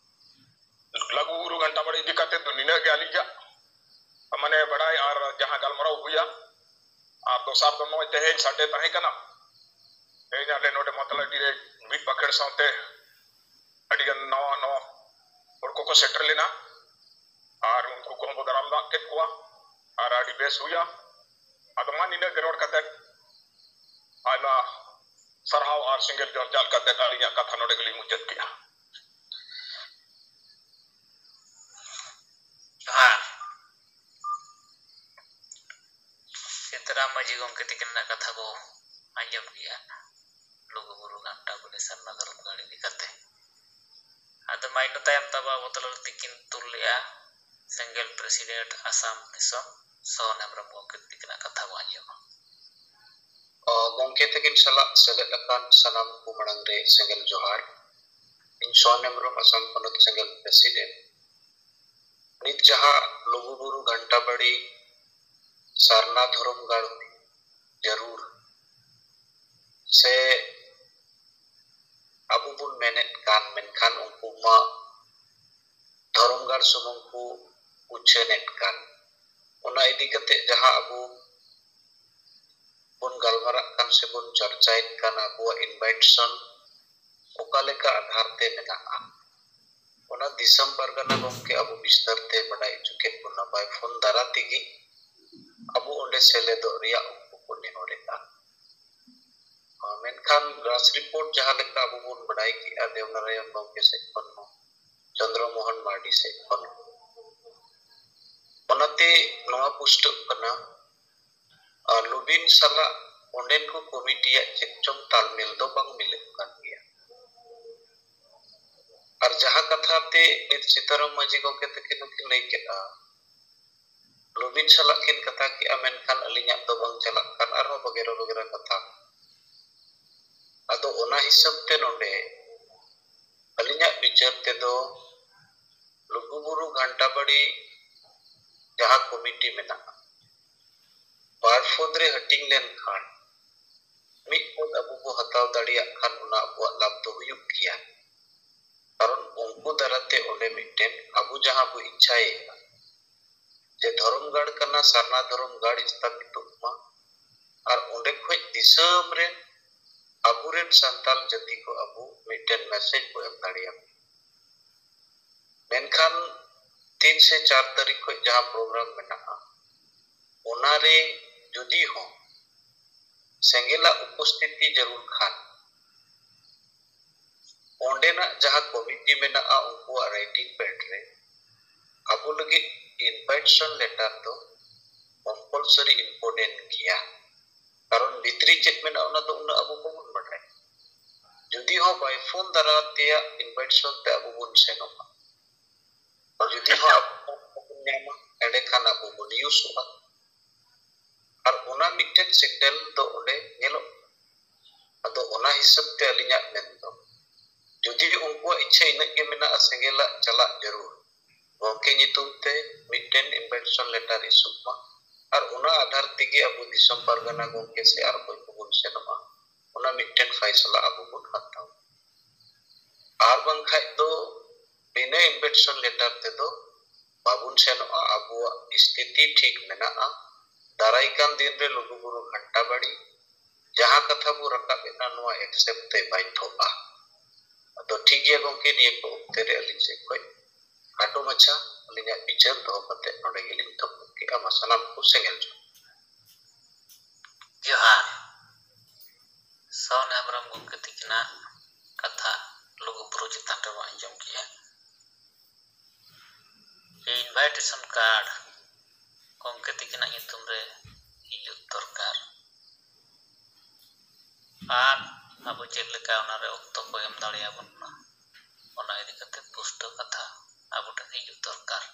ᱞᱟᱹᱜᱩ ᱵᱩᱨᱩ ᱜᱷᱟᱱᱴᱟ ᱵᱟᱲᱤ ᱤᱫᱤ ᱠᱟᱛᱮ ᱫᱚ ᱱᱤᱱᱟᱹᱜ ᱜᱮ ᱟᱹᱞᱤᱧᱟᱜ ᱢᱟᱱᱮ ᱵᱟᱲᱟᱭ ᱟᱨ ᱡᱟᱦᱟᱸ ᱜᱟᱞᱢᱟᱨᱟᱣ ᱦᱩᱭᱟ᱾ ᱟᱨ ᱫᱚᱥᱟᱨ ᱫᱚ ᱱᱚᱜᱼᱚᱭ ᱛᱮᱦᱮᱧ ᱥᱟᱱᱰᱮ ᱛᱟᱦᱮᱸ ᱠᱟᱱᱟ, ᱛᱮᱦᱮᱧ ᱟᱞᱮ ᱱᱚᱰᱮ ᱢᱟᱛᱞᱟᱰᱤ ᱨᱮ ᱵᱤᱨ ᱵᱟᱠᱷᱮᱲ ᱥᱟᱶᱛᱮ ᱟᱹᱰᱤ ᱜᱟᱱ ᱱᱟᱣᱟ ᱱᱟᱣᱟ ᱦᱚᱲ ᱠᱚᱠᱚ ᱥᱮᱴᱮᱨ ᱞᱮᱱᱟ ᱟᱨ ᱩᱱᱠᱩ ᱠᱚᱦᱚᱸ ᱵᱚ ᱫᱟᱨᱟᱢ ᱫᱟᱜ ᱠᱮᱫ ᱠᱚᱣᱟ ᱟᱨ ᱟᱹᱰᱤ ᱵᱮᱥ ᱦᱩᱭᱟ᱾ ᱟᱫᱚ ᱢᱟ ᱱᱤᱱᱟᱹᱜ ᱜᱮ ᱨᱚᱲ ᱠᱟᱛᱮ ᱟᱭᱢᱟ ᱥᱟᱨᱦᱟᱣ ᱟᱨ ᱥᱮᱸᱜᱮᱞ ᱡᱚᱦᱟᱨ ᱪᱟᱞ ᱠᱟᱛᱮ ᱟᱹᱞᱤᱧᱟᱜ ᱠᱟᱛᱷᱟ ᱱᱚᱰᱮ ᱜᱮᱞᱤᱧ ᱢᱩᱪᱟᱹᱫ ᱠᱮᱫᱼᱟ᱾ ᱡᱚᱦᱟᱨ᱾ ᱥᱤᱛᱟᱹᱨᱟᱢ ᱢᱟᱹᱡᱷᱤ ᱜᱚᱢᱠᱮ ᱛᱤᱠᱤᱱ ᱨᱮᱱᱟᱜ ᱠᱟᱛᱷᱟ ᱵᱚ ᱟᱸᱡᱚᱢ ᱠᱮᱜᱼᱟ᱾ ᱞᱩᱜᱩᱵᱩᱨᱩ ᱜᱷᱟᱱᱴᱟ ᱵᱟᱲᱮ ᱥᱟᱨᱱᱟ ᱫᱷᱚᱨᱚᱢ ᱜᱟᱲ ᱤᱫᱤ ᱠᱟᱛᱮ᱾ ᱟᱫᱚ ᱢᱟ ᱤᱱᱟᱹ ᱛᱟᱭᱚᱢ ᱛᱟᱵᱚ ᱟᱵᱚ ᱛᱟᱞᱟᱨᱮ ᱛᱤᱠᱤᱱ ᱛᱩᱞ ᱞᱮᱜᱼᱟ ᱥᱮᱸᱜᱮᱞ ᱯᱨᱮᱥᱤᱰᱮᱱᱴ ᱟᱥᱟᱢ ᱫᱤᱥᱚᱢ ᱥᱚᱱ ᱦᱮᱢᱵᱨᱚᱢ ᱜᱚᱢᱠᱮ ᱛᱤᱠᱤᱱᱟᱜ ᱠᱟᱛᱷᱟ ᱵᱚ ᱟᱸᱡᱚᱢᱟ᱾ ᱚ, ᱜᱚᱢᱠᱮ ᱛᱟᱹᱠᱤᱱ ᱥᱟᱞᱟᱜ ᱥᱮᱞᱮᱫ ᱟᱠᱟᱱ ᱥᱟᱱᱟᱢ ᱠᱚ ᱢᱟᱲᱟᱝ ᱨᱮ ᱥᱮᱸᱜᱮᱞ ᱡᱚᱦᱟᱨ᱾ ᱤᱧ ᱥᱚᱱ ᱦᱮᱢᱵᱨᱚᱢ, ᱟᱥᱟᱢ ᱯᱚᱱᱚᱛ ᱥᱮᱸᱜᱮᱞ ᱯᱨᱮᱥᱤᱰᱮᱱᱴ᱾ ᱱᱤᱛ ᱡᱟᱦᱟᱸ ᱞᱩᱜᱩᱵᱩᱨᱩ ᱜᱷᱟᱱᱴᱟ ᱵᱟᱲᱤ ᱥᱟᱨᱱᱟ ᱫᱷᱚᱨᱚᱢ ᱜᱟᱲ ᱡᱟᱹᱨᱩᱲ ᱥᱮ ᱟᱵᱚ ᱵᱚᱱ ᱢᱮᱱᱮᱫ ᱠᱟᱱ, ᱢᱮᱱᱠᱷᱟᱱ ᱩᱱᱠᱩ ᱢᱟ ᱫᱷᱚᱨᱚᱢ ᱜᱟᱲ ᱥᱩᱢᱩᱝ ᱠᱚ ᱩᱪᱷᱟᱹᱱᱮᱫ ᱠᱟᱱ, ᱚᱱᱟ ᱤᱫᱤ ᱠᱟᱛᱮ ᱡᱟᱦᱟᱸ ᱟᱵᱚ ᱵᱚᱱ ᱜᱟᱞᱢᱟᱨᱟᱜ ᱠᱟᱱ ᱥᱮᱵᱚᱱ ᱪᱟᱨᱪᱟᱭᱮᱫ ᱠᱟᱱ, ᱟᱵᱚᱣᱟᱜ ᱤᱱᱵᱷᱟᱭᱤᱴᱥᱚᱱ ᱚᱠᱟ ᱞᱮᱠᱟ ᱟᱫᱷᱟᱨ ᱛᱮ ᱢᱮᱱᱟᱜᱼᱟ, ᱚᱱᱟ ᱫᱤᱥᱚᱢ ᱯᱟᱨᱜᱟᱱᱟ ᱜᱚᱢᱠᱮ ᱟᱵᱚ ᱵᱤᱥᱛᱟᱨ ᱛᱮ ᱵᱟᱰᱟᱭ ᱦᱚᱪᱚ ᱠᱮᱫ ᱵᱚᱱᱟ ᱵᱟᱭ ᱯᱷᱳᱱ ᱫᱟᱨᱟ ᱛᱮᱜᱮ᱾ ᱟᱵᱚ ᱚᱸᱰᱮ ᱥᱮᱞᱮᱫᱚᱜ ᱨᱮᱭᱟᱜ ᱩᱱᱠᱩ ᱠᱚ ᱱᱮᱦᱚᱨᱮᱫᱼᱟ᱾ ᱢᱮᱱᱠᱷᱟᱱ ᱜᱨᱟᱥ ᱨᱤᱯᱳᱨᱴ ᱡᱟᱦᱟᱸ ᱞᱮᱠᱟ ᱟᱵᱚ ᱵᱚᱱ ᱵᱟᱰᱟᱭ ᱠᱮᱜᱼᱟ ᱫᱮᱣᱱᱟᱨᱟᱭᱚᱱ ᱜᱚᱢᱠᱮ ᱥᱮᱫ ᱠᱷᱚᱱ ᱦᱚᱸ, ᱪᱚᱱᱫᱨᱚ ᱢᱳᱦᱚᱱ ᱢᱟᱨᱰᱤ ᱥᱮᱫ ᱠᱷᱚᱱ ᱦᱚᱸ, ᱚᱱᱟᱛᱮ ᱱᱚᱣᱟ ᱯᱩᱥᱴᱟᱹᱜ ᱠᱟᱱᱟ, ᱟᱨ ᱞᱩᱵᱤᱱ ᱥᱟᱞᱟᱜ ᱚᱸᱰᱮᱱ ᱠᱚ ᱠᱚᱢᱤᱴᱤᱭᱟᱜ ᱪᱮᱫ ᱪᱚᱝ ᱛᱟᱞᱢᱮᱞ ᱫᱚ ᱵᱟᱝ ᱢᱤᱞᱟᱹᱜ ᱠᱟᱱ ᱜᱮᱭᱟ᱾ ᱟᱨ ᱡᱟᱦᱟᱸ ᱠᱟᱛᱷᱟ ᱛᱮ ᱱᱤᱛ ᱥᱤᱛᱟᱨᱟᱢ ᱢᱟᱹᱡᱷᱤ ᱜᱚᱢᱠᱮ ᱛᱟᱹᱠᱤᱱ ᱦᱚᱸᱠᱤᱱ ᱞᱟᱹᱭ ᱠᱮᱫᱼᱟ, ᱞᱩᱵᱤᱱ ᱥᱟᱞᱟᱜ ᱠᱤᱱ ᱠᱟᱛᱷᱟ ᱠᱮᱜᱼᱟ, ᱢᱮᱱᱠᱷᱟᱱ ᱟᱹᱞᱤᱧᱟᱜ ᱫᱚ ᱵᱟᱝ ᱪᱟᱞᱟᱜ ᱠᱟᱱ, ᱟᱨᱦᱚᱸ ᱵᱟᱜᱮᱨᱟ ᱵᱟᱜᱮᱨᱟ ᱠᱟᱛᱷᱟ᱾ ᱟᱫᱚ ᱚᱱᱟ ᱦᱤᱥᱟᱹᱵ ᱛᱮ ᱱᱚᱰᱮ ᱟᱹᱞᱤᱧᱟᱜ ᱵᱤᱪᱟᱹᱨ ᱛᱮᱫᱚ ᱞᱩᱜᱩᱵᱩᱨᱩ ᱜᱷᱟᱱᱴᱟ ᱵᱟᱲᱤ ᱡᱟᱦᱟᱸ ᱠᱚᱢᱤᱴᱤ ᱢᱮᱱᱟᱜᱼᱟ, ᱵᱟᱨ ᱯᱚᱫ ᱨᱮ ᱦᱟᱹᱴᱤᱧ ᱞᱮᱱᱠᱷᱟᱱ ᱢᱤᱫ ᱯᱚᱫ ᱟᱵᱚ ᱵᱚ ᱦᱟᱛᱟᱣ ᱫᱟᱲᱮᱭᱟᱜ ᱠᱷᱟᱱ ᱚᱱᱟ ᱟᱵᱚᱣᱟᱜ ᱞᱟᱵᱷ ᱫᱚ ᱦᱩᱭᱩᱜ ᱜᱮᱭᱟ᱾ ᱠᱟᱨᱚᱱ ᱩᱱᱠᱩ ᱫᱟᱨᱟᱭ ᱛᱮ ᱚᱸᱰᱮ ᱢᱤᱫᱴᱮᱱ ᱟᱵᱚ ᱡᱟᱦᱟᱸ ᱵᱚ ᱤᱪᱪᱷᱟᱭᱮᱫᱼᱟ ᱡᱮ ᱫᱷᱚᱨᱚᱢ ᱜᱟᱲ ᱠᱟᱱᱟ, ᱥᱟᱨᱱᱟ ᱫᱷᱚᱨᱚᱢ ᱜᱟᱲ ᱥᱛᱷᱟᱯᱤᱛᱚᱜ ᱢᱟ, ᱟᱨ ᱚᱸᱰᱮ ᱠᱷᱚᱱ ᱫᱤᱥᱚᱢ ᱨᱮᱱ ᱟᱵᱚᱨᱮᱱ ᱥᱟᱱᱛᱟᱲ ᱡᱟᱹᱛᱤ ᱠᱚ ᱟᱵᱚ ᱢᱤᱫᱴᱮᱱ ᱢᱮᱥᱮᱡᱽ ᱵᱚ ᱮᱢ ᱫᱟᱲᱮᱭᱟᱠᱚᱣᱟ᱾ ᱢᱮᱱᱠᱷᱟᱱ ᱛᱤᱱ ᱥᱮ ᱪᱟᱨ ᱛᱟᱹᱨᱤᱠᱷ ᱠᱷᱚᱱ ᱡᱟᱦᱟᱸ ᱯᱨᱳᱜᱨᱟᱢ ᱢᱮᱱᱟᱜᱼᱟ, ᱚᱱᱟᱨᱮ ᱡᱩᱫᱤ ᱦᱚᱸ ᱥᱮᱸᱜᱮᱞᱟᱜ ᱩᱯᱚᱥᱛᱷᱤᱛᱤ ᱡᱟᱹᱨᱩᱲ ᱠᱷᱟᱱ, ᱚᱸᱰᱮᱱᱟᱜ ᱡᱟᱦᱟᱸ ᱠᱚᱢᱤᱴᱤ ᱢᱮᱱᱟᱜᱼᱟ, ᱩᱱᱠᱩᱣᱟᱜ ᱨᱟᱭᱴᱤᱝ ᱯᱮᱰ ᱨᱮ ᱟᱵᱚ ᱞᱟᱹᱜᱤᱫ ᱤᱱᱵᱷᱟᱭᱴᱮᱥᱚᱱ ᱞᱮᱴᱟᱨ ᱫᱚ ᱠᱚᱢᱯᱟᱞᱥᱟᱨᱤ ᱤᱢᱯᱳᱨᱴᱮᱱᱴ ᱜᱮᱭᱟ᱾ ᱠᱟᱨᱚᱱ ᱵᱷᱤᱛᱨᱤ ᱪᱮᱫ ᱢᱮᱱᱟᱜᱼᱟ, ᱚᱱᱟ ᱫᱚ ᱩᱱᱟᱹᱜ ᱟᱵᱚ ᱵᱟᱵᱚᱱ ᱵᱟᱰᱟᱭᱟ᱾ ᱡᱩᱫᱤ ᱦᱚᱸ ᱵᱟᱭ ᱯᱷᱳᱱ ᱫᱟᱨᱟᱭ ᱛᱮᱭᱟᱜ ᱤᱱᱵᱷᱟᱭᱴᱮᱥᱚᱱ ᱛᱮ ᱟᱵᱚ ᱵᱚᱱ ᱥᱮᱱᱚᱜᱼᱟ, ᱟᱨ ᱡᱩᱫᱤ ᱦᱚᱸ ᱟᱵᱚ ᱵᱟᱵᱚᱱ ᱧᱟᱢᱟ, ᱮᱸᱰᱮᱠᱷᱟᱱ ᱟᱵᱚ ᱵᱚᱱ ᱤᱭᱩᱥᱚᱜᱼᱟ᱾ ᱟᱨ ᱚᱱᱟ ᱢᱤᱫᱴᱮᱱ ᱥᱤᱜᱽᱱᱟᱞ ᱫᱚ ᱚᱸᱰᱮ ᱧᱮᱞᱚᱜ ᱠᱟᱱᱟ᱾ ᱟᱫᱚ ᱚᱱᱟ ᱦᱤᱥᱟᱹᱵ ᱛᱮ ᱟᱹᱞᱤᱧᱟᱜ ᱢᱮᱱ ᱫᱚ, ᱡᱩᱫᱤ ᱩᱱᱠᱩᱣᱟᱜ ᱤᱪᱪᱷᱟᱹ ᱤᱱᱟᱹᱜ ᱜᱮ ᱢᱮᱱᱟᱜᱼᱟ ᱥᱮᱸᱜᱮᱞᱟᱜ ᱪᱟᱞᱟᱜ ᱡᱟᱹᱨᱩᱲ, ᱜᱚᱢᱠᱮ ᱧᱩᱛᱩᱢ ᱛᱮ ᱢᱤᱫᱴᱮᱱ ᱤᱱᱵᱷᱟᱭᱴᱮᱥᱚᱱ ᱞᱮᱴᱟᱨ ᱤᱥᱩᱜ ᱢᱟ, ᱟᱨ ᱚᱱᱟ ᱟᱫᱷᱟᱨ ᱛᱮᱜᱮ ᱟᱵᱚ ᱫᱤᱥᱚᱢ ᱯᱟᱨᱜᱟᱱᱟ ᱜᱚᱢᱠᱮ ᱥᱮ ᱟᱨ ᱚᱠᱚᱭ ᱠᱚᱵᱚᱱ ᱥᱮᱱᱚᱜᱼᱟ, ᱚᱱᱟ ᱢᱤᱫᱴᱮᱱ ᱯᱷᱟᱭᱥᱟᱞᱟ ᱟᱵᱚ ᱵᱚᱱ ᱦᱟᱛᱟᱣᱟ᱾ ᱟᱨ ᱵᱟᱝᱠᱷᱟᱡ ᱫᱚ ᱵᱤᱱᱟᱹ ᱤᱱᱵᱷᱟᱭᱴᱮᱥᱚᱱ ᱞᱮᱴᱟᱨ ᱛᱮᱫᱚ ᱵᱟᱵᱚᱱ ᱥᱮᱱᱚᱜᱼᱟ᱾ ᱟᱵᱚᱣᱟᱜ ᱥᱛᱷᱤᱛᱤ ᱴᱷᱤᱠ ᱢᱮᱱᱟᱜᱼᱟ᱾ ᱫᱟᱨᱟᱭ ᱠᱟᱱ ᱫᱤᱱ ᱨᱮ ᱞᱩᱜᱩᱵᱩᱨᱩ ᱜᱷᱟᱱᱴᱟ ᱵᱟᱲᱤ ᱡᱟᱦᱟᱸ ᱠᱟᱛᱷᱟ ᱵᱚ ᱨᱟᱠᱟᱵ ᱮᱫᱟ, ᱱᱚᱣᱟ ᱮᱠᱥᱮᱯᱴ ᱛᱮ ᱵᱟᱫᱫᱷᱚᱜᱼᱟ᱾ ᱟᱫᱚ ᱴᱷᱤᱠ ᱜᱮᱭᱟ ᱜᱚᱢᱠᱮ, ᱱᱤᱭᱟᱹ ᱠᱚ ᱚᱠᱛᱮ ᱨᱮ ᱟᱹᱞᱤᱧ ᱥᱮᱫ ᱠᱷᱚᱱ ᱠᱷᱟᱴᱚ ᱢᱟᱪᱷᱟ ᱟᱹᱞᱤᱧᱟᱜ ᱵᱤᱪᱟᱹᱨ ᱫᱚᱦᱚ ᱠᱟᱛᱮ ᱱᱚᱰᱮ ᱜᱮᱞᱤᱧ ᱛᱷᱟᱯᱚᱱ ᱠᱮᱫᱼᱟ᱾ ᱢᱟ ᱥᱟᱱᱟᱢ ᱠᱚ ᱥᱮᱸᱜᱮᱞ ᱡᱚᱦᱟᱨ᱾ ᱡᱚᱦᱟᱨ᱾ ᱥᱚᱨᱮᱱ ᱦᱮᱢᱵᱨᱚᱢ ᱜᱚᱢᱠᱮ ᱛᱤᱠᱤᱱᱟᱜ ᱠᱟᱛᱷᱟ ᱞᱩᱜᱩ ᱵᱩᱨᱩ ᱪᱮᱛᱟᱱ ᱨᱮᱵᱚᱱ ᱟᱸᱡᱚᱢ ᱠᱮᱜᱼᱟ᱾ ᱤᱱᱵᱷᱟᱭᱴᱮᱥᱚᱱ ᱠᱟᱨᱰ ᱜᱚᱢᱠᱮ ᱛᱤᱠᱤᱱᱟᱜ ᱧᱩᱛᱩᱢ ᱨᱮ ᱦᱤᱡᱩᱜ ᱫᱚᱨᱠᱟᱨ᱾ ᱟᱨ ᱟᱵᱚ ᱪᱮᱫ ᱞᱮᱠᱟ ᱚᱱᱟᱨᱮ ᱚᱠᱛᱚ ᱠᱚ ᱮᱢ ᱫᱟᱲᱮᱭᱟᱵᱚᱱ ᱠᱟᱱᱟ, ᱚᱱᱟ ᱤᱫᱤ ᱠᱟᱛᱮ ᱯᱩᱥᱴᱟᱹᱣ ᱠᱟᱛᱷᱟ ᱟᱵᱚ ᱴᱷᱮᱱ ᱦᱤᱡᱩᱜ ᱫᱚᱨᱠᱟᱨ᱾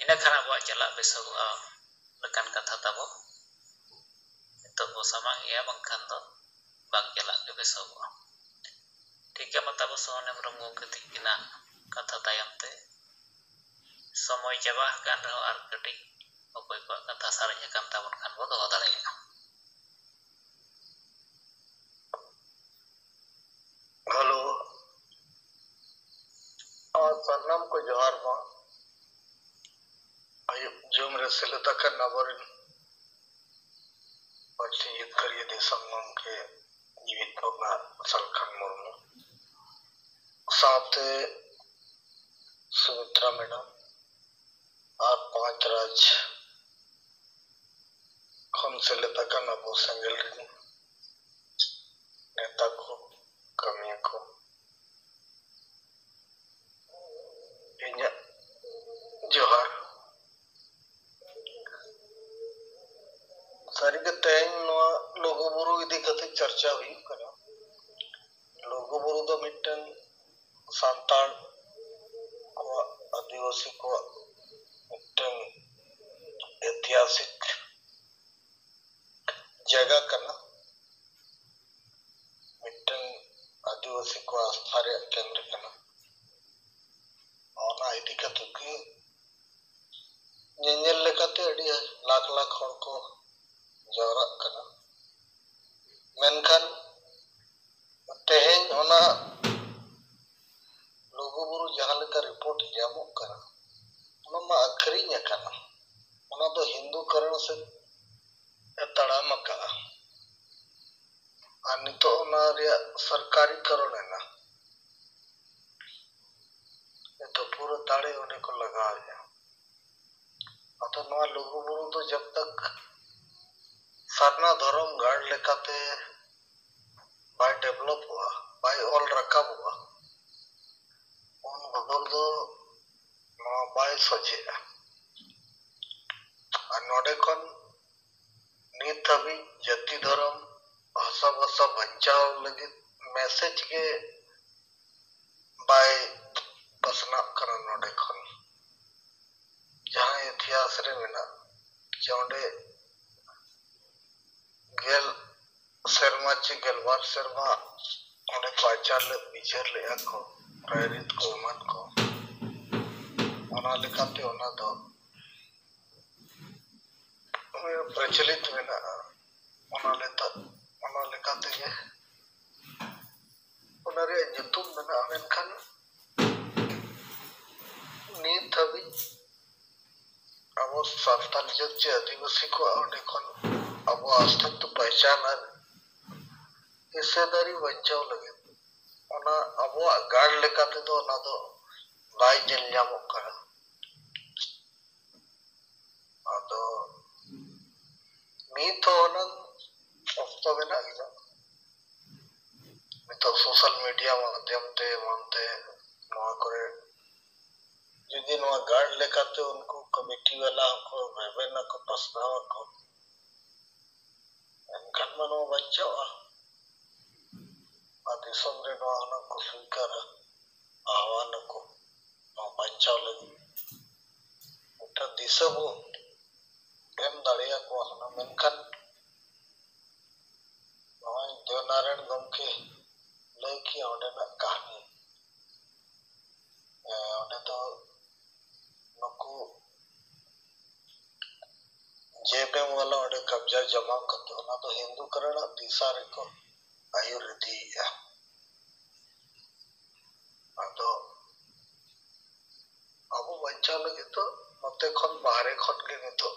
ᱤᱱᱟᱹ ᱠᱷᱟᱱ ᱟᱵᱚᱣᱟᱜ ᱪᱟᱞᱟᱜ ᱵᱮᱥᱚᱜᱚᱜᱼᱟ ᱞᱮᱠᱟᱱ ᱠᱟᱛᱷᱟ ᱛᱟᱵᱚ ᱱᱤᱛᱚᱜ ᱵᱚ ᱥᱟᱢᱟᱝ ᱮᱜᱼᱟ, ᱵᱟᱝᱠᱷᱟᱱ ᱫᱚ ᱵᱟᱝ ᱪᱟᱞᱟᱜ ᱜᱮ ᱵᱮᱥᱚᱜᱚᱜᱼᱟ᱾ ᱴᱷᱤᱠ ᱜᱮᱭᱟ, ᱢᱟ ᱛᱟᱵᱚ ᱥᱚᱦᱚᱱ ᱦᱮᱢᱵᱨᱚᱢ ᱜᱚᱢᱠᱮ ᱛᱤᱠᱤᱱᱟᱜ ᱠᱟᱛᱷᱟ ᱛᱟᱭᱚᱢ ᱛᱮ ᱥᱚᱢᱚᱭ ᱪᱟᱵᱟ ᱟᱠᱟᱱ ᱨᱮᱦᱚᱸ ᱟᱨ ᱠᱟᱹᱴᱤᱡ ᱚᱠᱚᱭ ᱠᱚᱣᱟᱜ ᱠᱟᱛᱷᱟ ᱥᱟᱨᱮᱡ ᱟᱠᱟᱱ ᱛᱟᱵᱚᱱ ᱠᱷᱟᱱ ᱵᱚ ᱫᱚᱦᱚ ᱫᱟᱲᱮᱭᱟᱜᱼᱟ᱾ ᱦᱮᱞᱳ᱾ ᱟᱨ ᱥᱟᱱᱟᱢ ᱠᱚ ᱡᱚᱦᱟᱨ ᱢᱟ᱾ ᱟᱹᱭᱩᱵ ᱡᱚᱢ ᱨᱮ ᱥᱮᱞᱮᱫ ᱟᱠᱟᱱ ᱟᱵᱚᱨᱮᱱ ᱯᱟᱹᱨᱥᱤ ᱡᱤᱛᱠᱟᱹᱨᱤᱭᱟᱹ ᱫᱤᱥᱚᱢ ᱜᱚᱢᱠᱮ ᱡᱤᱣᱤᱫ ᱵᱚᱸᱜᱟ ᱥᱟᱞᱠᱷᱟᱱ ᱢᱩᱨᱢᱩ ᱥᱟᱶᱛᱮ ᱥᱩᱢᱤᱛᱨᱟ ᱢᱮᱰᱟᱢ ᱟᱨ ᱯᱟᱸᱪ ᱨᱟᱡᱽ ᱠᱷᱚᱱ ᱥᱮᱞᱮᱫ ᱟᱠᱟᱱ ᱟᱵᱚ ᱥᱮᱸᱜᱮᱞ ᱨᱤᱱ ᱱᱮᱛᱟ ᱠᱚ, ᱠᱟᱹᱢᱤᱭᱟᱹ ᱠᱚ, ᱤᱧᱟᱹᱜ ᱡᱚᱦᱟᱨ᱾ ᱥᱟᱹᱨᱤᱜᱮ ᱛᱮᱦᱮᱧ ᱱᱚᱣᱟ ᱞᱩᱜᱩᱵᱩᱨᱩ ᱤᱫᱤ ᱠᱟᱛᱮ ᱪᱟᱨᱪᱟ ᱦᱩᱭᱩᱜ ᱠᱟᱱᱟ᱾ ᱞᱩᱜᱩᱵᱩᱨᱩ ᱫᱚ ᱢᱤᱫᱴᱟᱝ ᱥᱟᱱᱛᱟᱲ ᱠᱚᱣᱟᱜ, ᱟᱹᱫᱤᱵᱟᱹᱥᱤ ᱠᱚᱣᱟᱜ ᱢᱤᱫᱴᱟᱝ ᱤᱛᱤᱦᱟᱥᱤᱠ ᱡᱟᱭᱜᱟ ᱠᱟᱱᱟ, ᱢᱤᱫᱴᱟᱝ ᱟᱹᱫᱤᱵᱟᱹᱥᱤ ᱠᱚᱣᱟᱜ ᱟᱥᱛᱷᱟ ᱨᱮᱭᱟᱜ ᱠᱮᱱᱫᱨᱚ ᱠᱟᱱᱟ᱾ ᱚᱱᱟ ᱤᱫᱤ ᱠᱟᱛᱮ ᱜᱮ ᱧᱮᱧᱮᱞ ᱞᱮᱠᱟᱛᱮ ᱟᱹᱰᱤ ᱞᱟᱠᱷ ᱞᱟᱠᱷ ᱦᱚᱲ ᱠᱚ ᱡᱟᱣᱨᱟᱜ ᱠᱟᱱᱟ᱾ ᱢᱮᱱᱠᱷᱟᱱ ᱛᱮᱦᱮᱧ ᱚᱱᱟ ᱞᱩᱜᱩᱵᱩᱨᱩ ᱡᱟᱦᱟᱸ ᱞᱮᱠᱟ ᱨᱤᱯᱳᱨᱴ ᱧᱟᱢᱚᱜ ᱠᱟᱱᱟ, ᱚᱱᱟ ᱢᱟ ᱟᱹᱠᱷᱨᱤᱧ ᱟᱠᱟᱱᱟ᱾ ᱚᱱᱟ ᱫᱚ ᱦᱤᱱᱫᱩ ᱠᱟᱨᱚᱱ ᱥᱮᱫ ᱮ ᱛᱟᱲᱟᱢ ᱟᱠᱟᱫᱼᱟ᱾ ᱟᱨ ᱱᱤᱛᱚᱜ ᱚᱱᱟ ᱨᱮᱭᱟᱜ ᱥᱚᱨᱠᱟᱨᱤ ᱠᱟᱨᱚᱱ ᱮᱱᱟ᱾ ᱱᱤᱛᱚᱜ ᱯᱩᱨᱟᱹ ᱫᱟᱲᱮ ᱚᱸᱰᱮ ᱠᱚ ᱞᱟᱜᱟᱣᱮᱫᱼᱟ᱾ ᱟᱫᱚ ᱱᱚᱣᱟ ᱞᱩᱜᱩᱵᱩᱨᱩ ᱫᱚ ᱡᱟᱵ ᱛᱟᱠ ᱥᱟᱨᱱᱟ ᱫᱷᱚᱨᱚᱢ ᱜᱟᱲ ᱞᱮᱠᱟᱛᱮ ᱵᱟᱭ ᱰᱮᱵᱷᱞᱚᱯᱚᱜᱼᱟ, ᱵᱟᱭ ᱚᱞ ᱨᱟᱠᱟᱵᱚᱜᱼᱟ, ᱩᱱ ᱵᱷᱳᱨ ᱫᱚ ᱱᱚᱣᱟ ᱵᱟᱭ ᱥᱚᱡᱷᱮᱜᱼᱟ᱾ ᱟᱨ ᱱᱚᱰᱮ ᱠᱷᱚᱱ ᱱᱤᱛ ᱦᱟᱹᱵᱤᱡ ᱡᱟᱹᱛᱤ ᱫᱷᱚᱨᱚᱢ ᱵᱷᱟᱥᱟ ᱵᱷᱟᱥᱟ ᱵᱟᱧᱪᱟᱣ ᱞᱟᱹᱜᱤᱫ ᱢᱮᱥᱮᱡᱽ ᱜᱮ ᱵᱟᱭ ᱯᱟᱥᱱᱟᱜ ᱠᱟᱱᱟ ᱱᱚᱰᱮ ᱠᱷᱚᱱ᱾ ᱡᱟᱦᱟᱸ ᱤᱛᱤᱦᱟᱥ ᱨᱮ ᱢᱮᱱᱟᱜ ᱡᱮ ᱚᱸᱰᱮ ᱜᱮᱞ ᱥᱮᱨᱢᱟ ᱪᱮ ᱜᱮᱞᱵᱟᱨ ᱥᱮᱨᱢᱟ ᱚᱸᱰᱮ ᱠᱚ ᱟᱪᱟᱨ ᱞᱮᱫ ᱵᱤᱪᱟᱹᱨ ᱞᱮᱫᱼᱟ ᱠᱚ, ᱨᱟᱭᱨᱤᱛ ᱠᱚ ᱮᱢᱟᱱ ᱠᱚ, ᱚᱱᱟ ᱞᱮᱠᱟᱛᱮ ᱚᱱᱟ ᱫᱚ ᱯᱨᱚᱪᱚᱞᱤᱛ ᱢᱮᱱᱟᱜᱼᱟ᱾ ᱚᱱᱟ ᱞᱮᱠᱟ ᱚᱱᱟ ᱞᱮᱠᱟ ᱛᱮᱜᱮ ᱚᱱᱟ ᱨᱮᱭᱟᱜ ᱧᱩᱛᱩᱢ ᱢᱮᱱᱟᱜᱼᱟ, ᱢᱮᱱᱠᱷᱟᱱ ᱱᱤᱛ ᱦᱟᱹᱵᱤᱡ ᱟᱵᱚ ᱥᱟᱱᱛᱟᱲ ᱡᱟᱹᱛ ᱪᱮ ᱟᱹᱫᱤᱵᱟᱹᱥᱤ ᱠᱚᱣᱟᱜ ᱚᱸᱰᱮ ᱠᱷᱚᱱ ᱟᱵᱚᱣᱟᱜ ᱚᱥᱛᱤᱛᱛᱚ ᱯᱮᱦᱪᱟᱱ ᱟᱨ ᱦᱤᱥᱟᱹᱫᱟᱨᱤ ᱵᱟᱧᱪᱟᱣ ᱞᱟᱹᱜᱤᱫ ᱚᱱᱟ ᱟᱵᱚᱣᱟᱜ ᱜᱟᱲ ᱞᱮᱠᱟ ᱛᱮᱫᱚ ᱚᱱᱟ ᱫᱚ ᱵᱟᱭ ᱧᱮᱞ ᱧᱟᱢᱚᱜ ᱠᱟᱱᱟ᱾ ᱟᱫᱚ ᱱᱤᱛ ᱦᱚᱸ ᱦᱩᱱᱟᱹᱝ ᱚᱠᱛᱚ ᱢᱮᱱᱟᱜ ᱜᱮᱭᱟ᱾ ᱱᱤᱛᱚᱜ social media ᱢᱟᱫᱷᱭᱚᱢ ᱛᱮ ᱮᱢᱟᱱ ᱛᱮ ᱱᱚᱣᱟ ᱠᱚᱨᱮ ᱡᱩᱫᱤ ᱱᱚᱣᱟ ᱜᱟᱲ ᱞᱮᱠᱟᱛᱮ ᱩᱱᱠᱩ committee ᱵᱟᱞᱟ ᱦᱚᱸᱠᱚ ᱨᱮᱵᱮᱱ ᱟᱠᱚ, ᱯᱟᱥᱱᱟᱣ ᱟᱠᱚ, ᱮᱱᱠᱷᱟᱱ ᱢᱟ ᱱᱚᱣᱟ ᱵᱟᱧᱪᱟᱣᱜᱼᱟ᱾ ᱟᱨ ᱫᱤᱥᱚᱢ ᱨᱮ ᱱᱚᱣᱟ ᱦᱩᱱᱟᱹᱝ ᱠᱚ ᱥᱣᱤᱠᱟᱨᱟ, ᱟᱦᱣᱟᱱ ᱟᱠᱚ ᱱᱚᱣᱟ ᱵᱟᱧᱪᱟᱣ ᱞᱟᱹᱜᱤᱫ᱾ ᱢᱤᱫᱴᱟᱝ ᱫᱤᱥᱟᱹ ᱵᱚ ᱮᱢ ᱫᱟᱲᱮᱭᱟᱠᱚᱣᱟ ᱦᱩᱱᱟᱹᱝ᱾ ᱢᱮᱱᱠᱷᱟᱱ ᱱᱚᱜᱼᱚᱭ ᱫᱮᱣᱱᱟᱨᱟᱭᱚᱬ ᱜᱚᱢᱠᱮ ᱞᱟᱹᱭ ᱠᱮᱜᱼᱟ ᱚᱸᱰᱮᱱᱟᱜ ᱠᱟᱹᱦᱱᱤ, ᱮ, ᱚᱸᱰᱮ ᱫᱚ ᱱᱩᱠᱩ ᱡᱮ ᱵᱮᱝᱜᱚᱞ ᱚᱸᱰᱮ ᱠᱟᱵᱽᱡᱟ ᱡᱟᱢᱟ ᱠᱟᱛᱮ ᱚᱱᱟ ᱫᱚ ᱦᱤᱱᱫᱩ ᱠᱚᱨᱮᱱᱟᱜ ᱫᱤᱥᱟ ᱨᱮᱠᱚ ᱟᱹᱭᱩᱨ ᱤᱫᱤᱭᱮᱫᱼᱟ᱾ ᱟᱫᱚ ᱟᱵᱚ ᱵᱟᱧᱪᱟᱣ ᱞᱟᱹᱜᱤᱫ ᱫᱚ ᱱᱚᱛᱮ ᱠᱷᱚᱱ ᱵᱟᱦᱨᱮ ᱠᱷᱚᱱ ᱜᱮ ᱱᱤᱛᱚᱜ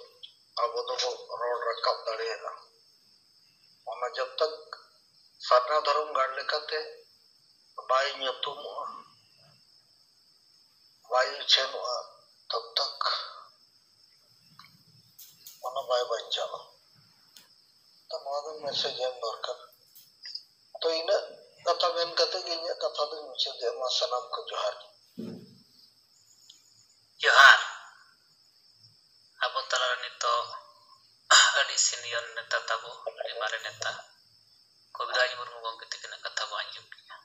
ᱟᱵᱚ ᱫᱚᱵᱚ ᱨᱚᱲ ᱨᱟᱠᱟᱵ ᱫᱟᱲᱮᱭᱟᱜᱼᱟ᱾ ᱚᱱᱟ ᱡᱚᱵ ᱛᱚᱠ ᱥᱟᱨᱱᱟ ᱫᱷᱚᱨᱚᱢ ᱜᱟᱲ ᱞᱮᱠᱟᱛᱮ ᱵᱟᱭ ᱧᱩᱛᱩᱢᱚᱜᱼᱟ, ᱵᱟᱭ ᱩᱪᱷᱟᱹᱱᱚᱜᱼᱟ, ᱛᱚᱵ ᱛᱚᱠ ᱚᱱᱟ ᱵᱟᱭ ᱵᱟᱧᱪᱟᱣᱟ᱾ ᱛᱚ ᱱᱚᱣᱟ ᱫᱚ message ᱮᱢ ᱫᱚᱨᱠᱟᱨ᱾ ᱛᱚ ᱤᱱᱟᱹᱜ ᱠᱟᱛᱷᱟ ᱢᱮᱱ ᱠᱟᱛᱮ ᱜᱮ ᱤᱧᱟᱹᱜ ᱠᱟᱛᱷᱟ ᱫᱚᱧ ᱢᱩᱪᱟᱹᱫᱮᱜᱼᱟ᱾ ᱢᱟ ᱥᱟᱱᱟᱢ ᱠᱚ ᱡᱚᱦᱟᱨ᱾ ᱡᱚᱦᱟᱨ᱾ ᱟᱵᱚ ᱛᱟᱞᱟᱨᱮ ᱱᱤᱛᱚᱜ ᱟᱹᱰᱤ senior ᱱᱮᱛᱟ ᱛᱟᱵᱚ, ᱟᱹᱰᱤ ᱢᱟᱨᱮ ᱱᱮᱛᱟ ᱠᱚᱵᱤᱨᱟᱡᱽ ᱢᱩᱨᱢᱩ ᱜᱚᱢᱠᱮ ᱛᱟᱹᱠᱤᱱᱟᱜ ᱠᱟᱛᱷᱟ ᱵᱚ ᱟᱸᱡᱚᱢ ᱠᱮᱫᱼᱟ᱾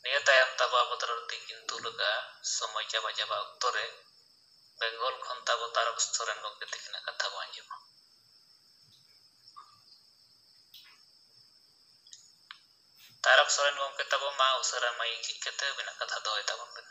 ᱱᱤᱭᱟᱹ ᱛᱟᱭᱚᱢ ᱛᱟᱵᱚ ᱟᱵᱚ ᱛᱟᱞᱟᱨᱮ ᱛᱤᱠᱤᱱ ᱛᱩᱞ ᱟᱠᱟᱫᱼᱟ ᱥᱚᱢᱚᱭ ᱪᱟᱵᱟ ᱪᱟᱵᱟ ᱚᱠᱛᱚ ᱨᱮ ᱵᱮᱝᱜᱚᱞ ᱠᱷᱚᱱ ᱛᱟᱵᱚ ᱛᱟᱨᱚᱠ ᱥᱚᱨᱮᱱ ᱜᱚᱢᱠᱮ ᱛᱟᱹᱠᱤᱱᱟᱜ ᱠᱟᱛᱷᱟ ᱵᱚ ᱟᱸᱡᱚᱢᱟ᱾ ᱛᱟᱨᱚᱠ ᱥᱚᱨᱮᱱ ᱜᱚᱢᱠᱮ ᱛᱟᱵᱚ, ᱢᱟ ᱩᱥᱟᱹᱨᱟ ᱢᱟᱭᱤᱠ ᱡᱷᱤᱡ ᱠᱟᱛᱮ ᱟᱹᱵᱤᱱᱟᱜ ᱠᱟᱛᱷᱟ ᱫᱚᱦᱚᱭ ᱛᱟᱵᱚᱱ ᱵᱤᱱ᱾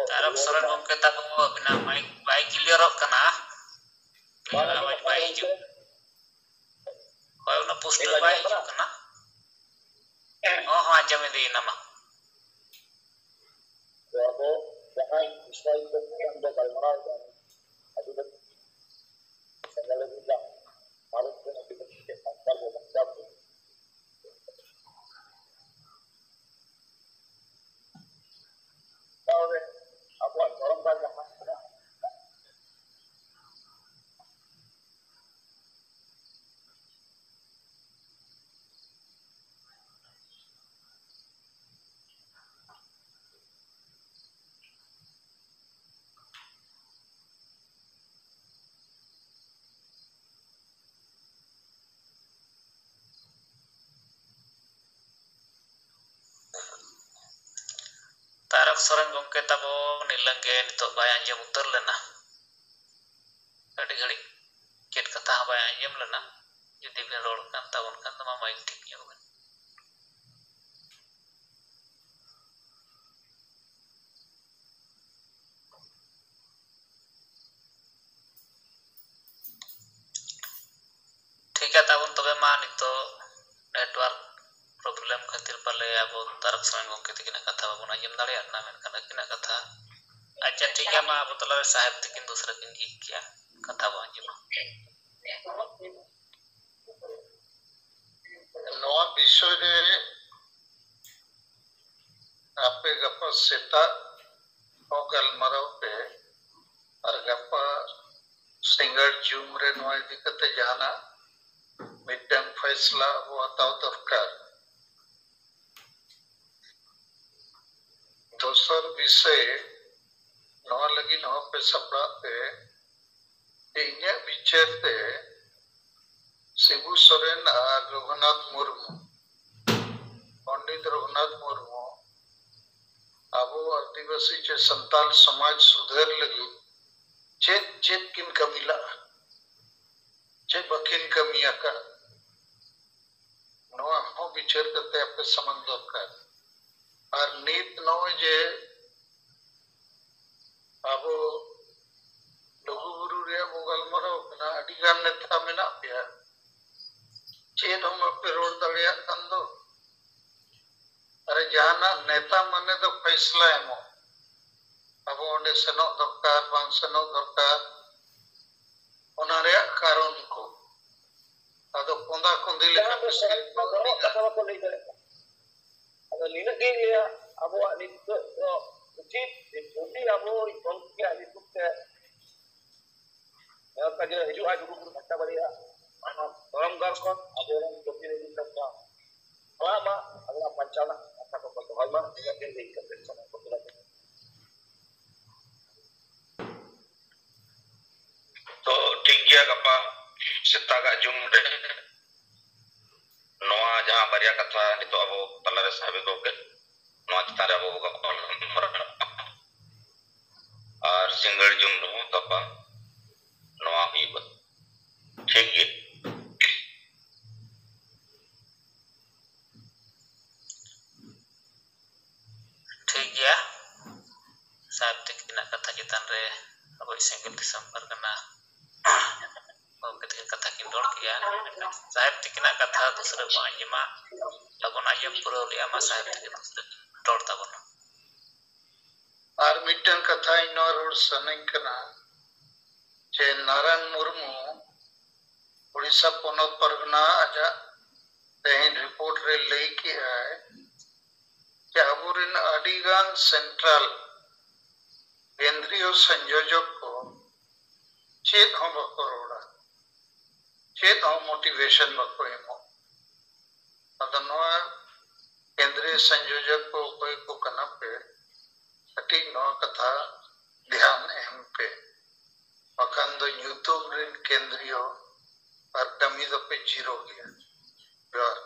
ᱛᱟᱨᱚᱠ ᱥᱚᱨᱮᱱ ᱜᱚᱢᱠᱮ ᱛᱟᱠᱚ, ᱟᱹᱵᱤᱱᱟᱜ ᱢᱟᱭᱤᱠ ᱵᱟᱭ ᱠᱞᱤᱭᱟᱨᱚᱜ ᱠᱟᱱᱟ, ᱠᱞᱤᱭᱟᱨ ᱟᱣᱟᱡᱽ ᱵᱟᱭ ᱦᱤᱡᱩᱜ, ᱦᱳᱭ, ᱚᱱᱟ ᱯᱩᱥᱴᱟᱹᱣ ᱵᱟᱭ ᱦᱤᱡᱩᱜ ᱠᱟᱱᱟ᱾ ᱦᱚᱸ, ᱦᱚᱸ, ᱟᱸᱡᱚᱢ ᱤᱫᱤᱭᱮᱱᱟ ᱢᱟ᱾ ᱟᱵᱚ ᱡᱟᱦᱟᱸᱭ ᱵᱤᱥᱚᱭ ᱠᱚ ᱪᱮᱛᱟᱱ ᱵᱚ ᱜᱟᱞᱢᱟᱨᱟᱣ ᱮᱫᱟ, ᱟᱹᱰᱤ ᱵᱮᱥ ᱧᱮᱞ ᱟᱹᱜᱩᱭᱮᱫᱟ, ᱵᱷᱟᱨᱚᱛ ᱨᱮ ᱟᱹᱰᱤ ᱵᱮᱥ ᱥᱟᱱᱛᱟᱲ ᱵᱚ ᱵᱟᱧᱪᱟᱣ ᱠᱚ᱾ ᱟᱵᱚᱣᱟᱜ ᱫᱷᱚᱨᱚᱢ ᱜᱟᱲ ᱡᱟᱦᱟᱸ ᱢᱮᱱᱟᱜᱼᱟ, ᱛᱟᱨᱚᱠ ᱥᱚᱨᱮᱱ ᱜᱚᱢᱠᱮ ᱛᱟᱵᱚ ᱱᱤᱞᱟᱹᱝ ᱜᱮ ᱱᱤᱛᱚᱜ ᱵᱟᱭ ᱟᱸᱡᱚᱢ ᱩᱛᱟᱹᱨ ᱞᱮᱱᱟ᱾ ᱟᱹᱰᱤ ᱜᱷᱟᱹᱲᱤᱡ ᱪᱮᱫ ᱠᱟᱛᱷᱟ ᱦᱚᱸ ᱵᱟᱭ ᱟᱸᱡᱚᱢ ᱞᱮᱱᱟ᱾ ᱡᱩᱫᱤ ᱵᱤᱱ ᱨᱚᱲ ᱠᱟᱱ ᱛᱟᱵᱚᱱ ᱠᱷᱟᱱ ᱫᱚ ᱢᱟ ᱢᱟᱭᱤᱠ ᱴᱷᱤᱠ ᱧᱚᱜ ᱵᱤᱱ᱾ ᱴᱷᱤᱠ ᱜᱮᱭᱟ ᱛᱟᱵᱚᱱ, ᱛᱚᱵᱮ ᱢᱟ ᱱᱤᱛᱚᱜ network problem ᱠᱷᱟᱹᱛᱤᱨ ᱯᱟᱞᱮ ᱟᱵᱚ ᱛᱟᱨᱚᱠ ᱥᱚᱨᱮᱱ ᱜᱚᱢᱠᱮ ᱛᱟᱹᱠᱤᱱᱟᱜ ᱠᱟᱛᱷᱟ ᱵᱟᱵᱚᱱ ᱟᱸᱡᱚᱢ ᱫᱟᱲᱮᱭᱟᱜ ᱠᱟᱱᱟ, ᱢᱮᱱᱠᱷᱟᱱ ᱟᱹᱠᱤᱱᱟᱜ ᱠᱟᱛᱷᱟ, ᱟᱪᱪᱷᱟ, ᱴᱷᱤᱠ ᱜᱮᱭᱟ, ᱢᱟ ᱟᱵᱚ ᱛᱟᱞᱟᱨᱮ ᱥᱟᱦᱮᱵ ᱛᱟᱹᱠᱤᱱ ᱫᱚᱥᱨᱟ ᱠᱤᱱ ᱡᱷᱤᱡ ᱠᱮᱭᱟ, ᱠᱟᱛᱷᱟ ᱵᱚᱱ ᱟᱸᱡᱚᱢᱟ᱾ ᱱᱚᱣᱟ ᱵᱤᱥᱚᱭ ᱨᱮ ᱟᱯᱮ ᱜᱟᱯᱟ ᱥᱮᱛᱟᱜ ᱦᱚᱸ ᱜᱟᱞᱢᱟᱨᱟᱣ ᱯᱮ, ᱟᱨ ᱜᱟᱯᱟ ᱥᱤᱸᱜᱟᱲ ᱡᱩᱢ ᱨᱮ ᱱᱚᱣᱟ ᱤᱫᱤ ᱠᱟᱛᱮ ᱡᱟᱦᱟᱱᱟᱜ ᱢᱤᱫᱴᱟᱝ ᱯᱷᱟᱭᱥᱞᱟ ᱟᱵᱚ ᱦᱟᱛᱟᱣ ᱫᱚᱨᱠᱟᱨ᱾ ᱫᱚᱥᱟᱨ ᱵᱤᱥᱚᱭ ᱱᱚᱣᱟ ᱞᱟᱹᱜᱤᱫ ᱦᱚᱸ ᱯᱮ ᱥᱟᱯᱲᱟᱜ ᱯᱮ, ᱤᱧᱟᱹᱜ ᱵᱤᱪᱟᱹᱨ ᱛᱮ ᱥᱤᱵᱩ ᱥᱚᱨᱮᱱ ᱟᱨ ᱨᱚᱜᱷᱩᱱᱟᱛᱷ ᱢᱩᱨᱢᱩ, ᱯᱚᱱᱰᱤᱛ ᱨᱚᱜᱷᱩᱱᱟᱛᱷ ᱢᱩᱨᱢᱩ ᱟᱵᱚ ᱟᱹᱫᱤᱵᱟᱹᱥᱤ ᱪᱮ ᱥᱟᱱᱛᱟᱞ ᱥᱚᱢᱟᱡᱽ ᱥᱩᱫᱷᱟᱹᱨ ᱞᱟᱹᱜᱤᱫ ᱪᱮᱫ ᱪᱮᱫ ᱠᱤᱱ ᱠᱟᱹᱢᱤ ᱞᱟᱜᱼᱟ, ᱪᱮᱫ ᱵᱟᱹᱠᱤᱱ ᱠᱟᱹᱢᱤ ᱟᱠᱟᱫ, ᱱᱚᱣᱟ ᱦᱚᱸ ᱵᱤᱪᱟᱹᱨ ᱠᱟᱛᱮ ᱟᱯᱮ ᱥᱟᱢᱟᱝ ᱫᱚᱨᱠᱟᱨ᱾ ᱟᱨ ᱱᱤᱛ ᱱᱚᱜᱼᱚᱭ ᱡᱮ ᱟᱵᱚ ᱞᱩᱜᱩᱵᱩᱨᱩ ᱨᱮᱭᱟᱜ ᱵᱚ ᱜᱟᱞᱢᱟᱨᱟᱣ ᱠᱟᱱᱟ, ᱟᱹᱰᱤ ᱜᱟᱱ ᱱᱮᱛᱟ ᱢᱮᱱᱟᱜ ᱯᱮᱭᱟ, ᱪᱮᱫ ᱦᱚᱸ ᱵᱟᱯᱮ ᱨᱚᱲ ᱫᱟᱲᱮᱭᱟᱜ ᱠᱟᱱ ᱫᱚ᱾ ᱟᱨ ᱡᱟᱦᱟᱱᱟᱜ ᱱᱮᱛᱟ ᱢᱟᱱᱮ ᱫᱚ ᱯᱷᱟᱭᱥᱞᱟ ᱮᱢᱚᱜ, ᱟᱵᱚ ᱚᱸᱰᱮ ᱥᱮᱱᱚᱜ ᱫᱚᱨᱠᱟᱨ, ᱵᱟᱝ ᱥᱮᱱᱚᱜ ᱫᱚᱨᱠᱟᱨ, ᱚᱱᱟ ᱨᱮᱭᱟᱜ ᱠᱟᱨᱚᱱ ᱠᱚ᱾ ᱟᱫᱚ ᱠᱚᱸᱫᱟ ᱠᱚᱸᱫᱤ ᱞᱮᱠᱟ ᱡᱟᱦᱟᱸ ᱫᱚ ᱥᱟᱹᱨᱤ ᱠᱚ ᱨᱚᱲ ᱠᱟᱛᱷᱟ ᱵᱟᱠᱚ ᱞᱟᱹᱭ ᱫᱟᱲᱮᱭᱟᱜ ᱠᱟᱱᱟ᱾ ᱟᱫᱚ ᱱᱤᱱᱟᱹᱜ ᱜᱤᱧ ᱞᱟᱹᱭᱟ, ᱟᱵᱚᱣᱟᱜ ᱱᱤᱛᱚᱜ ᱫᱚ ᱩᱪᱤᱛ ᱡᱮ ᱡᱩᱫᱤ ᱟᱵᱚ ᱜᱚᱢᱠᱮᱭᱟᱜ ᱧᱩᱛᱩᱢ ᱛᱮ ᱡᱟᱦᱟᱸ ᱞᱮᱠᱟ ᱡᱮ ᱦᱤᱡᱩᱜᱼᱟ ᱞᱩᱜᱩᱵᱩᱨᱩ ᱜᱷᱟᱱᱴᱟ ᱵᱟᱲᱤᱭᱟ, ᱚᱱᱟ ᱫᱷᱚᱨᱚᱢ ᱜᱟᱲ ᱠᱷᱚᱱ ᱟᱵᱚᱨᱮᱱ ᱡᱟᱹᱛᱤ ᱨᱮᱱ ᱠᱚ ᱪᱟᱞᱟᱜ ᱢᱟ, ᱟᱵᱚᱣᱟᱜ ᱵᱟᱧᱪᱟᱣ ᱨᱮᱱᱟᱜ ᱠᱟᱛᱷᱟ ᱠᱚᱠᱚ ᱫᱚᱦᱚᱭ ᱢᱟ, ᱱᱤᱱᱟᱹᱜ ᱜᱤᱧ ᱞᱟᱹᱭ ᱠᱟᱛᱮ ᱥᱚᱢᱚᱭ ᱠᱚ ᱯᱩᱨᱟᱹᱣ ᱠᱮᱫᱟ᱾ ᱛᱚ ᱴᱷᱤᱠ ᱜᱮᱭᱟ, ᱜᱟᱯᱟ ᱥᱮᱛᱟᱜᱟᱜ ᱡᱩᱢ ᱨᱮ ᱱᱚᱣᱟ ᱡᱟᱦᱟᱸ ᱵᱟᱨᱭᱟ ᱠᱟᱛᱷᱟ ᱱᱤᱛᱚᱜ ᱟᱵᱚ ᱛᱟᱞᱟᱨᱮ ᱥᱟᱵ ᱮᱫ ᱠᱚᱜᱮ, ᱱᱚᱣᱟ ᱪᱮᱛᱟᱱ ᱨᱮ ᱟᱵᱚ ᱜᱟᱯᱟᱞ ᱢᱟᱨᱟᱣ, ᱟᱨ ᱥᱤᱸᱜᱟᱹᱲ ᱡᱩᱢ ᱨᱮᱦᱚᱸ ᱜᱟᱯᱟ ᱱᱚᱣᱟ ᱦᱩᱭᱩᱜᱼᱟ᱾ ᱴᱷᱤᱠ ᱜᱮᱭᱟ᱾ ᱴᱷᱤᱠ ᱜᱮᱭᱟ᱾ ᱥᱟᱦᱮᱵᱽ ᱛᱤᱠᱤᱱᱟᱜ ᱠᱟᱛᱷᱟ ᱪᱮᱛᱟᱱ ᱨᱮ ᱟᱵᱚᱭᱤᱡ ᱥᱮᱸᱜᱮᱞ ᱫᱤᱥᱚᱢ ᱯᱟᱨᱜᱟᱱᱟ ᱜᱚᱢᱠᱮ ᱛᱟᱹᱠᱤᱱ ᱠᱟᱛᱷᱟ ᱠᱤᱱ ᱨᱚᱲ ᱠᱮᱜᱼᱟ᱾ ᱥᱟᱦᱮᱵᱽ ᱛᱤᱠᱤᱱᱟᱜ ᱠᱟᱛᱷᱟ ᱫᱚᱥᱨᱟᱹ ᱵᱚᱱ ᱟᱸᱡᱚᱢᱟ, ᱟᱨ ᱵᱚᱱ ᱟᱸᱡᱚᱢ ᱯᱩᱨᱟᱹᱣ ᱞᱮᱜᱼᱟ᱾ ᱢᱟ ᱥᱟᱦᱮᱵᱽ ᱛᱤᱠᱤᱱ ᱫᱚᱥᱨᱟᱹ ᱨᱚᱲ ᱛᱟᱵᱚᱱᱟ᱾ ᱟᱨ ᱢᱤᱫᱴᱟᱝ ᱠᱟᱛᱷᱟ ᱤᱧ ᱱᱚᱣᱟ ᱨᱚᱲ ᱥᱟᱱᱟᱧ ᱠᱟᱱᱟ ᱡᱮ ᱱᱟᱨᱟᱭᱚᱱ ᱢᱩᱨᱢᱩ ᱩᱲᱤᱥᱥᱟ ᱯᱚᱱᱚᱛ ᱯᱟᱨᱜᱟᱱᱟ ᱟᱡᱟᱜ ᱛᱮᱦᱮᱧ ᱨᱤᱯᱳᱨᱴ ᱨᱮ ᱞᱟᱹᱭ ᱠᱮᱜᱼᱟᱭ ᱡᱮ ᱟᱵᱚᱨᱮᱱ ᱟᱹᱰᱤᱜᱟᱱ ᱥᱮᱱᱴᱨᱟᱞ ᱠᱮᱱᱫᱨᱤᱭᱚ ᱥᱚᱝᱡᱳᱡᱚᱠ ᱠᱚ ᱪᱮᱫ ᱦᱚᱸ ᱵᱟᱠᱚ ᱨᱚᱲᱟ, ᱪᱮᱫ ᱦᱚᱸ ᱢᱳᱴᱤᱵᱷᱮᱥᱚᱱ ᱵᱟᱠᱚ ᱮᱢᱚᱜ᱾ ᱟᱫᱚ ᱱᱚᱣᱟ ᱠᱮᱱᱫᱨᱤᱭᱚ ᱥᱚᱝᱡᱳᱡᱚᱠ ᱠᱚ ᱚᱠᱚᱭ ᱠᱚ ᱠᱟᱱᱟ ᱯᱮ, ᱠᱟᱹᱴᱤᱡ ᱱᱚᱣᱟ ᱠᱟᱛᱷᱟ ᱫᱷᱮᱭᱟᱱ ᱮᱢ ᱯᱮ, ᱵᱟᱠᱷᱟᱱ ᱫᱚ ᱧᱩᱛᱩᱢ ᱨᱮᱱ ᱠᱮᱱᱫᱨᱤᱭᱚ ᱟᱨ ᱠᱟᱹᱢᱤ ᱫᱚᱯᱮ ᱡᱤᱨᱳ ᱜᱮᱭᱟ᱾ ᱡᱚᱦᱟᱨ᱾